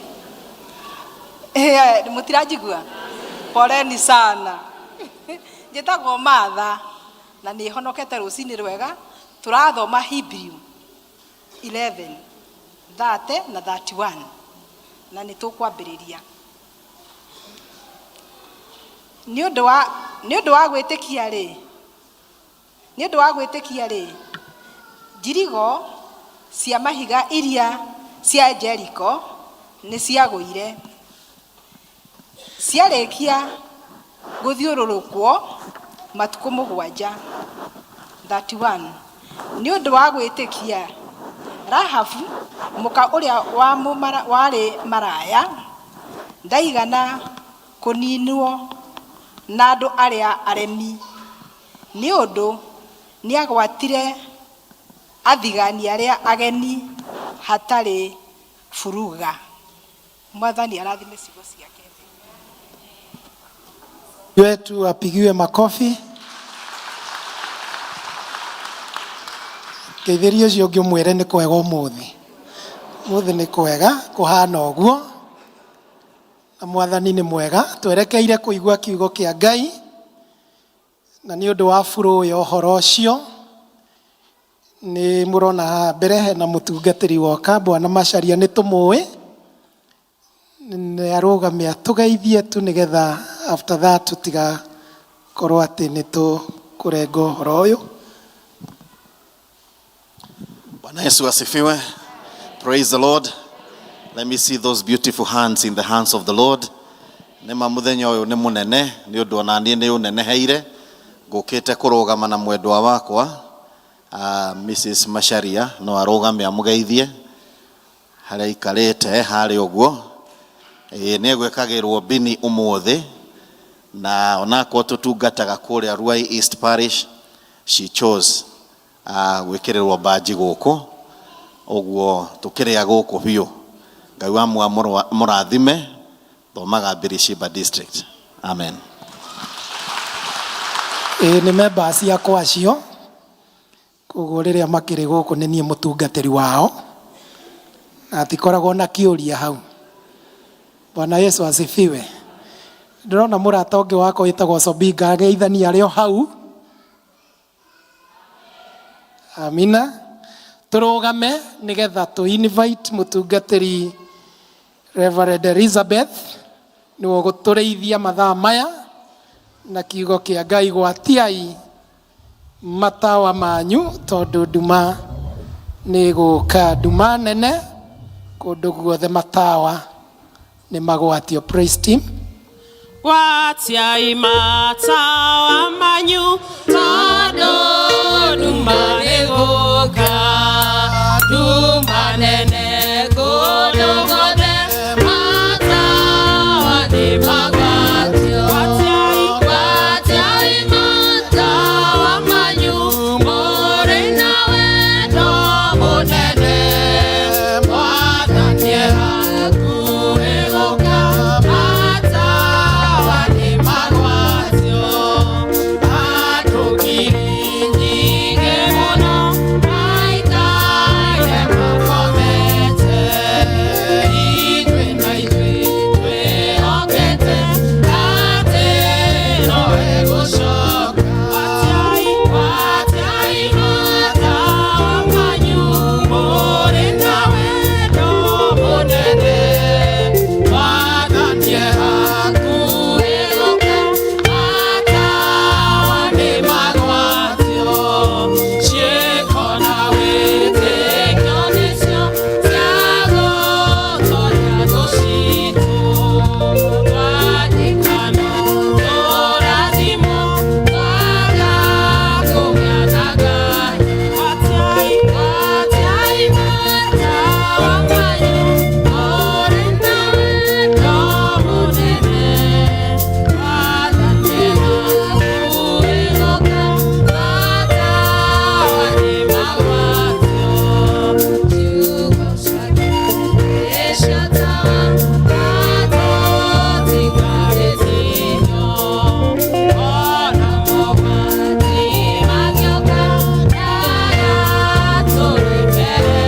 Mũtiranjigua? Poleni sana. Njĩtagwo Martha na nĩ honokete rũcinĩ rwega. Tũrathoma Hebrew 11 30 na 31 na nĩ tũkwambĩrĩria. Nĩ ũndũ wa nĩ ũndũ wa gwĩtĩkia rĩ, nĩ ũndũ wa gwĩtĩkia rĩ, njirigo cia mahiga iria cia Jeriko nĩ ciagũire, ciarĩkia gũthiũrũrũkwo matukũ mũgwanja. 31 Nĩ ũndũ wa gwĩtĩkia, Rahabu mũka ũrĩa warĩ maraya ndaigana kũninwo na andũ arĩa aremi, nĩ ũndũ nĩagwatire athigani arĩa ageni hatarĩ buruga. Mwathani arathime ciugo ciake. Wetu apigiwe makofi. Ngeithĩria ũcio ũngĩ ũmwĩre nĩ kwega ũmũthĩ. Ũmũthĩ nĩ kwega kũhana ũguo na mwathani nĩ mwega. Twerekeire kũigua kiugo kĩa Ngai na nĩ ũndũ wa flow ya ũhoro ũcio nĩ mũrona haha mbere hena mũtungatĩri woka Bwana Macharia nĩ tũmũĩ nĩ arũgame atũgeithie tu nĩgetha after that tũtiga Korwo atĩ nĩ tũkũrenga ũhoro ũyũ. Bwana Yesu asifiwe. Praise the Lord. Let me see those beautiful hands in the hands of the Lord. Nĩ ma mũthenya ũyũ nĩ mũnene nĩ ũndũ ona niĩ nĩ ũneneheire ngũkĩte kũrũgama na mwendwa wakwa uh, Mrs. Macharia no arũgame amũgeithie harĩa aikarĩte harĩa ũguo. Ĩĩ nĩ egwĩkagĩrwo mbini ũmũthĩ na onakorwo tũtungataga kũrĩa Ruai East Parish she chose uh, gwĩkĩrĩrwo mbanji gũkũ ũguo tũkĩrĩa gũkũ biũ. Ngai wa mũrathime thomaga Birishiba district. Amen. Ĩĩ nĩ members akwa acio koguo rĩrĩa makĩrĩ gũkũ nĩ niĩ mũtungatĩri wao na hatikoragwo na kĩũria hau. Bwana Yesu asifiwe. Ndĩrona mũrata ũngĩ wakwa wĩtagwo Sobinga ageithania arĩ o hau. Amina. Tũrũgame nĩgetha tũ invite mũtungatĩri Reverend Elizabeth nĩwe ũgũtũrĩithia mathaa maya na kiugo kĩa Ngai. Gwatiai matawa manyu tondũ nduma nĩ ĩgũka, nduma nene kũndũ guothe matawa nĩ magwatio. Praise team. Gwatiai matawa manyu tondũ nduma nĩgũka, nduma nene kũndũ guothe matawa nĩ magwatio. Gwatiai matawa manyu mũrĩ na wendo mũnene, Mwathani e hakuhĩ gũka, matawa nĩ magwatio. Andũ ngiri nyingĩ mũno maikaire makomete, ithuĩ na ithuĩ twĩhokete atĩ no egũcoka. Gwatiai matawa manyu mũrĩ na wendo mũnene, Mwathani e hakuhĩ gũka, matawa nĩ magwatio. Ciĩko na wĩtĩkio nĩcio cia gũtooria thũ citũ. Twathikano tũrathimwo twaga kũgĩa na Ngai. Gwatiai matawa manyu mũrĩ na wendo mũnene, Mwathani e hakuhĩ gũka, matawa nĩ magwatio. Ciugo ciake nĩcio tawa na tũtigarĩtio. Ona mogwati mangĩũka ndagatũrĩ mbere.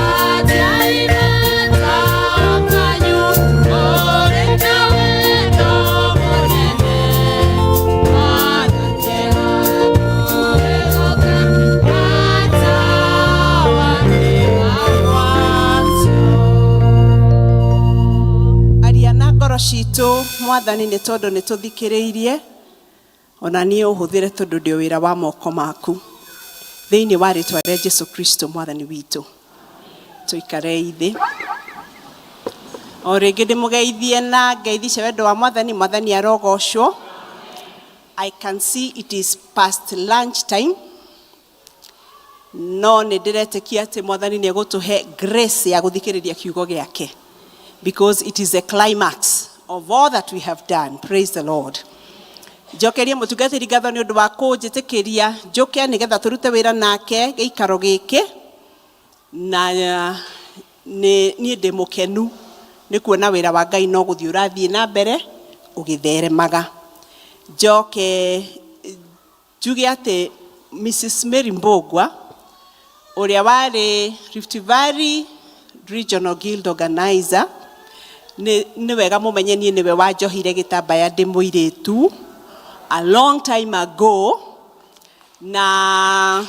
Gwatiai matawa manyu mũrĩ na wendo mũnene, Mwathani e hakuhĩ gũka, matawa nĩ magwatio. Aria na ngoro citũ Mwathani nĩ tondũ nĩ tũthikĩrĩirie ona niĩ ũhũthĩre tondũ ndĩ wĩra wa moko maku thĩinĩ wa rĩtwa rĩa Jesu Kristo Mwathani witũ. Tũikarei thĩ o rĩngĩ ndĩmũgeithie na ngeithi cia wendo wa Mwathani. Mwathani arogocwo. I can see it is past lunch time no nĩ ndĩretĩkia atĩ Mwathani nĩ egũtũhe grace ya gũthikĩrĩria kiugo gĩake because it is a climax of all that we have done. Praise the Lord. Njokerie mũtungatĩri ngatho nĩ ũndũ wa kũnjĩtĩkĩria njũke nĩgetha tũrute wĩra nake gĩikaro gĩkĩ na nĩ niĩ ndĩ mũkenu nĩ kuona wĩra wa Ngai no gũthiĩ ũrathiĩ na mbere ũgĩtheremaga. Njoke njuge atĩ Mrs. Mary Mbũgua ũrĩa warĩ Rift Valley Regional Guild Organizer nĩ wega mũmenye niĩ nĩwe wanjohire gĩtambaya ndĩ mũirĩtu a long time ago na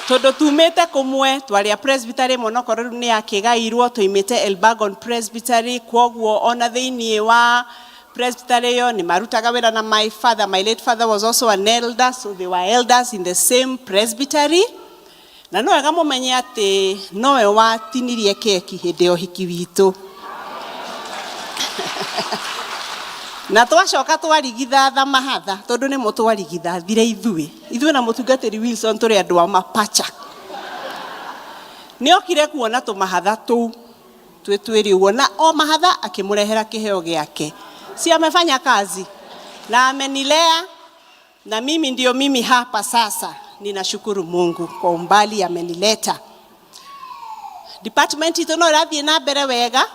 tondũ tumĩte kũmwe twarĩ a presbytery ĩmwe onokorwo rĩu nĩ yakĩgairwo tũimĩte Elbagon Presbytery, kwoguo ona thĩinĩ wa Presbytery ĩyo nĩ marutaga wĩra na my father. My late father was also an elder, so they were elders in the same presbytery. Na no wega mũmenye atĩ nowe watinirie keki hĩndĩ ya ũhiki witũ. Na twacoka twarigithatha mahatha tondũ nĩmo twarigithathire ithuĩ. Ithuĩ na mũtungatĩri Wilson tũrĩ andũ a mapacha. Nĩ okire kuona tũmahatha tũu twĩ twĩrĩ ũguo na o mahatha akĩmũrehera kĩheo gĩake. Si amefanya kazi na amenilea na mimi ndio mimi hapa sasa. Ninashukuru Mungu kwa umbali amenileta. Department itũ no ĩrathiĩ na mbere wega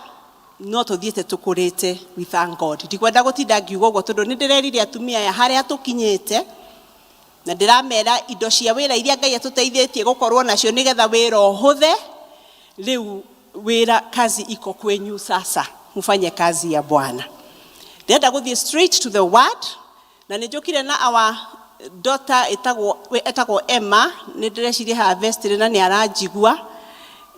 no tũthiĩte tũkũrĩte, we thank God. Ndikwenda gũtinda ngiuga ũguo tondũ nĩ ndĩrerire atumia aya harĩa tũkinyĩte na ndĩramera indo cia wĩra iria Ngai atũteithĩtie gũkorwo nacio nĩgetha wĩra ũhũthe. Rĩu wĩra kazi iko kwenyu sasa, mufanye kazi ya Bwana. Ndĩrenda gũthiĩ straight to the word na nĩ njũkire na our daughter ĩtagwo Emma. Nĩ ndĩreciria harvest na nĩ aranjigua.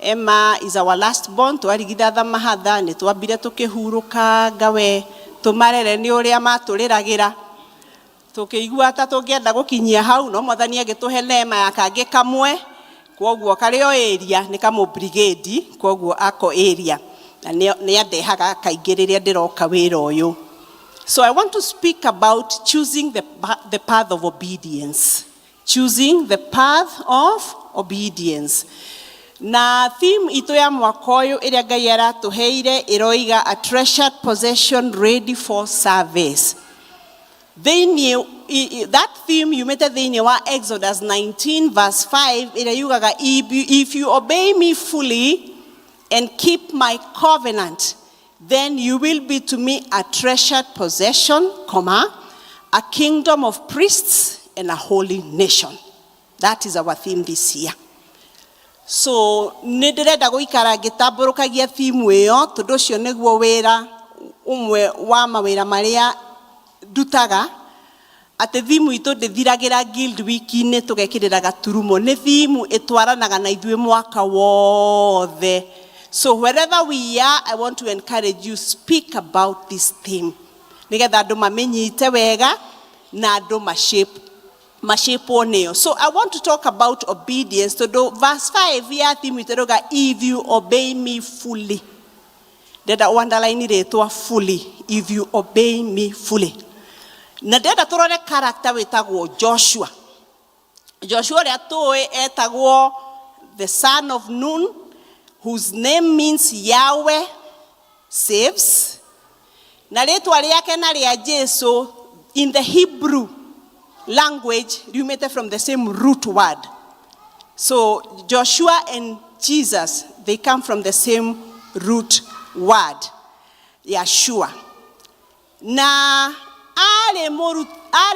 Emma is our last born. Twarigithatha mahatha nĩ twambire tũkĩhurũka ngawe tũmarere nĩ ũrĩa matũrĩragĩra tũkĩigua ta tũngĩenda gũkinyia hau, no Mwathani agĩtũhe neema ya kangĩ kamwe, kwoguo karĩ o area nĩ kamũ brigade, kwoguo ako area na nĩ andehaga kaingĩ rĩrĩa ndĩroka wĩra ũyũ. So I want to speak about choosing the path of obedience. Choosing the path of obedience. Na theme itũ ya mwaka ũyũ ĩrĩa Ngai aratũheire ĩroiga a treasured possession ready for service. Thĩinĩ that theme yumĩte thĩinĩ wa Exodus 19 verse 5 ĩrĩa yugaga if you obey me fully and keep my covenant, then you will be to me a treasured possession, comma, a kingdom of priests and a holy nation. That is our theme this year. So nĩ ndĩrenda gũikara ngĩtambũrũkagia theme ĩyo tondũ ũcio nĩguo wĩra ũmwe wa mawĩra marĩa ndutaga, atĩ theme itũ ndĩthiragĩra guild week-inĩ tũgekĩrĩra gaturumo, nĩ theme ĩtwaranaga na ithuĩ mwaka wothe. So wherever we are, I want to encourage you, speak about this theme nĩgetha andũ mamĩnyite wega na andũ mashape mashapwo nĩyo. So I want to talk about obedience tondũ verse 5 ya theme itũ ĩrauga if you obey me fully. Ndĩrenda underline rĩtwa fully, if you obey me fully. Na ndĩrenda tũrore character wĩtagwo Joshua. Joshua ũrĩa tũĩ etagwo the son of Nun, whose name means Yahweh saves. Na rĩtwa rĩake na rĩa Jesu in the Hebrew language riumĩte from the same root word. So Joshua and Jesus, they come from the same root word, Yeshua. Na arĩ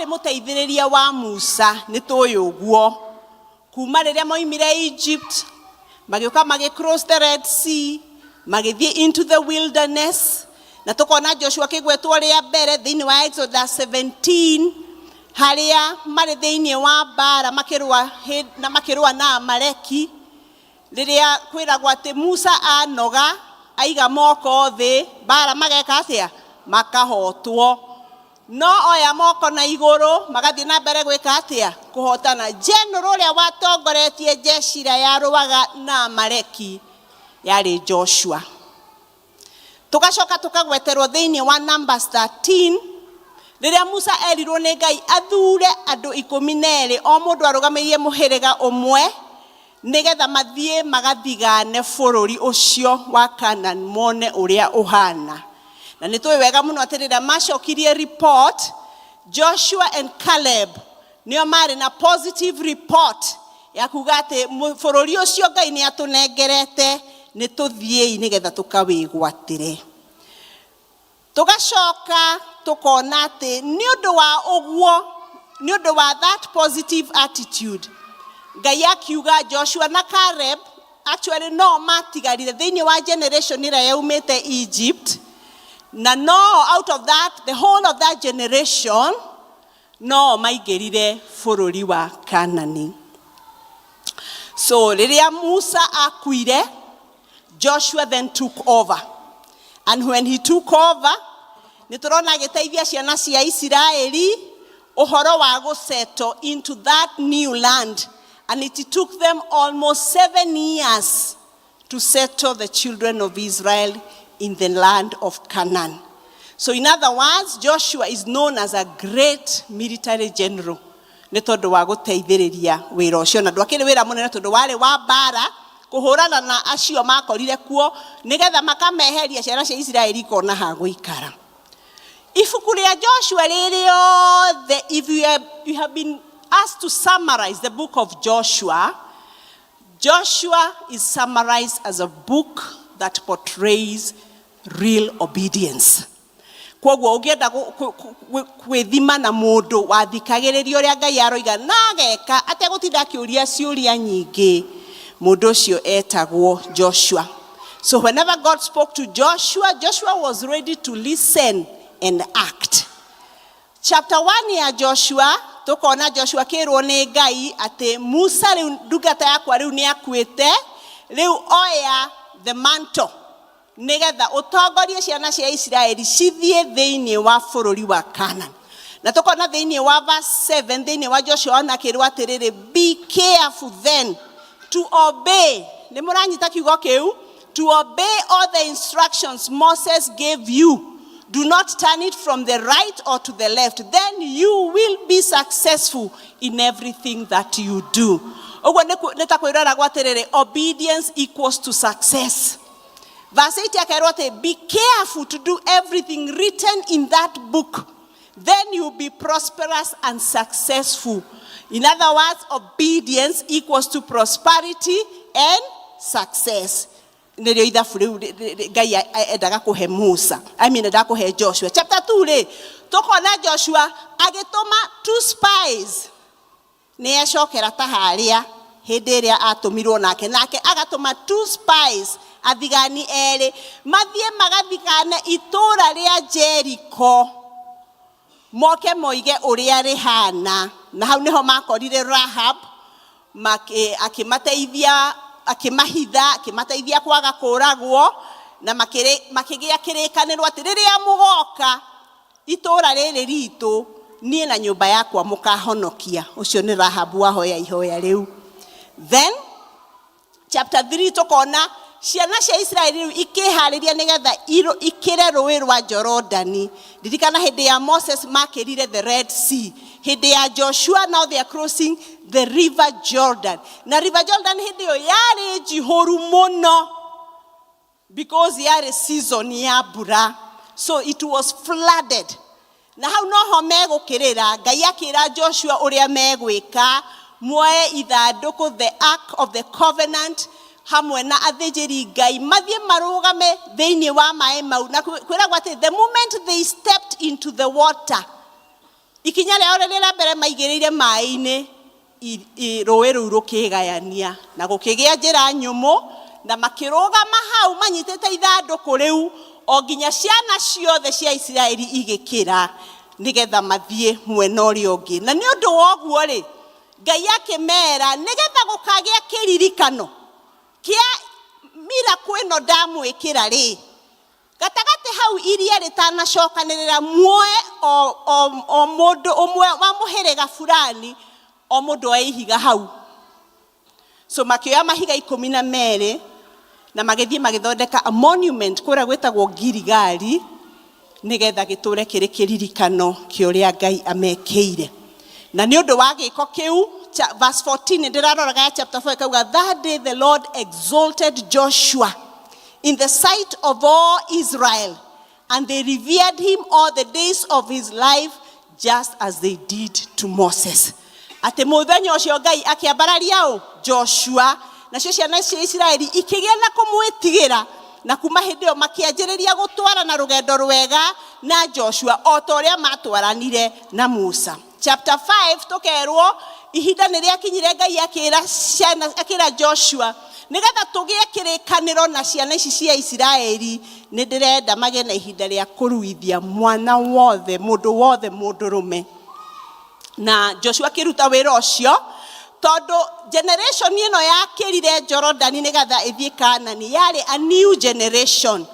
mũteithĩrĩria wa Musa, nĩ tũĩ ũguo. Kuma rĩrĩa moimire Egypt, magĩũka magĩ cross the Red Sea, magĩthiĩ into the wilderness, na tũkona Joshua akĩgwetwo rĩa mbere thĩinĩ wa Exodus 17 harĩa marĩ thĩinĩ wa mbara makĩrũa na makĩrũa na Amaleki, rĩrĩa kwĩragwo atĩ Musa anoga aiga moko thĩ mbara mageka atĩa, makahotwo, no oya moko na igũrũ magathiĩ na mbere gwĩka atĩa, kũhotana. General ũrĩa watongoretie jeshi ĩrĩa yarũaga na Amaleki yarĩ Joshua. Tũgacoka tũkagweterwo thĩinĩ wa Numbers 13 rĩrĩa Musa erirwo nĩ Ngai athure andũ 12, o mũndũ arũgamĩrĩire mũhĩrĩga ũmwe, nĩgetha mathiĩ magathigane bũrũri ũcio wa Canaan mone ũrĩa ũhana. Na nĩ tũĩ wega mũno atĩ rĩrĩa macokirie report, Joshua and Caleb nĩo marĩ na positive report ya kuga atĩ bũrũri ũcio Ngai nĩ atũnengerete, nĩ tũthiĩi nĩgetha tũkawĩgwatĩre. Tũgacoka tũkona atĩ nĩ ũndũ wa ũguo, nĩ ũndũ wa that positive attitude, Ngai akiuga Joshua na Caleb actually no matigarire thĩinĩ wa generation ĩrĩa yaumĩte Egypt, na no out of that, the whole of that generation no maingĩrire bũrũri wa Kanani. So rĩrĩa Musa akuire, Joshua then took over, and when he took over, Nĩ tũrona agĩteithia ciana cia Isiraeli ũhoro wa gũsettle into that new land, and it took them almost 7 years to settle the children of Israel in the land of Canaan. So in other words, Joshua is known as a great military general nĩ tondũ wa gũteithĩrĩria wĩra ũcio, na ndwakĩrĩ wĩra mũnene tondũ warĩ wa mbara kũhũrana na acio makorire kuo nĩgetha makameheria, ciana cia Isiraeli ikona ha gũikara. Ibuku rĩa Joshua rĩrĩ othe, if you have been asked to summarize the book of Joshua, Joshua is summarized as a book that portrays real obedience. Kwoguo ũngĩenda gwĩthima na mũndũ wathikagĩrĩria ũrĩa Ngai aroiga na ageka ategũtinda akĩũria ciũria nyingĩ, mũndũ ũcio etagwo Joshua. So whenever God spoke to Joshua, Joshua was ready to listen and act. Chapter 1 ya Joshua, tukona Joshua akĩrwo nĩ Ngai atĩ Musa rĩu ndungata yakwa rĩu nĩ akuĩte, rĩu oya the mantle nĩgetha ũtongorie ciana cia Isiraeli cithiĩ thĩinĩ wa bũrũri wa Canaan. Na tukona thĩinĩ wa verse 7 thĩinĩ wa Joshua ona akĩrwo atĩrĩrĩ, "Be careful then to obey." Nĩ mũranyita kiugo kĩu? "To obey all the instructions Moses gave you. Do not turn it from the right or to the left. Then you will be successful in everything that you do." Ũguo nĩ ta kwĩroragwo atĩrĩrĩ, obedience equals to success. Verse 8 akerwo atĩ, "Be careful to do everything written in that book. Then you'll be prosperous and successful." In other words, obedience equals to prosperity and success. Nĩrĩo ithabu rĩu Ngai endaga kũhe Musa, I mean, endaga kũhe Joshua. Chapter 2 rĩ, tũkona Joshua agĩtũma two spies. Nĩ ecokera ta harĩa hĩndĩ ĩrĩa atũmirwo nake, nake agatũma two spies, athigani erĩ, mathiĩ magathigane itũũra rĩa Jericho, moke moige ũrĩa rĩhana. Na hau nĩho makorire Rahab akĩmateithia, akĩmahitha, akĩmateithia kwaga kũragwo, na makĩgĩa kĩrĩkanĩro atĩ rĩrĩa mũgoka itũũra rĩrĩ ritũ, niĩ na nyũmba yakwa mũkahonokia. Ũcio nĩ Rahabu wahoya ihoya rĩu. Then chapter 3 tukona ciana cia Isiraeli rĩu ikĩharĩria nĩgetha ikĩre rũĩ rwa Jorodani. Ririkana hĩndĩ ya Moses makĩrire the Red Sea, hĩndĩ ya Joshua now they are crossing the River Jordan. Na River Jordan hĩndĩ ĩyo yarĩ njihũru mũno because yarĩ season ya mbura, so it was flooded. Na hau noho megũkĩrĩra. Ngai akĩra Joshua ũrĩa megwĩka: muoe ithandũkũ, the Ark of the Covenant, hamwe na athĩnjĩri Ngai, mathiĩ marũgame thĩinĩ wa maĩ mau. Na kwĩragwo atĩ the moment they stepped into the water, ikinya rĩao rĩrĩa rĩa mbere maigĩrĩire maĩ-inĩ, rũĩ rũu rũkĩgayania na gũkĩgĩa njĩra nyũmũ, na makĩrũgama hau manyitĩte ithandũkũ rĩu o nginya ciana ciothe cia Isiraeli igĩkĩra nĩgetha mathiĩ mwena ũrĩa ũngĩ. Na nĩ ũndũ wa ũguo rĩ, Ngai akĩmera nĩgetha gũkagĩa kĩririkano kĩa miracle ĩno ndamwĩkĩra rĩ, gatagatĩ hau iria rĩtanacokanĩrĩra, muoe o mũndũ ũmwe wa mũhĩrĩga fulani, o mũndũ oe ihiga hau. So makĩoya mahiga 12 na magĩthiĩ magĩthondeka a monument kũrĩa gwĩtagwo Giligali nĩgetha gĩtũre kĩrĩ kĩririkano kĩa ũrĩa Ngai amekĩire. Na nĩ ũndũ wa gĩko kĩu, verse 14 ndĩraroraga ya chapter 4 ĩkauga, "That day the Lord exalted Joshua in the sight of all Israel, and they revered him all the days of his life, just as they did to Moses." Atĩ mũthenya ũcio Ngai akĩambararia ũ Joshua, nacio ciana cia Isiraeli ikĩgĩa na kũmwĩtigĩra, na kuma hĩndĩ ĩyo makĩanjĩrĩria gũtwarana rũgendo rwega na Joshua o ta ũrĩa matwaranire na Musa. Chapter 5 tũkerwo ihinda nĩ rĩakinyire Ngai akĩra ciana, akĩra Joshua, nĩgetha tũgĩe kĩrĩkanĩro na ciana ici cia Isiraeli, nĩ ndĩrenda magĩe na ihinda rĩa kũruithia mwana wothe, mũndũ wothe mũndũrũme. Na Joshua akĩruta wĩra ũcio tondũ generation ĩno yakĩrire Jorodani nĩgetha ĩthiĩ Kanani yarĩ a new generation.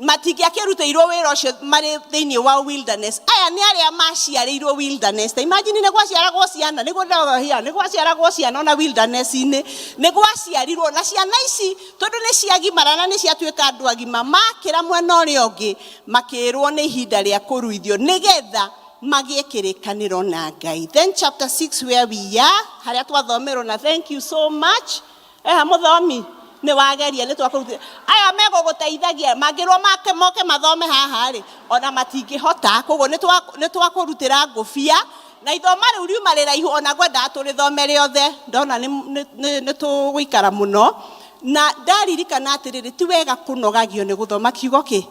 Matingĩakĩrutĩirwo wĩra ũcio marĩ thĩinĩ wa wilderness. Aya nĩ arĩa maciarĩirwo wilderness. Ta imagine nĩ gwaciaragwo ciana, nĩguo ndĩrohia, nĩ gwaciaragwo ciana ona wilderness-inĩ. Nĩ gwaciarirwo na ciana ici tondũ nĩ ciagimara na nĩ ciatuĩka andũ agima, makĩra mwena ũrĩa ũngĩ makĩrwo nĩ ihinda rĩa kũruithio nĩgetha magĩe kĩrĩkanĩro na Ngai. Then chapter 6 where we are, harĩa twathomerwo na thank you so much. Eha mũthomi, nĩ wageria nĩ twakũrutire. Aya megũgũteithagia mangĩrwo make moke mathome haha rĩ, ona matingĩhota. Koguo nĩ twakũrutĩra ngũbia na ithoma rĩu riuma rĩraihu ona ngwendaga tũrĩthome rĩothe. Ndona nĩ tũgũikara mũno. Na ndaririkana atĩrĩrĩ, ti wega kũnogagio nĩ gũthoma kiugo kĩ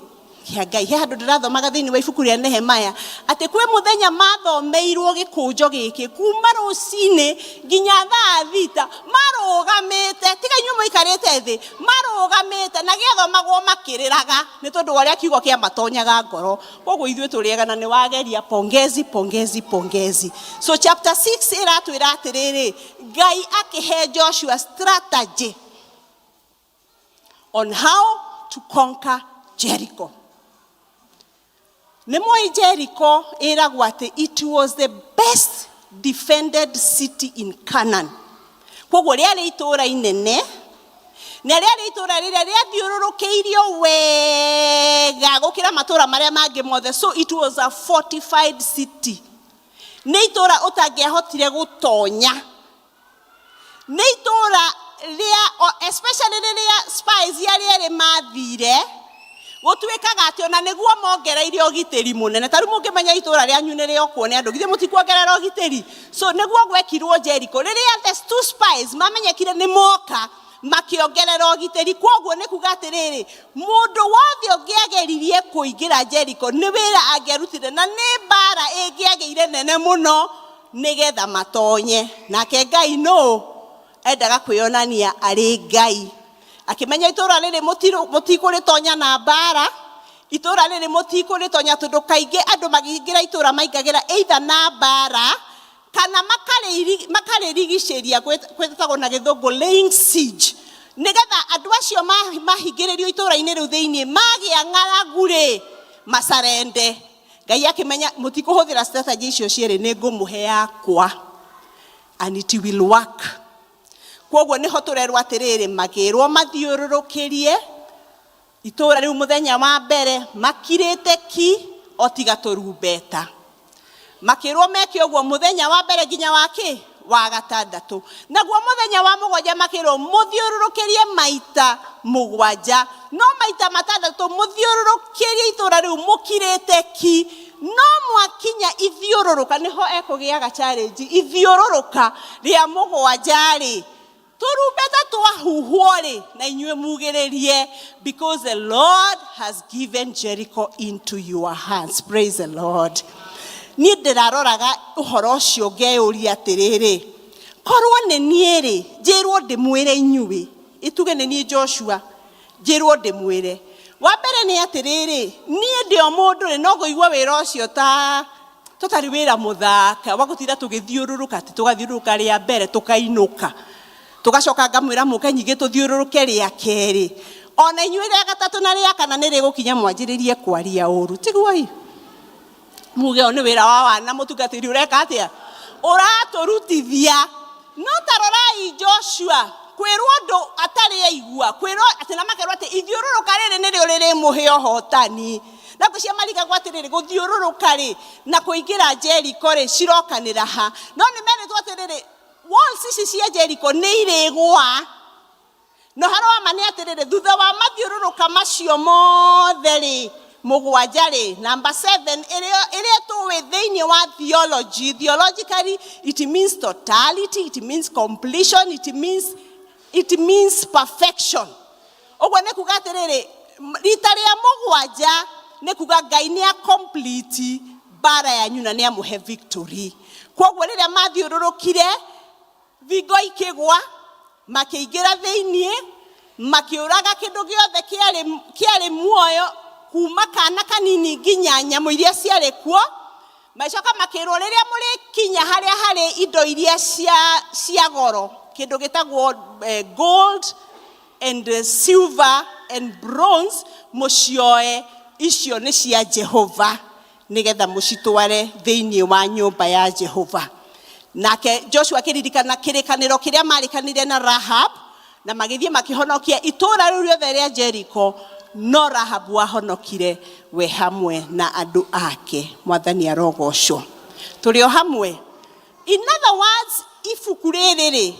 kĩa Ngai. He handũ ndĩrathomaga thĩinĩ wa ibuku rĩa Nehemaya atĩ kwĩ mũthenya mathomeirwo gĩkũnjo gĩkĩ kuma rũcinĩ nginya thaa thita marũgamĩte, tiga inyuĩ mũikarĩte thĩ, marũgamĩte na gĩathomagwo makĩrĩraga nĩ tondũ wa ũrĩa kiugo kĩamatonyaga ngoro. Koguo ithuĩ tũrĩega na nĩ wageria, pongezi, pongezi, pongezi. So chapter 6 ĩratwĩra atĩrĩrĩ, Ngai akĩhe Joshua strategy on how to conquer Jericho. Nĩ mũĩ Jericho ĩragwo atĩ it was the best defended city in Canaan. Koguo rĩarĩ itũũra inene na rĩarĩ itũũra rĩrĩa rĩathiũrũrũkĩirio wega gũkĩra matũũra marĩa mangĩ mothe. So it was a fortified city. Nĩ itũũra ũtangĩahotire gũtonya. Nĩ itũũra rĩa, especially rĩrĩa spies arĩa erĩ mathire, gũtuĩkaga atĩ ona nĩguo mongereire ũgitĩri mũnene. Ta rĩu mũngĩmenya itũũra rĩanyu nĩ rĩokwo nĩ andũ, githĩ mũtikuongerera ũgitĩri? So nĩguo gwekirwo Jericho. Rĩrĩa the two spies mamenyekire nĩ moka, makĩongerera ũgitĩri. Kwoguo nĩ kuga atĩrĩrĩ, mũndũ wothe ũngĩageririe kũingĩra Jericho nĩ wĩra angĩarutire na nĩ mbara ĩngĩagĩire nene mũno nĩgetha matonye. Nake Ngai nũ endaga kwĩonania arĩ Ngai. Akĩmenya itũũra rĩrĩ mũtikũrĩtonya na mbara, itũũra rĩrĩ mũtikũrĩtonya tondũ kaingĩ andũ makĩingĩra itũũra maingagĩra either na mbara kana makarĩrigicĩria, gwĩtagwo na gĩthũngũ laying siege, nĩgetha andũ acio mahingĩrĩrio itũũra-inĩ rĩu thĩinĩ magĩa ng'aragu rĩ, macarende. Ngai akĩmenya mũtikũhũthĩra strategy icio cierĩ, nĩ ngũmũhe yakwa and it will work. Kwoguo nĩho tũrerwo atĩrĩrĩ, makĩrwo mathiũrũrũkĩrie itũũra rĩu mũthenya wa mbere makirĩte ki o tiga tũrumbeta. Makĩrwo meke ũguo mũthenya wa mbere nginya wa kĩ wa gatandatũ. Naguo mũthenya wa mũgwanja makĩrwo mũthiũrũrũkĩrie maita mũgwanja, no maita matandatũ mũthiũrũrũkĩrie itũũra rĩu mũkirĩte ki. No mwakinya ithiũrũrũka, nĩho ekũgĩaga challenge, ithiũrũrũka rĩa mũgwanja rĩ, tũrumbeta twahuhwo rĩ, na inyuĩ mugĩrĩrie, because the Lord has given Jericho into your hands. Praise the Lord. Niĩ ndĩraroraga ũhoro ũcio ngeyũria atĩrĩrĩ, korwo nĩ niĩ rĩ, njĩrwo ndĩmwĩre inyuĩ, ituge nĩ niĩ Joshua, njĩrwo ndĩmwĩre. Wa mbere nĩ atĩrĩrĩ, niĩ ndĩ o mũndũ rĩ, no ngũigua wĩra ũcio ta tũtarĩ wĩra mũthaka wa gũtinda tũgĩthiũrũrũka, atĩ tũgathiũrũrũka rĩa mbere tũkainũka, tũgacoka ngamwĩra mũke nyingĩ tũthiũrũrũke rĩa kerĩ, ona inyuĩ rĩa gatatũ na rĩa kana nĩ rĩgũkinya mwanjĩrĩrie kwaria ũru, tiguo ĩ? Muge ũyũ nĩ wĩra wa wana, mũtungatĩri ũreka atĩa? Ũratũrutithia. No ta rorai Joshua kwĩrwo ũndũ atarĩ aigua, kwĩrwo atĩ na makerwo atĩ ithiũrũrũka rĩrĩ nĩrĩo rĩrĩmũhe ũhotani. Na ngwĩciria marigagwo atĩrĩrĩ, gũthiũrũrũka rĩ na kũingĩra Jericho rĩ cirokanĩra ha? No nĩ merĩtwo atĩrĩrĩ, walls ici cia Jericho nĩ irĩgũa. Na ũhoro wa ma nĩ atĩrĩrĩ, thutha wa mathiũrũrũka macio mothe rĩ, mũgwanja rĩ, number 7 ĩrĩa tũĩ thĩinĩ wa theology, theologically it means totality, it means completion, it means perfection. Ũguo nĩ kuga atĩrĩrĩ, rita rĩa mũgwanja nĩ kuga Ngai nĩ a complete mbara yanyu na nĩ amũhe victory. Kwoguo rĩrĩa mathiũrũrũkire thingo ikĩgwa, makĩingĩra thĩinĩ, makĩũraga kĩndũ gĩothe kĩarĩ muoyo kuma kana kanini nginya nyamũ iria ciarĩ kuo. Magĩcoka makĩrwo rĩrĩa mũrĩkinya harĩa harĩ indo iria cia goro, kĩndũ gĩtagwo gold and silver and bronze mũcioe icio nĩ cia Jehova nĩgetha mũcitware thĩinĩ wa nyũmba ya Jehova. Nake Joshua akĩririkana kĩrĩkanĩro kĩrĩa marĩkanire na Rahab na magĩthiĩ makĩhonokia itũũra rĩu rĩothe rĩa Jericho, no Rahab wahonokire we hamwe na andũ ake. Mwathani arogocwo. Tũrĩ o hamwe. In other words, ibuku rĩrĩ rĩ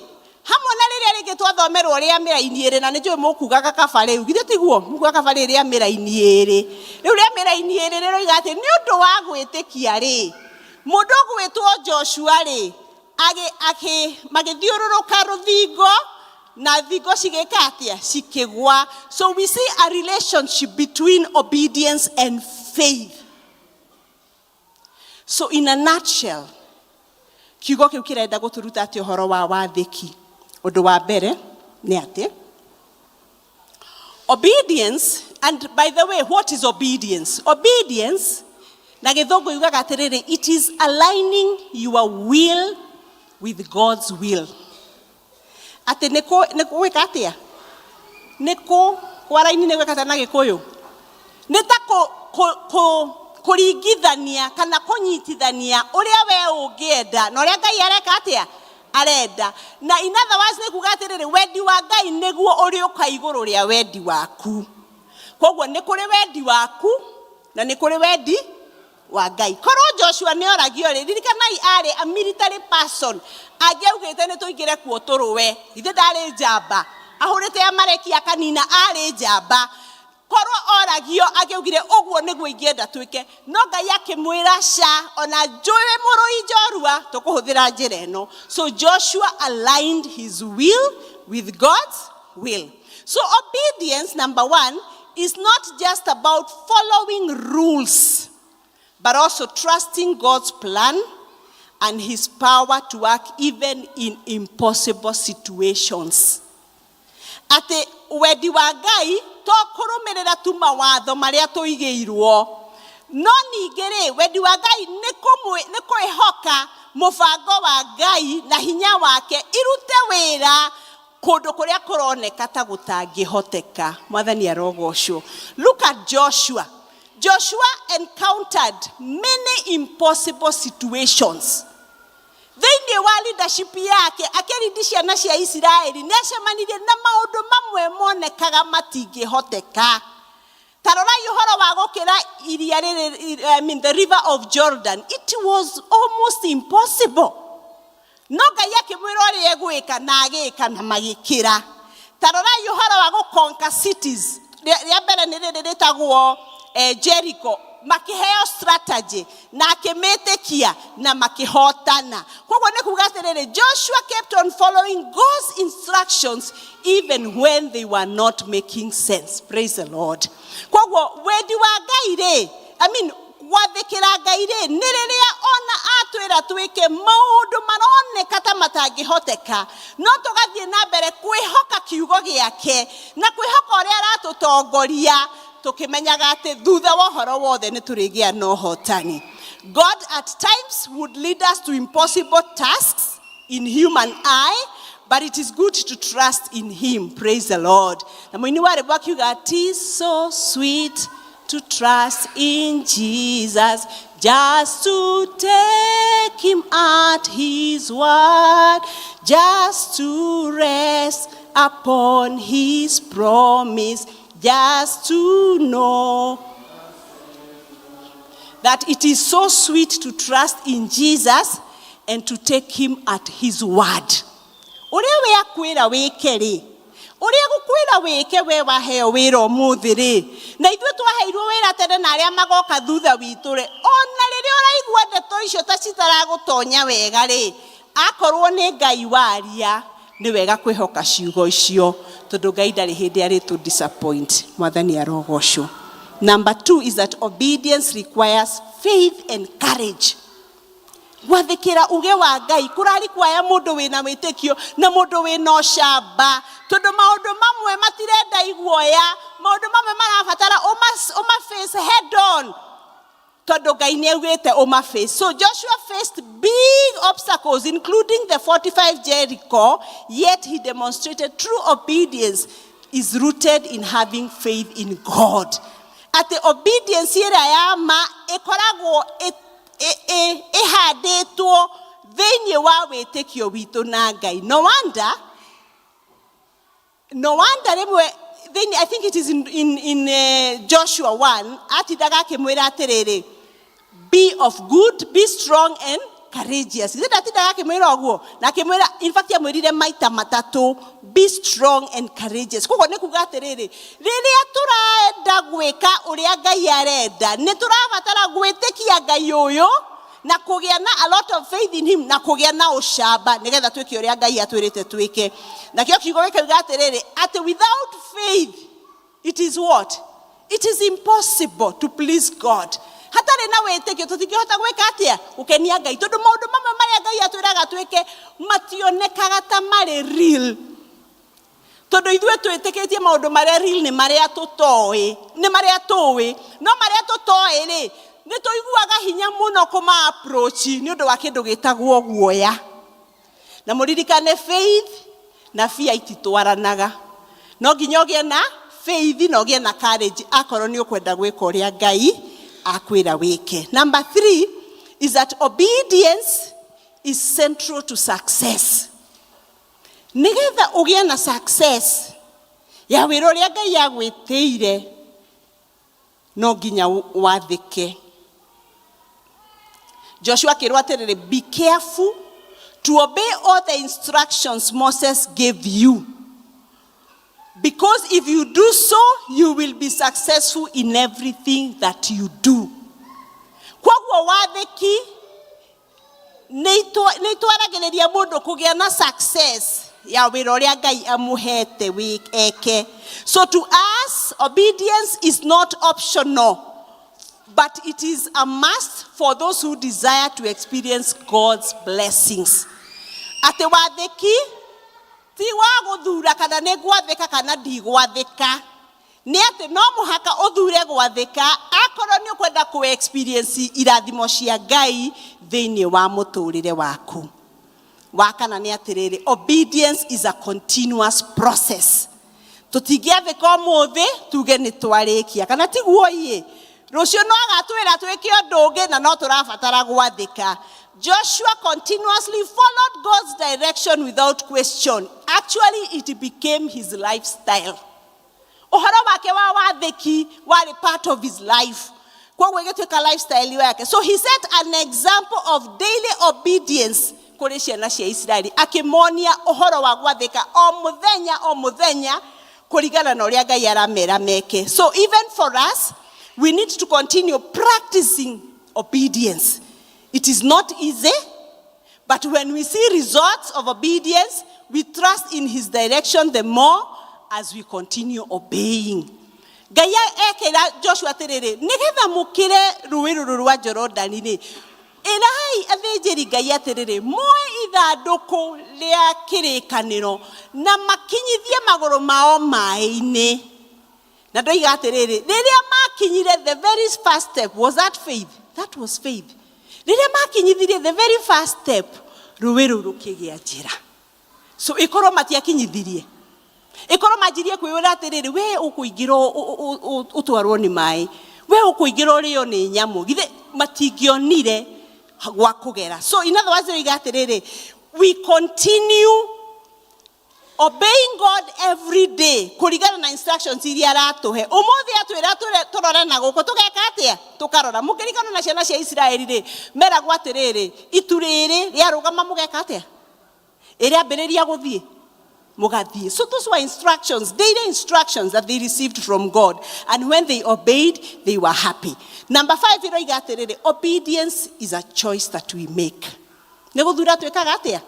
hamwe na rĩrĩa rĩngĩ twathomerwo rĩa mĩraini ĩrĩ na nĩ njũĩ mũkugaga kaba rĩu githĩ tiguo mũkugaga kaba rĩrĩ rĩa mĩraini ĩrĩ rĩu rĩa mĩraini ĩrĩ rĩroiga atĩ nĩ ũndũ wa gwĩtĩkia rĩ mũndũ ũgwĩtwo Joshua rĩ agĩ akĩ magĩthiũrũrũka rũthingo na thingo cigĩka atĩa cikĩgwa. So we see a relationship between obedience and faith. So in a nutshell, kiugo kĩu kĩrenda gũtũruta atĩ ũhoro wa wathĩki. Ũndũ wa mbere nĩ atĩ obedience, and by the way, what is obedience? Obedience na gĩthũngũ yugaga atĩrĩrĩ, it is aligning your will with God's will. Atĩ nĩ gwĩka atĩa? Nĩ kũ kwaraini nĩ gwĩka atĩa na gĩkũyũ? Nĩ ta kũringithania kana kũnyitithania ũrĩa we ũngĩenda na ũrĩa Ngai areka atĩa arenda. Na in other words nĩ kuga atĩrĩrĩ, wendi wa Ngai nĩguo ũrĩũka igũrũ rĩa wendi waku. Koguo nĩ kũrĩ wendi waku na nĩ kũrĩ wendi wa Ngai. Korwo Joshua nĩ oragio rĩ, ririkanai arĩ a military person, angĩaugĩte nĩ tũingĩre kuo tũrũe, githĩ ndarĩ njamba, ahũrĩte Amaleki akanina, arĩ njamba. Korwo oragio angĩaugire ũguo nĩguo ingĩenda twĩke, no Ngai akĩmwĩra ca, ona njũĩ mũrũi njorua, tũkũhũthĩra njĩra ĩno. So Joshua aligned his will with God's will. So obedience, number one, is not just about following rules, but also trusting God's plan and his power to work even in impossible situations. Atĩ wendi wa Ngai to kũrũmĩrĩra tu mawatho marĩa tũigĩirwo, no ningĩ rĩ wendi wa Ngai nĩ kwĩhoka mũbango wa Ngai na hinya wake irute wĩra kũndũ kũrĩa kũroneka ta gũtangĩhoteka. Mwathani arogocwo. Look at Joshua. Joshua encountered many impossible situations thĩinĩ wa leadership yake akĩrindi ciana cia Isiraeli. Nĩ acemanirie na maũndũ mamwe monekaga matingĩhoteka. Ta rorai ũhoro wa gũkĩra iria rĩrĩ, I mean the river of Jordan. It was almost impossible, no Ngai akĩmwĩra ũrĩa egwĩka na agĩka na magĩkĩra. Ta rorai ũhoro wa gũconquer cities. Rĩa mbere nĩ rĩrĩ rĩtagwo Jericho, makĩheo strategy na akĩmĩtĩkia na makĩhotana. Koguo nĩ kuga atĩrĩrĩ, Joshua kept on following God's instructions even when they were not making sense. Praise the Lord. Koguo wendi wa Ngai rĩ, I mean gwathĩkĩra Ngai rĩ, nĩ rĩrĩa ona atwĩra twĩke maũndũ maroneka ta matangĩhoteka, no tũgathiĩ na mbere kwĩhoka kiugo gĩake na kwĩhoka ũrĩa aratũtongoria, tũkĩmenyaga atĩ thutha wa ũhoro wothe nĩ tũrĩgĩa na ũhotani. God at times would lead us to impossible tasks in human eye, but it is good to trust in him. Praise the Lord. Na mũini wa rwĩmbo akiuga, "Tis so sweet to trust in Jesus, just to take him at his word, just to rest upon his promise, just to know that it is so sweet to trust in Jesus and to take him at his word." Ũrĩa we akwĩra wĩke rĩ, ũrĩa gũkwĩra wĩke, we waheo wĩra ũmũthĩ rĩ, na ithuĩ twaheirwo wĩra tene na arĩa magoka thutha witũ rĩ, ona rĩrĩa ũraigua ndeto icio ta citaragũtonya wega rĩ, akorwo nĩ Ngai waria, nĩ wega kwĩhoka ciugo icio, tondũ Ngai ndarĩ hĩndĩ arĩtũ disappoint. Mwathani arogocwo. Number two is that obedience requires faith and courage. Gwathĩkĩra uge wa Ngai kũrari kwaya mũndũ wĩna wĩtĩkio na mũndũ wĩna ũcamba, tondũ maũndũ mamwe matirenda iguoya, maũndũ mamwe marabatara ũma face head on, tondũ Ngai nĩ augĩte ũma face. So Joshua faced big obstacles, including the fortified Jericho, yet he demonstrated true obedience. is rooted in having faith in God. Atĩ obedience ĩrĩa ya ma ĩkoragwo ĩhandĩtwo thĩinĩ wa wĩtĩkio witũ na Ngai. No wonder, no wonder rĩmwe thĩinĩ, I think it is in Joshua 1, atindaga akĩmwĩra atĩrĩrĩ, "Be of good, be strong and courageous." Githĩ ndatindaga akĩmwĩra ũguo? Na akĩmwĩra, in fact amwĩrire maita matatũ, "Be strong and courageous." Koguo nĩ kuga atĩrĩrĩ, rĩrĩa tũrenda gwĩka ũrĩa Ngai arenda, nĩ tũrabatara gwĩtĩkia Ngai ũyũ na kũgĩa na a lot of faith in him na kũgĩa na ũcamba nĩgetha twĩke ũrĩa Ngai atwĩrĩte twĩke. Nakĩo kiugo gĩkauga atĩrĩrĩ, atĩ without faith it is what? It is impossible to please God. Hatarĩ na wĩtĩkio tũtingĩhota gwĩka atĩa? Gũkenia Ngai, tondũ maũndũ mamwe marĩa Ngai atwĩraga twĩke mationekaga ta marĩ real, tondũ ithuĩ twĩtĩkĩtie maũndũ marĩa real nĩ marĩa tũtoĩ, nĩ marĩa tũĩ. No marĩa tũtoĩ rĩ, nĩ tũiguaga hinya mũno kũma approach nĩ ũndũ wa kĩndũ gĩtagwo guoya. Na mũririkane, faith na fear ititwaranaga. No nginya ũgĩe na faith na ũgĩe na courage akorwo nĩ ũkwenda gwĩka ũrĩa Ngai akwĩra wĩke. Number three is that obedience is central to success. Nĩgetha ũgĩe na success ya wĩra ũrĩa Ngai agwĩtĩire, no nginya wathĩke. Joshua akĩrwo atĩrĩrĩ, "Be careful to obey all the instructions Moses gave you, because if you do so, you will be successful in everything that you do." Koguo wathĩki nĩ itwaragĩrĩria mũndũ kũgĩa na success ya wĩra ũrĩa Ngai amũhete eke. So to us, obedience is not optional, but it is a must for those who desire to experience God's blessings. Atĩ wathĩki ti wa gũthura kana nĩ gwathĩka kana ndigwathĩka, nĩ atĩ no mũhaka ũthure gwathĩka akorwo nĩ ũkwenda kũ experience irathimo cia Ngai thĩinĩ wa mũtũrĩre waku. Wa kana nĩ atĩrĩrĩ, obedience is a continuous process. Tũtingĩathĩka ũmũthĩ tuge nĩ twarĩkia, kana tiguo? Iĩ rũciũ no agatwĩra twĩke ũndũ ũngĩ na no tũrabatara gwathĩka. Joshua continuously followed God's direction without question. Actually, it became his lifestyle. Ũhoro wake wa wathĩki warĩ part of his life, koguo ĩgĩtuĩka lifestyle yake. So he set an example of daily obedience kũrĩ ciana cia Isiraeli, akĩmonia ũhoro wa gwathĩka o mũthenya o mũthenya kũringana na ũrĩa Ngai aramera meke. So even for us, we need to continue practicing obedience. It is not easy, but when we see results of obedience, we trust in his direction the more as we continue obeying. Ngai ekĩra Joshua atĩrĩrĩ, nĩgetha mũkĩre rũĩ rũrũ rwa Jorodani rĩ, ĩrai athĩnjĩri Ngai atĩrĩrĩ, moe ithandũkũ rĩa kĩrĩkanĩro na makinyithie magũrũ mao maĩ-inĩ. Na ndoiga atĩrĩrĩ, rĩrĩa makinyire, the very first step, was that faith? That was faith. Rĩrĩa makinyithirie the very first step, rũĩ rũu rũkĩgĩa njĩra. So ĩkorwo matiakinyithirie, ĩkorwo manjirie kwĩwĩra atĩrĩrĩ, we ũkũingĩra ũtwarwo nĩ maĩ, we ũkũingĩra ũrĩo nĩ nyamũ, githĩ matingĩonire gwa kũgera? So in other words, oiga atĩrĩrĩ, we continue obeying God every day kũringana na instructions iria aratũhe. Ũmũthĩ atwĩra tũrore na gũkũ, tũgeka atĩa? Tũkarora. Mũkĩringana na ciana cia Isiraeli rĩ, meragwo atĩrĩrĩ, itu rĩrĩ rĩarũgama, mũgeka atĩa? Ĩrĩambĩrĩria gũthiĩ, mũgathiĩ. So those were instructions, daily instructions that they received from God, and when they obeyed, they were happy. Number five ĩroiga atĩrĩrĩ, obedience is a choice that we make. Nĩ gũthura twĩkaga atĩa?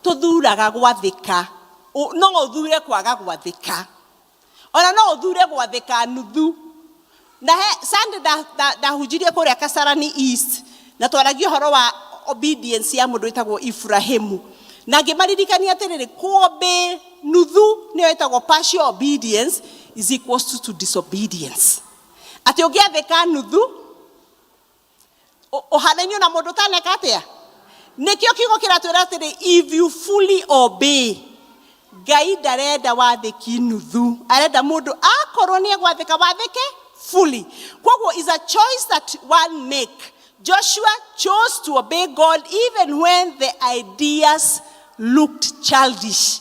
Tũthuraga gwathĩka. No ũthure kwaga gwathĩka, ona no ũthure gwathĩka nuthu. Na he Sunday ndahunjirie kũrĩa Kasarani East, na twaragia ũhoro wa obedience ya mũndũ wĩtagwo Ibrahimu, na ngĩmaririkania atĩrĩrĩ, kũobey nuthu, nĩyo ĩtagwo partial obedience, is equals to disobedience. Atĩ ũngĩathĩka nuthu, ũhanainio na mũndũ ũtaneka atĩa. Nĩkĩo kiugo kĩratwĩra atĩrĩ, if you fully obey. Ngai ndarenda wathĩki nuthu, arenda mũndũ akorwo nĩ egwathĩka wathĩke fully. Koguo is a choice that one make. Joshua chose to obey God even when the ideas looked childish.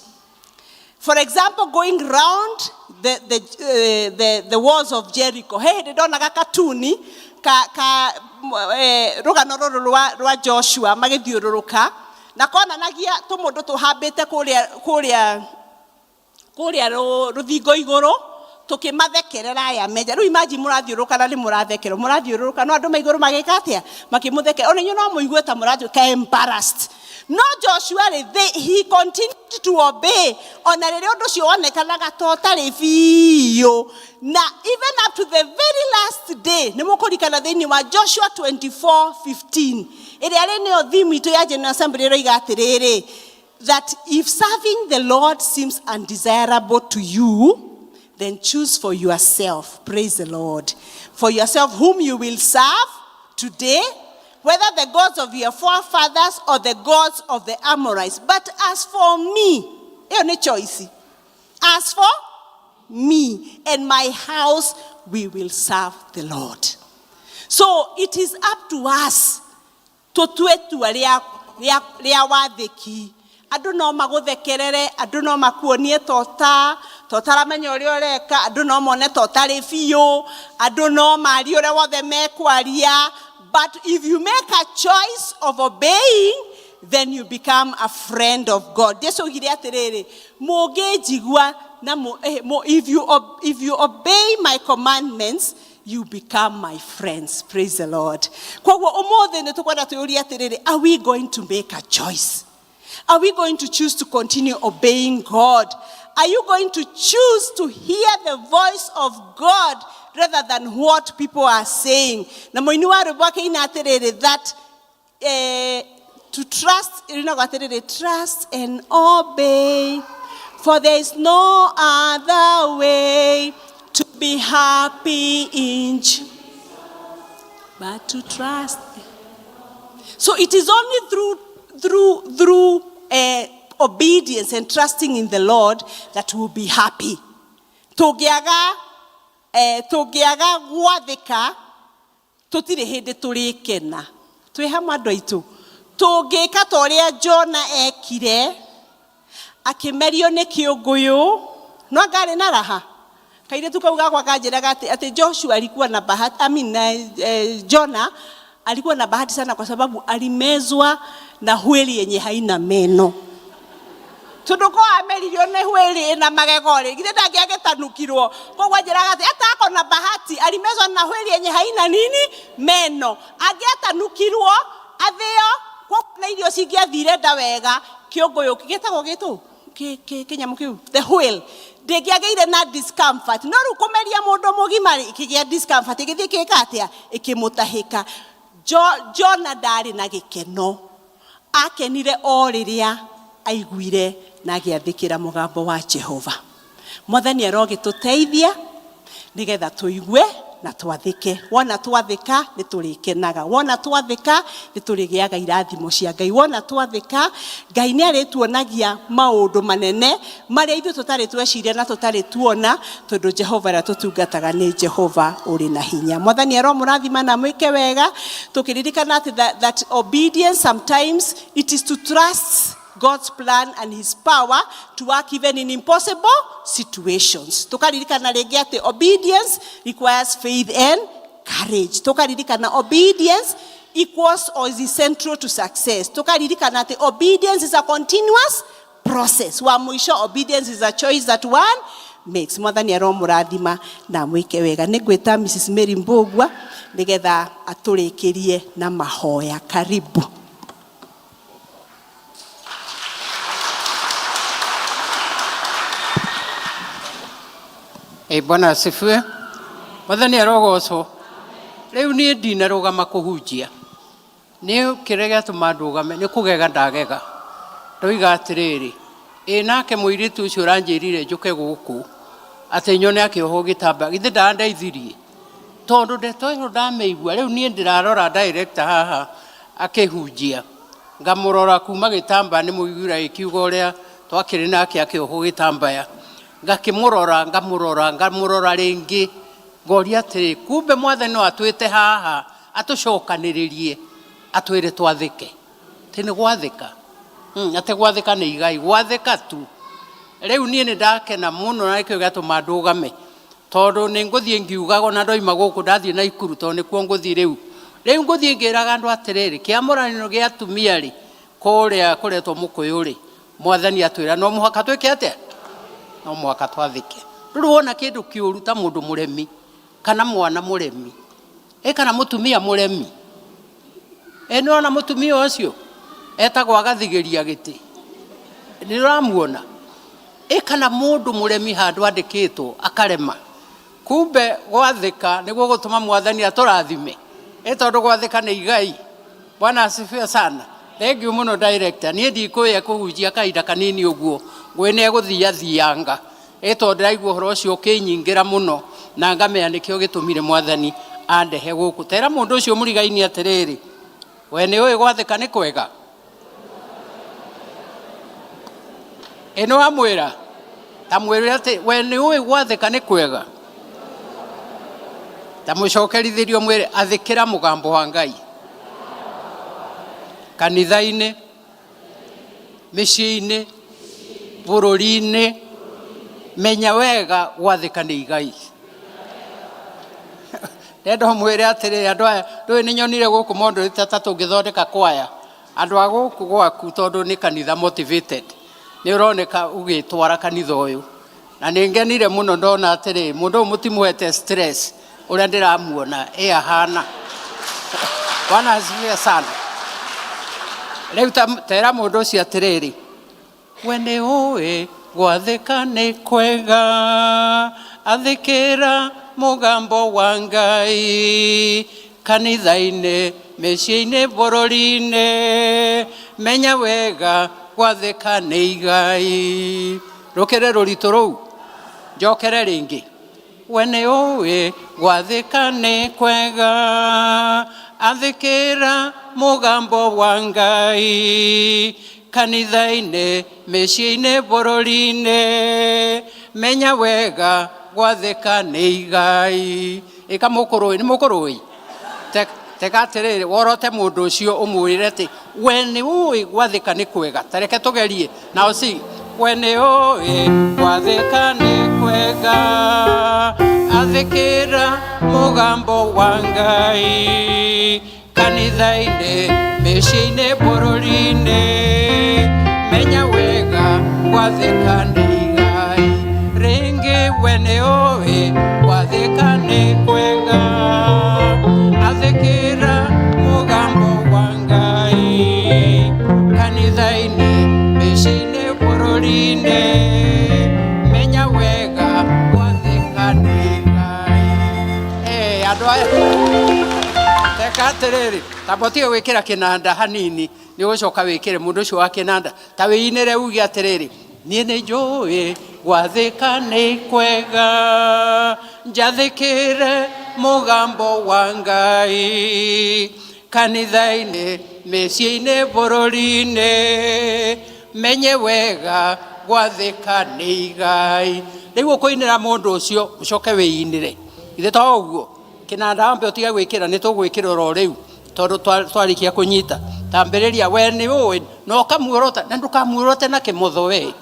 For example, going round the walls of Jericho. He hĩndĩ ndonaga katuni ka, ka rũgano rũrũ rwa Joshua magĩthiũrũrũka na konanagia tũmũndũ tũhambĩte kũrĩa kũrĩa kũrĩa rũthingo igũrũ tũkĩmathekerera aya menja. Rĩu imagine mũrathiũrũrũka na nĩ mũrathekerwo, mũrathiũrũrũka no andũ me igũrũ magĩka atĩa? Makĩmũthekera. Ona inyuĩ no mũigue ta mũratuĩka embarrassed. No Joshua rĩ, he continued to obey ona rĩrĩa ũndũ ũcio wonekanaga ta ũtarĩ biũ, na even up to the very last day. Nĩ mũkũrikana thĩinĩ wa Joshua 24:15 ĩrĩa rĩ nĩyo theme itũ ya General Assembly, ĩroiga atĩrĩrĩ, that if serving the Lord seems undesirable to you, then choose for yourself, praise the Lord, for yourself whom you will serve today, whether the gods of your forefathers or the gods of the Amorites. But as for me, ĩyo nĩ choice, as for me and my house, we will serve the Lord. So it is up to us tũtue itua rĩa wathĩki. Andũ no magũthekerere, andũ no makuonie tota totaramenya ũrĩa ũreka, andũ no mone ta ũtarĩ biũ, andũ no marie ũrĩa wothe mekwaria, but if you make a choice of obeying, then you become a friend of God. Jesu oigire atĩrĩrĩ, mũngĩnjigua na if you obey my commandments, you become my friends. Praise the Lord. Koguo ũmũthĩ nĩ tũkwenda twĩyũrie atĩrĩrĩ, are we going to make a choice? Are we going to choose to continue obeying God? Are you going to choose to hear the voice of God rather than what people are saying? Na mũini wa rwĩmbo akĩina atĩrĩrĩ, that to trust, ĩrinagwo atĩrĩrĩ, trust and obey, for there is no other way to be happy in but to trust. So it is only through obedience and trusting in the Lord that we'll be happy. Tũngĩaga gwathĩka, tũtirĩ hĩndĩ tũrĩkena. Twĩ hamwe andũ aitũ? Tũngĩka ta ũrĩa Jona ekire, akĩmerio nĩ kĩũngũyũ, no anga arĩ na raha. Kairĩtu kau gakwa kanjĩraga atĩ Joshua alikuwa na bahati, I mean, Jona alikuwa na bahati sana kwa sababu alimezwa na whale yenye haina meno. Tondũ ko ameririo nĩ whale ĩna magego rĩ, githĩ ndangĩagĩtanukirwo? Koguo anjĩraga atĩ atako na bahati, alimezwa na whale yenye haina nini meno. Angĩatanukirwo athĩo, koguo na irio cingĩathire nda wega, kĩũngũyũ gĩtagwo gĩtũ kĩnyamũ kĩu, the whale, ndĩngĩagĩire na discomfort. No rĩu kũmeria mũndũ mũgima rĩ, ĩkĩgĩa discomfort, ĩgĩthiĩ ĩkĩka atĩa? Ĩkĩmũtahĩka. Jona ndarĩ na gĩkeno, akenire o rĩrĩa aiguire na agĩathĩkĩra mũgambo wa Jehova. Mwathani arogĩtũteithia nĩgetha tũigue na twathĩke. Wona twathĩka nĩ tũrĩkenaga, wona twathĩka nĩ tũrĩgĩaga irathimo cia Ngai, wona twathĩka Ngai nĩ arĩtuonagia maũndũ manene marĩa ithuĩ tũtarĩ tweciria na tũtarĩ tuona, tondũ Jehova ũrĩa tũtungataga nĩ Jehova ũrĩ na hinya. Mwathani aromũrathima na mwĩke wega, tũkĩririkana atĩ that obedience sometimes it is to trust God's plan and his power to work even in impossible situations. Tukaririkana rĩngĩ atĩ obedience requires faith and courage. Tukaririkana obedience equals or is central to success. Tukaririkana atĩ obedience is a continuous process. Wa mũico, obedience is a choice that one makes. Mwathani aromũrathima na mwĩke wega. Nĩngwĩta Mrs. Mary Mbũgua nĩgetha atũrĩkĩrie na mahoya. Karibu. Ĩ, Bwana asifiwe. Mwathani arogocwo. Rĩu niĩ ndinarũgama kũhunjia, nĩ kĩrĩa gĩatũma ndũgame nĩ kũgega ndagega, ndoiga atĩrĩrĩ, ĩ nake mũirĩtu ũcio ũranjĩrire njũke gũkũ atĩ nyone akĩohwo gĩtambaya, githĩ ndandeithirie? Tondũ ndeto ĩyo ndamĩigua rĩu niĩ ndĩrarora director haha akĩhunjia, ngamũrora kuma gĩtambaya, nĩ mũiguira ĩkiuga ũrĩa Twakĩrĩ nake akĩohwo gĩtambaya, ngakĩmũrora, ngamũrora, ngamũrora rĩngĩ, ngoria atĩrĩ, kumbe Mwathani no atwĩte haha atũcokanĩrĩrie atwĩre twathĩke. Atĩ nĩ gwathĩka? Atĩ gwathĩka nĩ igai, gwathĩka tu. Rĩu niĩ nĩ ndakena mũno na nĩkĩo gĩatũma ndũgame, tondũ nĩ ngũthiĩ ngiugaga ona ndoima gũkũ ndathiĩ Naikuru, tondũ nĩkuo ngũthiĩ rĩu. Rĩu ngũthiĩ ngĩraga andũ atĩrĩrĩ, kĩamũranio gĩa atumia rĩ, kũrĩa kũretwo mũkũyũ rĩ, Mwathani atwĩra no mũhaka twĩke atĩa? No mũhaka twathĩke. Ndũrĩ wona kĩndũ kĩũru ta mũndũ mũremi, kana mwana mũremi, ĩ kana mũtumia mũremi. Ĩ nĩ wona mũtumia ũcio etagwo agathigĩria gĩtĩ, nĩ ũramuona? Ĩ kana mũndũ mũremi handũ andĩkĩtwo akarema. Kumbe gwathĩka nĩguo gũtũma Mwathani atũrathime. Ĩ tondũ gwathĩka nĩ igai. Bwana asifiwe sana. Thank you mũno director. Niĩ ndikũĩ ekũhunjia kahinda kanini ũguo, ngũĩ nĩ egũthiathianga. Ĩ tondũ ndĩraigua ũhoro ũcio ũkĩnyingĩra mũno na ngamenya nĩkĩo gĩtũmire Mwathani andehe gũkũ. Tera mũndũ ũcio mũrigaini atĩrĩrĩ, we nĩ ũĩ gwathĩka nĩ kwega? Ĩ nĩ wamwĩra? Ta mwĩre atĩ we nĩ ũĩ gwathĩka nĩ kwega? Ta mũcokerithĩrie ũmwĩre athĩkĩra mũgambo wa Ngai. Kanitha-inĩ, mĩciĩ-inĩ, bũrũri-inĩ, menya wega gwathĩka nĩ igai. Ndenda ũmwĩre atĩrĩrĩ, andũ aya, ndũĩ nĩ nyonire gũkũ mondorĩte ta tũngĩthondeka kwaya. Andũ a gũkũ gwaku tondũ nĩ kanitha motivated, nĩ ũroneka ũgĩtwara kanitha ũyũ. Na nĩ ngenire mũno ndona atĩrĩ, mũndũ ũyũ mũtimũhete stress ũrĩa ndĩramuona ĩ ahana. Bwana asifiwe sana. Rĩu tera mũndũ ũcio atĩrĩrĩ, We nĩ ũĩ gwathĩka nĩ kwega, athĩkĩra mũgambo wa Ngai. Kanitha-inĩ, mĩciĩ-inĩ, bũrũri-inĩ, menya wega gwathĩka nĩ igai. Rũkĩrĩ rũritũ rũu? Njokere rĩngĩ. We nĩ ũĩ gwathĩka nĩ kwega, athĩkĩra mũgambo wa Ngai. Kanitha-inĩ, mĩciĩ-inĩ, bũrũri-inĩ, menya wega gwathĩka nĩ igai. Ĩka mũkũrũĩ, nĩ mũkũrũĩ? Teka atĩrĩrĩ, worote mũndũ ũcio ũmwĩre atĩ we nĩ ũĩ gwathĩka nĩ kwega. Ta reke tũgerie. Now sing. We nĩ ũĩ gwathĩka nĩ kwega, athĩkĩra mũgambo wa Ngai. Kanitha-inĩ, mĩciĩ-inĩ, bũrũri-inĩ, menya wega gwathĩka nĩ igai. Rĩngĩ we nĩ ũĩ gwathĩka nĩ kwega, athĩkĩra mũgambo wa Ngai. Kanitha-inĩ, mĩciĩ-inĩ, bũrũri-inĩ, menya wega gwathĩka nĩ igai. Andũ aya teka atĩrĩrĩ, tamba ũtige gwĩkĩra kĩnanda hanini, nĩ ũgũcoka wĩkĩre mũndũ ũcio wa kĩnanda. Ta wĩinĩre uge atĩrĩrĩ, niĩ nĩ njũĩ gwathĩka nĩ kwega, njathĩkĩre mũgambo wa Ngai. Kanitha-inĩ, mĩciĩ-inĩ, bũrũri-inĩ, menye wega gwathĩka nĩ igai. Rĩu ũkũinĩra mũndũ ũcio ũcoke wĩinĩre. Ithe to ũguo? Kĩnanda wambe ũtige gwĩkĩra, nĩ tũgwĩkĩra oro rĩu tondũ twarĩkia kũnyita. Tambĩrĩria, we nĩ ũĩ, na ũkamuorota, na ndũkamuorote na kĩmotho we.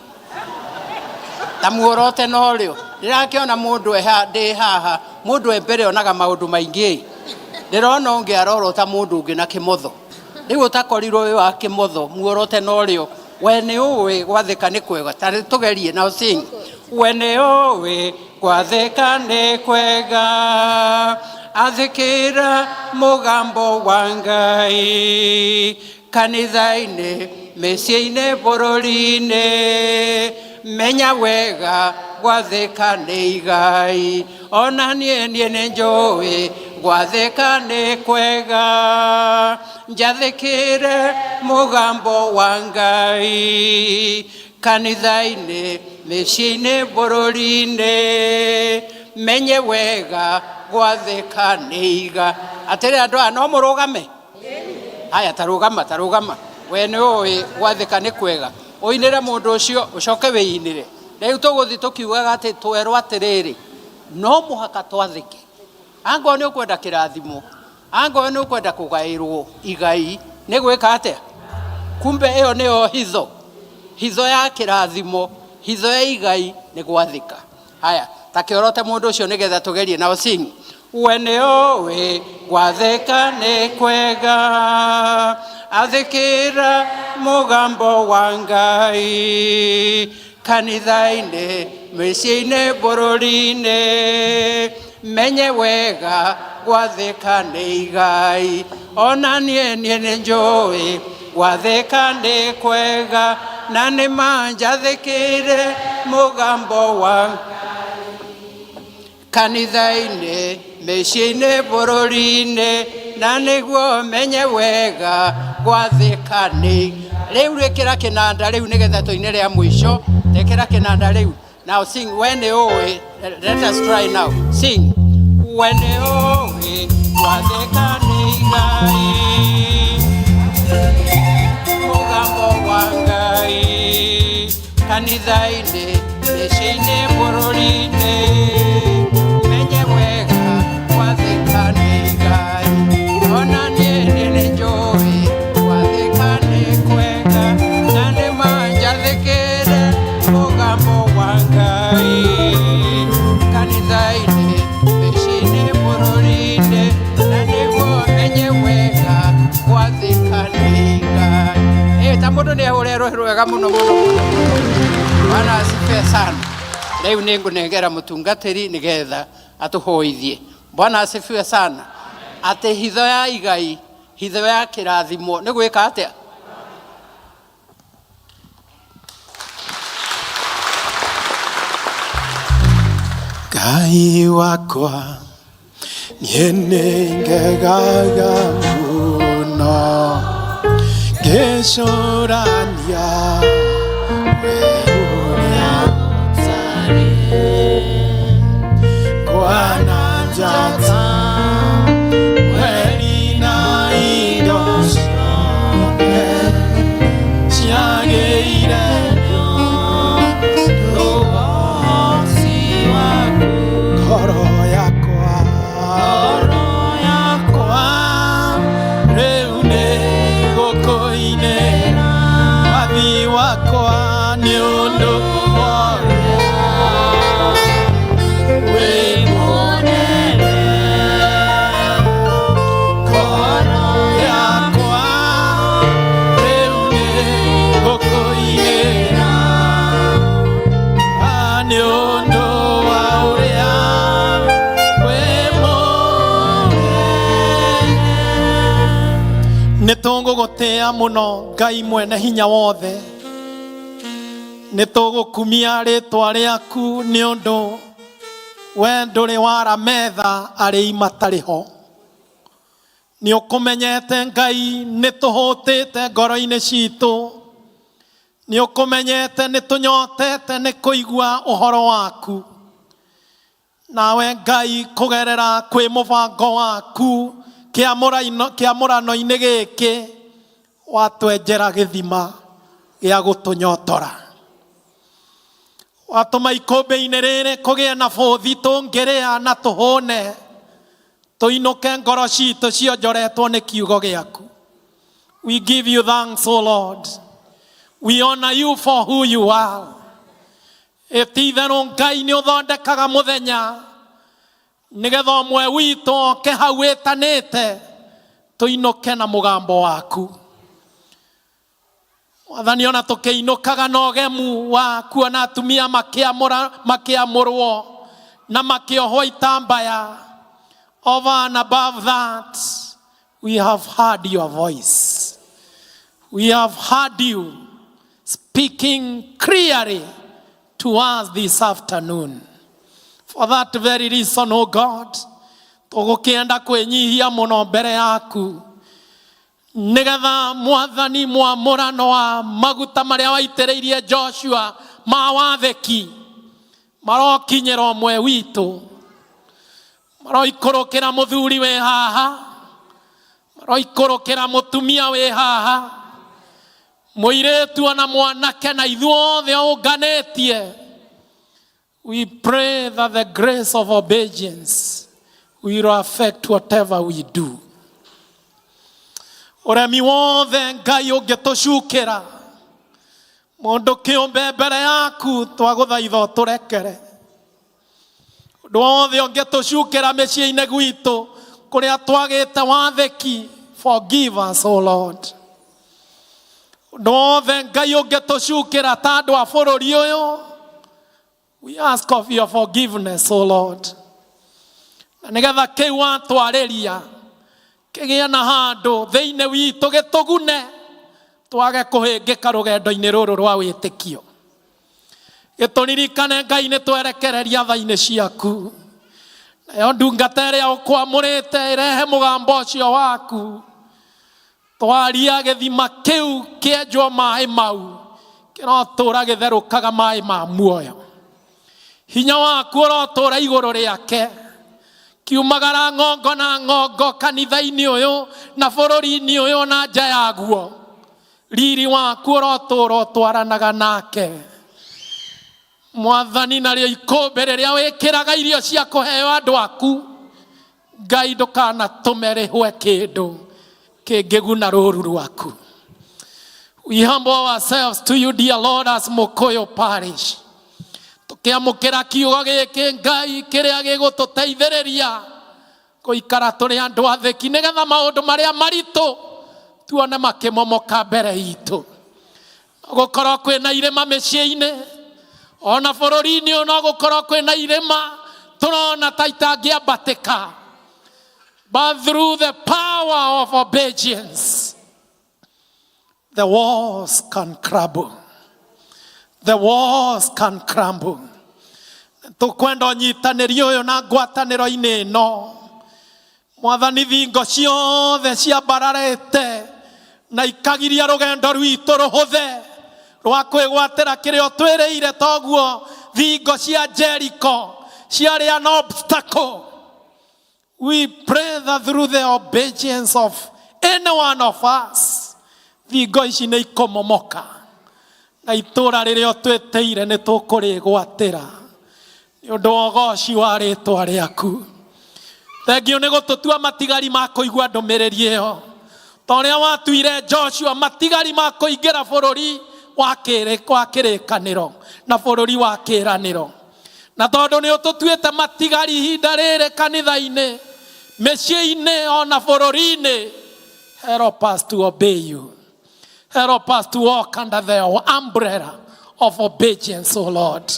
Ta muorote na ũrĩo. Ndĩrakĩona mũndũ ndĩ haha, mũndũ e mbere onaga maũndũ maingĩ. Ndĩrona ũngĩ arorota mũndũ ũngĩ na kĩmotho. Rĩu ũtakorirwo wĩ wa kĩmotho, muorote na ũrĩo. We nĩ ũĩ gwathĩka nĩ kwega. Ta tũgerie, now sing. We nĩ ũĩ gwathĩka nĩ kwega, athĩkĩra mũgambo wa Ngai. Kanitha-inĩ, mĩciĩ-inĩ, bũrũri-inĩ, menya wega gwathĩka nĩ igai. Ona niĩ niĩ nĩ njũĩ gwathĩka nĩ kwega, njathĩkĩre mũgambo wa Ngai. Kanitha-inĩ, mĩciĩ-inĩ, bũrũri-inĩ, menye wega gwathĩka nĩ iga. Atĩrĩ andũ aya, no mũrũgame? Haya, ta rũgama, ta rũgama. We nĩ ũĩ gwathĩka nĩ kwega. Ũinĩre mũndũ ũcio ũcoke wĩinĩre. Rĩu tũgũthiĩ tũkiugaga atĩ twerwo atĩrĩrĩ, no mũhaka twathĩke. Angorwo nĩ ũkwenda kĩrathimo, angorwo nĩ ũkwenda kũgaĩrwo igai, nĩ gwĩka atĩa? Kumbe ĩyo nĩyo hitho. Hitho ya kĩrathimo, hitho ya igai nĩ gwathĩka. Haya, ta kĩorote mũndũ ũcio nĩgetha tũgerie nao sing. We nĩũĩ gwathĩka nĩ kwega, athĩkĩra mũgambo wa Ngai. Kanitha-inĩ, mĩciĩ-inĩ, bũrũri-inĩ, menye wega gwathĩka nĩ igai. Ona niĩ niĩ nĩ njũĩ gwathĩka nĩ kwega, na nĩ ma njathĩkĩire mũgambo wa kanitha-inĩ, mĩciĩ-inĩ, bũrũri-inĩ, na nĩguo menye wega gwathĩka nĩ. Rĩu ĩkĩra kĩnanda rĩu nĩgetha tũine rĩa mũico. Ĩkĩra kĩnanda rĩu. Now sing, we nĩ ũĩ. Let us try now. Sing. We nĩ ũĩ gwathĩka nĩ igai. Mũgambo wa Ngai. Kanitha-inĩ, mĩciĩ-inĩ, bũrũri-inĩ, menye wega gwathĩka nĩ igai. Ona niĩ nĩ njũĩ gwathĩka nĩ kwega, na nĩ ma njathĩkĩre mũgambo wa Ngai. Kanitha-inĩ, mĩciĩ-inĩ, bũrũri-inĩ, na nĩguo menye wega gwathĩka nĩ igai. Ta mũndũ nĩ ahũre rũhĩ rwega mũno mũno mũno. Bwana asifiwe sana. Rĩu nĩ ngũnengera mũtungatĩri nĩgetha atũhoithie. Bwana asifiwe sana. Atĩ hitho ya igai, hitho ya kĩrathimo nĩ gwĩka atĩa? Ngai wakwa niĩ nĩ ngegaga mũno ngĩcũrania we ũrĩa ũtarĩ kwana njata mweri na indo ciothe ciagĩire ũhoti waku. Ngoro yakwa, ngoro yakwa rĩu nĩ gũkũinĩra wathi wakwa nĩ ũndũ wa ũrĩa wĩ mũnene. Ngoro yakwa rĩu nĩ gũkũinĩra nĩ ũndũ wa ũrĩa wĩ mũnene. Nĩ tũgũgũtĩa mũno Ngai mwene hinya wothe, nĩ tũgũkumia rĩtwa rĩaku nĩ ũndũ we ndũrĩ wara metha arĩi matarĩ ho. Nĩ ũkũmenyete Ngai nĩ tũhũtĩte ngoro-inĩ citũ, nĩ ũkũmenyete nĩ tũnyotete nĩ kũigua ũhoro waku. Nawe Ngai kũgerera kwĩ mũbango waku kĩamũrano-inĩ gĩkĩ watwenjera gĩthima gĩa gũtũnyotora, watũma ikũmbĩ-inĩ rĩrĩ kũgĩe na bũthi tũngĩrĩa na tũhũne, tũinũke ngoro citũ cionjoretwo nĩ kiugo gĩaku. We give you thanks, O Lord. We honor you for who you are. Ĩti-itherũ Ngai nĩ ũthondekaga mũthenya nĩgetha ũmwe witũ oke hau wĩtanĩte tũinũke na mũgambo waku. Mwathani, ona tũkĩinũkaga na ũgemu wa kuona atumia makĩamũrwo na makĩohwo itambaya. Over and above that, we have heard your voice. We have heard you speaking clearly to us this afternoon. For that very reason, O God, tũgũkĩenda kwĩnyihia mũno mbere yaku nĩgetha Mwathani mwamũrano wa maguta marĩa waitĩrĩirie Joshua ma wathĩki marokinyĩra ũmwe witũ, maroikũrũkĩra mũthuri wĩ haha, maroikũrũkĩra mũtumia wĩ haha, Mũirĩtu ona mwanake na ithuothe ũnganĩtie. We pray that the grace of obedience will affect whatever we do. Ũremi wothe Ngai ũngĩtũcukĩra mũndũ kĩũmbe mbere yaku twagũthaitha ũtũrekere. Ũndũ wothe ũngĩtũcukĩra mĩciĩ-inĩ gwitũ kũrĩa twagĩte wathĩki, forgive us, O Lord. Ũndũ wothe Ngai ũngĩtũcukĩra ta andũ a bũrũri ũyũ, we ask of your forgiveness, O Lord. Na nĩgetha kĩu watwarĩria kĩgĩe na handũ thĩinĩ witũ gĩtũgune twage kũhĩngĩka rũgendo-inĩ rũrũ rwa wĩtĩkio. Gĩtũririkane Ngai nĩ twerekereria tha-inĩ ciaku, nayo ndungata ĩrĩa ũkwamũrĩte ĩrehe mũgambo ũcio waku, twaria gĩthima kĩu kĩenjwo maĩ mau kĩrotũra gĩtherũkaga maĩ ma muoyo. Hinya waku ũrotũra igũrũ rĩake, kiumagara ng'ongo na ng'ongo kanitha-inĩ ũyũ na bũrũri-inĩ ũyũ na nja yaguo. Riri waku ũrotũra ũtwaranaga nake Mwathani, narĩo ikũmbĩ rĩrĩa wĩkĩraga irio cia kũheo andũ aku, Ngai ndũkanatũme rĩhwe kĩndũ kĩngĩguna rũru rwaku. We humble ourselves to you, dear Lord, as Mukuyu Parish. Tũkĩamũkĩra kiugo gĩkĩ Ngai kĩrĩa gĩgũtũteithĩrĩria gũikara tũrĩ andũ athĩki nĩgetha maũndũ marĩa maritũ tuone makĩmomoka mbere itũ. Gũkorwo kwĩna irĩma mĩciĩ-inĩ ona bũrũri-inĩ ũyũ, no gũkorwo kwĩna irĩma tũrona ta itangĩambatĩka, but through the power of obedience the walls can crumble, the walls can crumble. Tũkwenda ũnyitanĩri ũyũ na ngwatanĩro-inĩ ĩno Mwathani, thingo ciothe ciambararĩte na ikagiria rũgendo rwitũ rũhũthe rwa kwĩgwatĩra kĩrĩa ũtwĩrĩire, toguo thingo cia Jericho ciarĩ an obstacle. We pray that through the obedience of any one of us, thingo ici nĩ ikũmomoka na itũra rĩrĩa ũtwĩtĩire nĩ tũkũrĩgwatĩra nĩ ũndũ wa ũgoci wa rĩtwa rĩaku. Thengiũ nĩ gũtũtua matigari ma kũigua ndũmĩrĩri ĩyo, ta ũrĩa watuire Joshua matigari ma kũingĩra bũrũri wa kĩrĩkanĩro na bũrũri wa kĩĩranĩro. Na tondũ nĩ ũtũtuĩte matigari ihinda rĩrĩ kanitha-inĩ, mĩciĩ-inĩ ona bũrũri-inĩ, help us to obey you. Help us to walk under the umbrella of obedience, O Lord.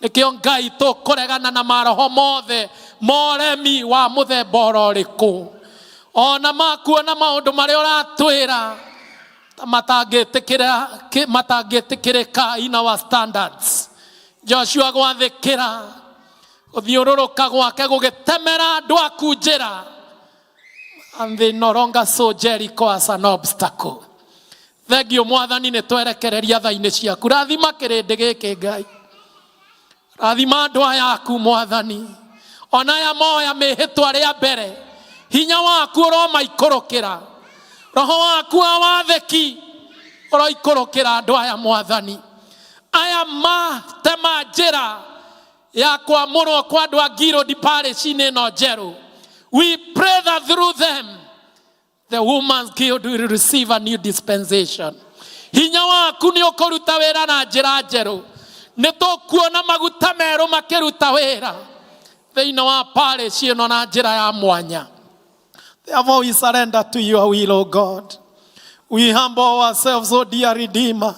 Nĩkĩo Ngai tũkũregana na maroho mothe moremi wa mũthemba oro ũrĩkũ, ona makuona maũndũ marĩa ũratwĩra ta matangĩtĩkĩrĩka in our standards. Joshua gwathĩkĩra gũthiũrũrũka gwake gũgĩtemera andũ aku njĩra, and they no longer saw Jericho as an obstacle. Thengiũ Mwathani, nĩ twerekereria tha-inĩ ciaku. Rathima kĩrĩndĩ gĩkĩ Ngai, rathima andũ aya aku Mwathani, ona aya moya mĩhĩtwa rĩa mbere, hinya waku ũromaikũrũkĩra, roho waku wa wathĩki ũroikũrũkĩra andũ aya Mwathani, aya matema njĩra ya kwamũrwo kwa andũ a Guild parish-inĩ ĩno njerũ. We pray that through them the Women's Guild will receive a new dispensation. Hinya waku nĩ ũkũruta wĩra na njĩra njerũ, nĩ tũkuona maguta merũ makĩruta wĩra thĩinĩ wa parish ĩno na njĩra ya mwanya. Therefore we surrender to your will, O God. We humble ourselves, O dear Redeemer.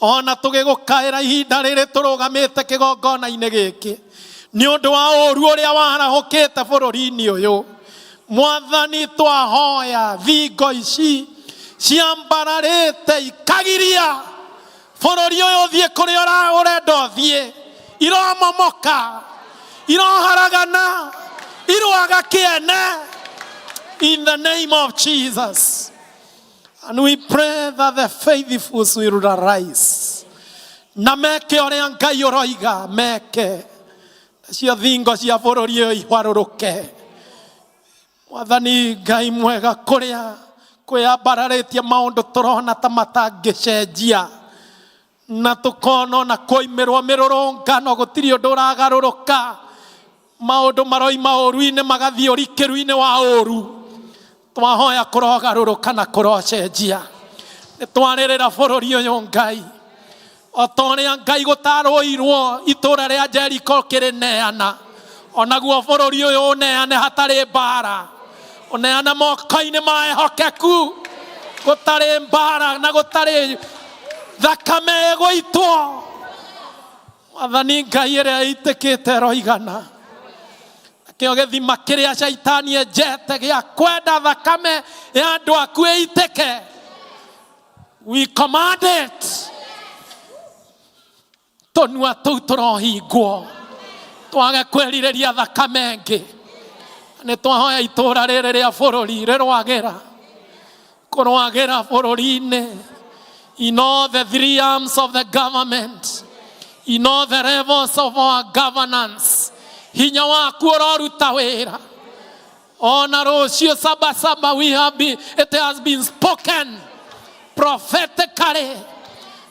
Ona tũgĩgũkaĩra ihinda rĩrĩ tũrũgamĩte kĩgongona-inĩ gĩkĩ nĩ ũndũ wa ũru ũrĩa warahũkĩte bũrũri-inĩ ũyũ, Mwathani, twahoya thingo ici ciambararĩte ikagiria bũrũri ũyũ ũthiĩ kũrĩa ũrenda ũthiĩ, iromomoka, iroharagana, iroaga kĩene, in the name of Jesus. And we pray that the faithfuls will arise na meke ũrĩa Ngai ũroiga meke, nacio thingo cia bũrũri ũyũ ihwarũrũke. Mwathani Ngai mwega, kũrĩa Kwĩyambararĩtie maũndũ tũrona ta matangĩcenjia na tũkona ona kwoimĩrwo mĩrũrũngano gũtirĩ ũndũ ũragarũrũka. Maũndũ maroima ũru-inĩ magathiĩ ũrikĩru-inĩ wa ũru. Twahoya kũrogarũrũka na kũrocenjia. Nĩ twarĩrĩra bũrũri ũyũ Ngai, o ta ũrĩa Ngai gũtarũirwo itũũra rĩa Jeriko kĩrĩneana, onaguo bũrũri ũyũ ũneane hatarĩ mbara, ũneane moko-inĩ ma ehokeku, gũtarĩ mbara na gũtarĩ thakame ĩgũitwo. Mwathani Ngai, ĩrĩa ĩitĩkĩte ĩroigana, nakĩo gĩthima kĩrĩa caitani enjete gĩa kwenda thakame ya andũ aku ĩitĩke, we command it. Tũnua tũu tũrohingwo twage kwĩrirĩria thakame ĩngĩ. Nĩ twahoya itũũra rĩrĩ rĩa bũrũri rĩrwagĩra kũrwagĩra bũrũri-inĩ, in all the three arms of the government, in all the levels of our governance, hinya waku ũroruta wĩra. Ona rũciũ sabasaba, we have been, it has been spoken prophetically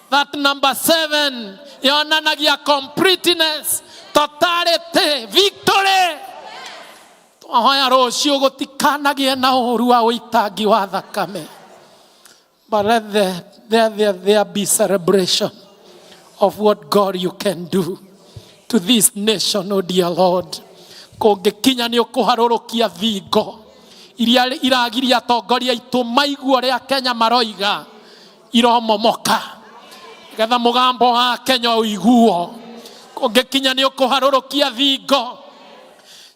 that number 7 yonanagia completeness, totality, victory. Twahoya rũciũ gũtikanagĩe na ũru wa ũitangi wa thakame, but let there be celebration of what God you can do to this nation, oh dear Lord. Kũngĩkinya nĩ ũkũharũrũkia thingo iria iragiria atongoria aitũ maigue ũrĩa Kenya maroiga, iromomoka nĩgetha mũgambo wa Kenya ũiguo. Kũngĩkinya nĩ ũkũharũrũkia thingo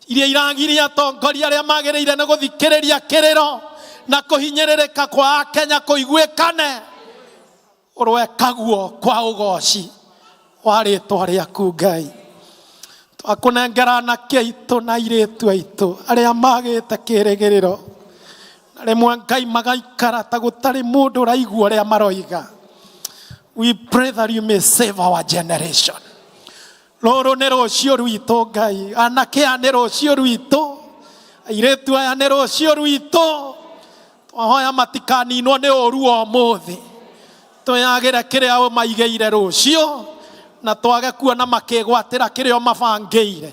iria iragiria atongoria arĩa magĩrĩire nĩ gũthikĩrĩria kĩrĩro na kũhinyĩrĩrĩka kwa Kenya kũiguĩkane, ũrwekaguo kwa ũgoci wa rĩtwa rĩaku Ngai. Twakũnengera anake aitũ na airĩtu aitũ arĩa magĩte kĩrĩgĩrĩro, na rĩmwe Ngai magaikara ta gũtarĩ mũndũ ũraigua ũrĩa maroiga. We pray that you may save our generation. Rũrũ nĩ rũciũ rwitũ Ngai, anake aya nĩ rũciũ rwitũ, airĩtu aya nĩ rũciũ rwitũ. Twahoya matikaninwo nĩ ũru wa ũmũthĩ, twĩyagĩre kĩrĩa ũmaigĩire rũciũ, na twage kuona makĩgwatĩra kĩrĩa ũmabangĩire.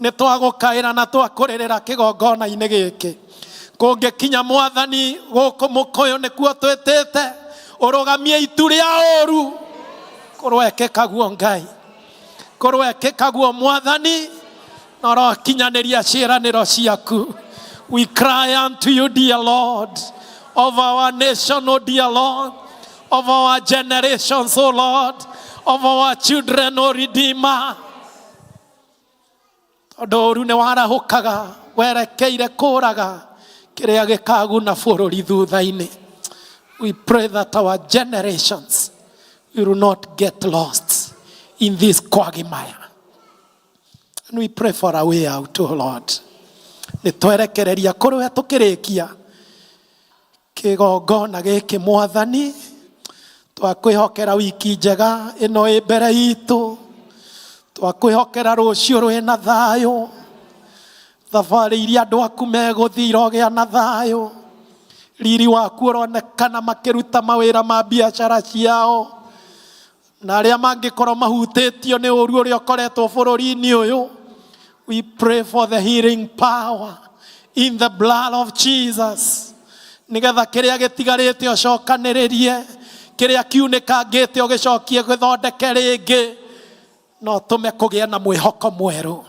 Nĩ twagũkaĩra na twakũrĩrĩra kĩgongona-inĩ gĩkĩ. Kũngĩkinya Mwathani gũkũ mũkũyũ nĩkuo twĩtĩte, ũrũgamie itu rĩa ũru, kũrwekĩkaguo Ngai, kũrwekĩkaguo Mwathani, na ũrokinyanĩria ciĩranĩro ciaku. We cry unto you, dear Lord, of our nation, O dear Lord, of our generations, O Lord, of our children, O Redeemer. Tondũ ũru nĩ warahũkaga werekeire kũraga kĩrĩa gĩkaguna bũrũri thutha-inĩ. We pray that our generations will not get lost in this quagmire. And we pray for a way out, O Lord. Nĩ twerekereria kũrĩ we tũkĩrĩkia kĩgongona gĩkĩ Mwathani, twakwĩhokera wiki njega ĩno ĩ mbere itũ, twakwĩhokera rũciũ rwĩna thayũ, thabarĩ iria andũ aku megũthiĩ irogĩa na thayũ, riri waku ũronekana makĩruta mawĩra ma biacara ciao, na arĩa mangĩkorwo mahutĩtio nĩ ũru ũrĩa ũkoretwo bũrũri-inĩ ũyũ. We pray for the healing power in the blood of Jesus, nĩgetha kĩrĩa gĩtigarĩte ũcokanĩrĩrie, kĩrĩa kiunĩkangĩte ũgĩcokie gĩthondeke rĩngĩ, no tũme kũgĩe na mwĩhoko mwerũ.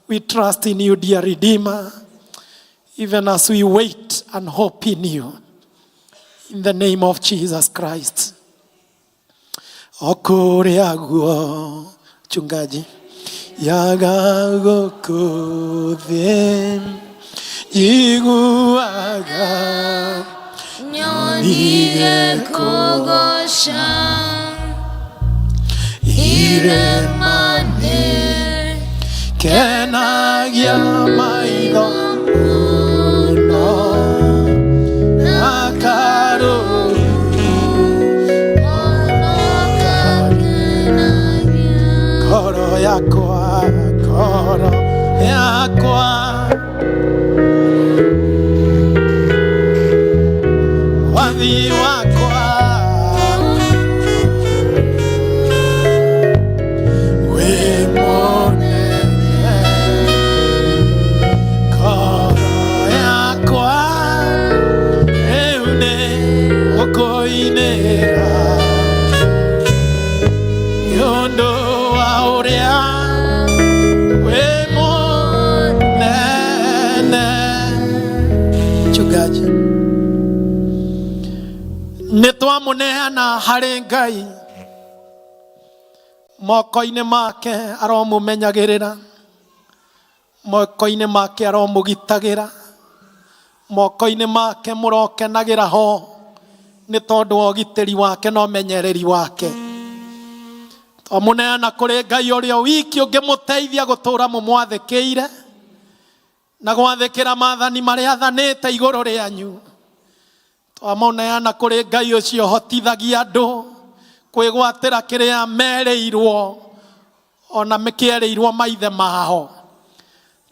We trust in you, dear Redeemer, even as we wait and hope in you, in the name of Jesus Christ. Okũrĩa guo chungaji yaga gũkũ thĩ njiguaga nyoni igĩkũgooca irĩma-inĩ kenagia maitho mũno na karũũru. Ngoro yakwa, ngoro yakwa. Mwathi wakwa wĩ mũnene ngoro yakwa rĩu nĩ gũkũinĩra nĩ ũndũ wa ũrĩa wĩ mũnene. Mchungaji, nĩ twamũneana harĩ Ngai moko-inĩ make aromũmenyagĩrĩra moko-inĩ make aromũgitagĩra moko-inĩ make mũrokenagĩra ho nĩ tondũ wa ũgitĩri wake na ũmenyereri wake twamũneana kũrĩ Ngai ũrĩa wiki ũngĩmũteithia gũtũũra mũmwathĩkĩire na gwathĩkĩra maathani marĩa athanĩte igũrũ rĩanyu twamũneana kũrĩ Ngai ũcio ũhotithagia andũ kwĩgwatĩra kĩrĩa merĩirwo ona kĩerĩirwo maithe mao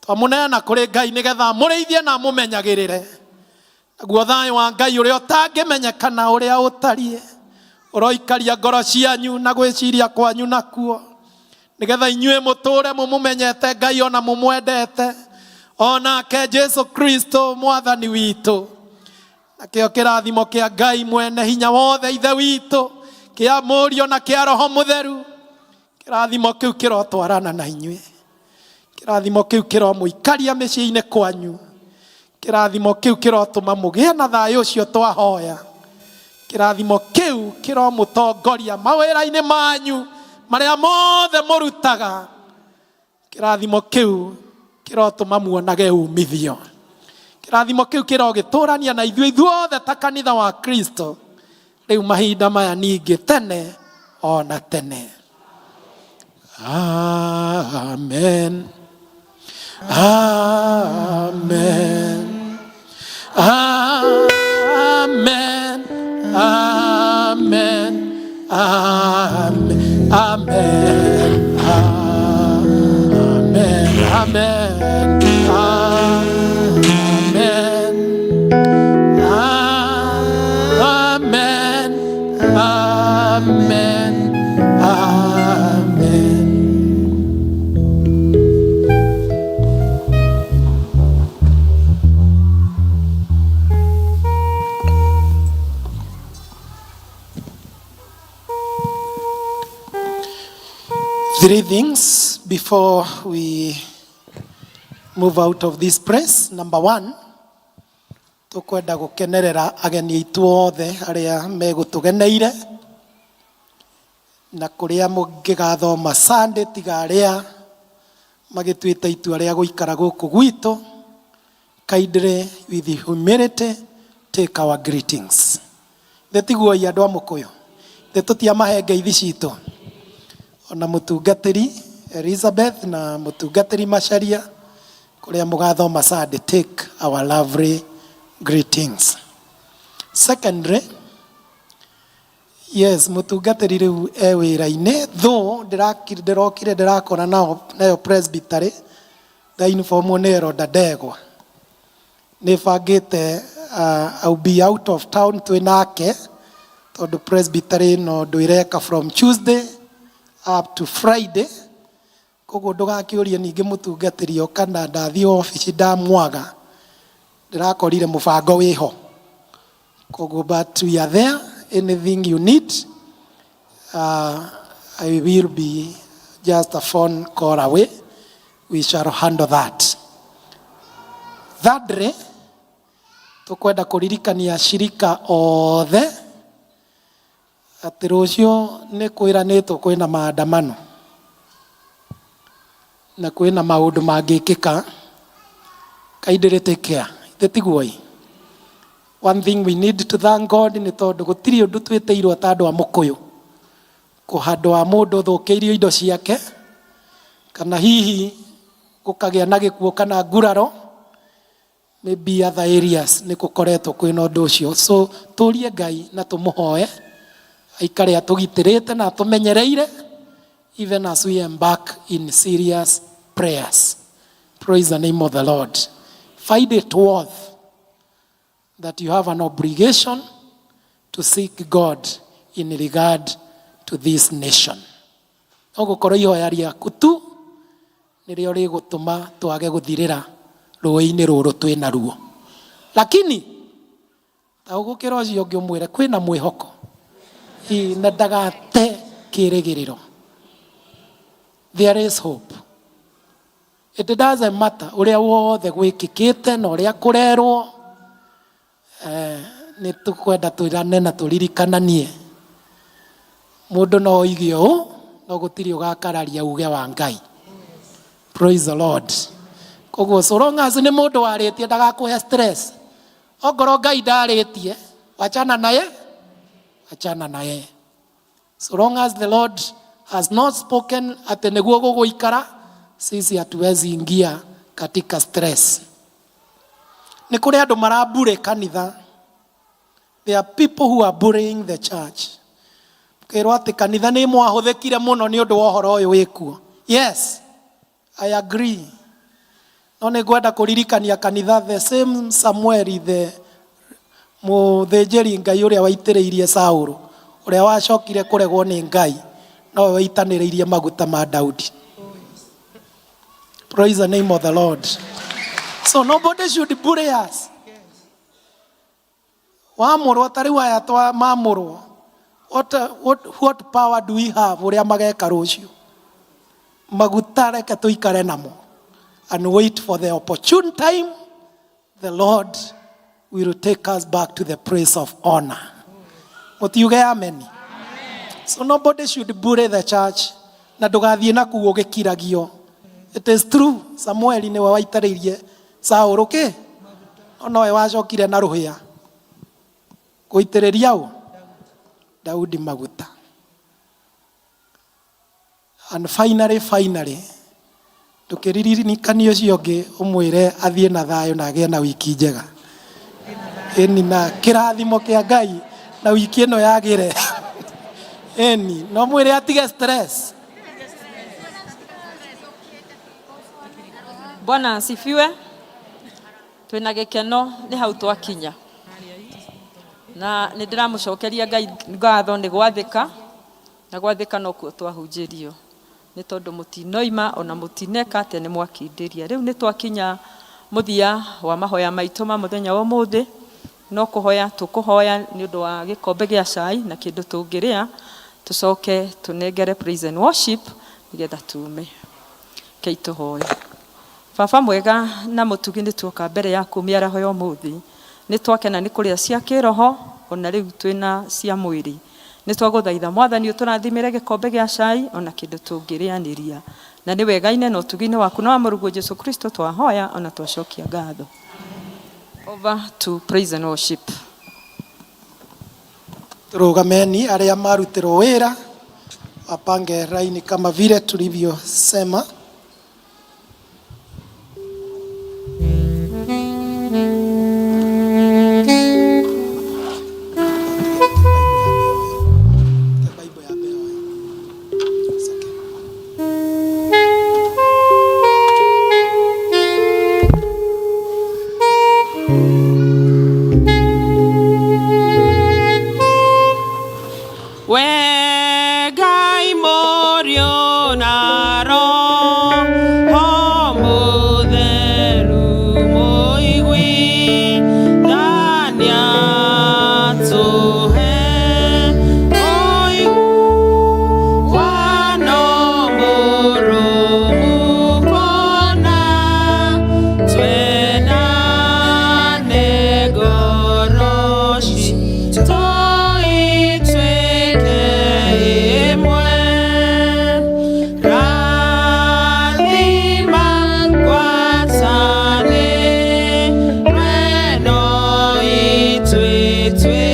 twamũneana kũrĩ Ngai nĩgetha amũrĩithie na amũmenyagĩrĩre naguo thayũ wa Ngai ũrĩa ũtangĩmenyekana ũrĩa ũtariĩ ũroikaria ngoro cianyu na gwĩciria kwanyu nakuo nĩgetha inyuĩ mũtũũre mũmũmenyete Ngai ona mũmwendete onake Jesu Kristo mwathani witũ nakĩo kĩrathimo kĩa Ngai mwene hinya wothe ithe witũ kĩa mũriũ na kĩa roho mũtheru kĩrathimo kĩu kĩrotwarana na inyuĩ kĩrathimo kĩu kĩromũikaria mĩciĩ-inĩ kwanyu kĩrathimo kĩu kĩrotũma mũgĩe na thayũ ũcio twahoya kĩrathimo kĩu kĩromũtongoria mawĩra-inĩ manyu marĩa mothe mũrutaga kĩrathimo kĩu kĩrotũma muonage umithio kĩrathimo kĩu kĩrogĩtũrania na ithuĩ ithuothe ta kanitha wa Kristo rĩu mahinda maya ningĩ tene ona tene. Amen. Amen. Amen. Amen. Amen. Amen. Amen. Amen. Amen. Amen. Amen. Three things before we move out of this place. Number one, tukwenda gukenerera ageni aitu othe aria megutugeneire na kuria mungigathoma Sunday tiga aria magituite itua ria guikara guku gwitu. Kindly with humility take our greetings. Thĩ tiguoi andũ a mũkũyũ, thĩ tũtiamahe ngeithi citũ ona mũtungatĩri Elizabeth na mũtungatĩri Macharia kũrĩa mũgathoma Sunday, take our lovely greetings. Secondly, yes, mũtungatĩri rĩu e wĩra-inĩ though ndĩrokire ndĩrakora nao nayo presbytery ndainformwo nĩ Eroda Ndegwa nĩ bangĩte I'll be out of town twĩ nake tondũ presbytery ĩno ndũ ĩreka from Tuesday up to Friday koguo ndũgakĩũrie ningĩ mũtungatĩri oka na ndathiĩ obici ndamwaga ndĩrakorire mũbango wĩho koguo, but we are there, anything you need, I will be just a phone call away. We shall handle that. Thirdly, tukwenda kũririkania shirika othe atĩ rũciũ nĩ kwĩranĩtwo kwĩna maandamano na kwĩna maũndũ mangĩkĩka. Kindly take care. Ithe tiguoi? One thing we need to thank God nĩ tondũ gũtirĩ ũndũ twĩtĩirwo ta andũ a mũkũyũ kũhandũ wa mũndũ ũthũkĩirio indo ciake kana hihi gũkagĩa na gĩkuũ kana nguraro. Maybe other areas nĩ gũkoretwo kwĩna ũndũ ũcio, so tũrie Ngai na tũmũhoe aikare atũgitĩrĩte na atũmenyereire even as we embark in serious prayers. Praise the name of the Lord. Find it worth that you have an obligation. to seek God in regard to this nation. No gũkorwo ihoya rĩaku tu nĩrĩo rĩgũtũma twage gũthirĩra rũĩ-inĩ rũrũ twĩ naruo. Lakini ta ũgũkĩra ũcio ũngĩ ũmwĩre kwĩna mwĩhoko. Ĩ, na ndagate kĩrĩgĩrĩro. There is hope. It doesn't matter ũrĩa wothe gwĩkĩkĩte na ũrĩa kũrerwo, nĩ tũkwenda twĩrane na tũririkananie. Mũndũ no oige ũũ, no gũtirĩ ũgakararia uge wa Ngai. Praise the Lord. Koguo so long as nĩ mũndũ warĩtie ndagakũhe stress. Ongorwo Ngai ndarĩtie, wachana naye, wachana naye. So long as the Lord has not spoken atĩ nĩguo gũgũikara, sisi hatuwezi ingia katika stress. Nĩ kũrĩ andũ marabully kanitha. There are people who are bullying the church. Kĩrwo atĩ kanitha nĩ mwahũthĩkire mũno nĩ ũndũ wa ũhoro ũyũ wĩkuo. Yes, I agree. No nĩ ngwenda kũririkania kanitha the same Samuel, the mũthĩnjĩri Ngai ũrĩa waitĩrĩirie Saũlũ, ũrĩa wacokire kũregwo nĩ Ngai, nowe waitanĩrĩirie maguta ma Daudi. Praise the name of the Lord. So nobody should bully us. Wamũrwo ta rĩu aya twa mamũrwo, what power do we have ũrĩa mageka rũciũ? Maguta reke tũikare namo and wait for the opportune time. The Lord will take us back to the place of honor. Mũtiuge amen. So nobody should bully the church na ndũgathiĩ na kũu ũgĩkiragio. It is true, Samueli nĩwe waitarĩirie Saũlũ kĩ? No nowe wacokire na rũhĩa gũitĩrĩria ũ? Daudi maguta. And finally, finally, ndũkĩririkanie ũcio ũngĩ ũmwĩre athiĩ na thayũ na agĩe na wiki njega. Ĩni na kĩrathimo kĩa Ngai na wiki ĩno yagĩre. Ĩni, no mwĩre atige stress. Bwana asifiwe. Twĩna gĩkeno nĩ hau twakinya, na nĩ ndĩramũcokeria Ngai ngatho nĩ gwathĩka, na gwathĩka nokuo twahunjĩrio, nĩ tondũ mũtinoima ona mũtineka atĩa, nĩ mwakindĩria. Rĩu nĩ twakinya mũthia wa mahoya maitũ ma mũthenya wa ũmũthĩ. No kũhoya tũkũhoya nĩ ũndũ wa gĩkombe gĩa cai na kĩndũ tũngĩrĩa, tũcoke tũnengere praise and worship nĩgetha tume. Kei tũhoe. Baba mwega na mũtugi, nĩ tuoka mbere yaku mĩaraho ya ũmũthĩ. Nĩ twakena nĩ kũrĩa cia kĩroho, ona rĩu twĩna cia mwĩrĩ. Nĩ twagũthaitha Mwathani ũtũrathimĩre gĩkombe gĩa cai ona kĩndũ tũngĩrĩanĩria, na nĩ wega-inĩ na ũtugi-inĩ waku na wa mũrũguo Jesu Kristo twahoya ona twacokia ngatho. Over to praise and worship. Tũrũgameni, arĩa marutĩrwo wĩra wapange raini kama vile tulivyosema. We Ngai Mũriũ na Roho Mũtheru mũiguithania, tũhe ũiguano mũrũmu kũna, twendane, ngoro citũ ituĩke ĩmwe. Rathima ngwatanĩro ĩno ithuĩ twĩ.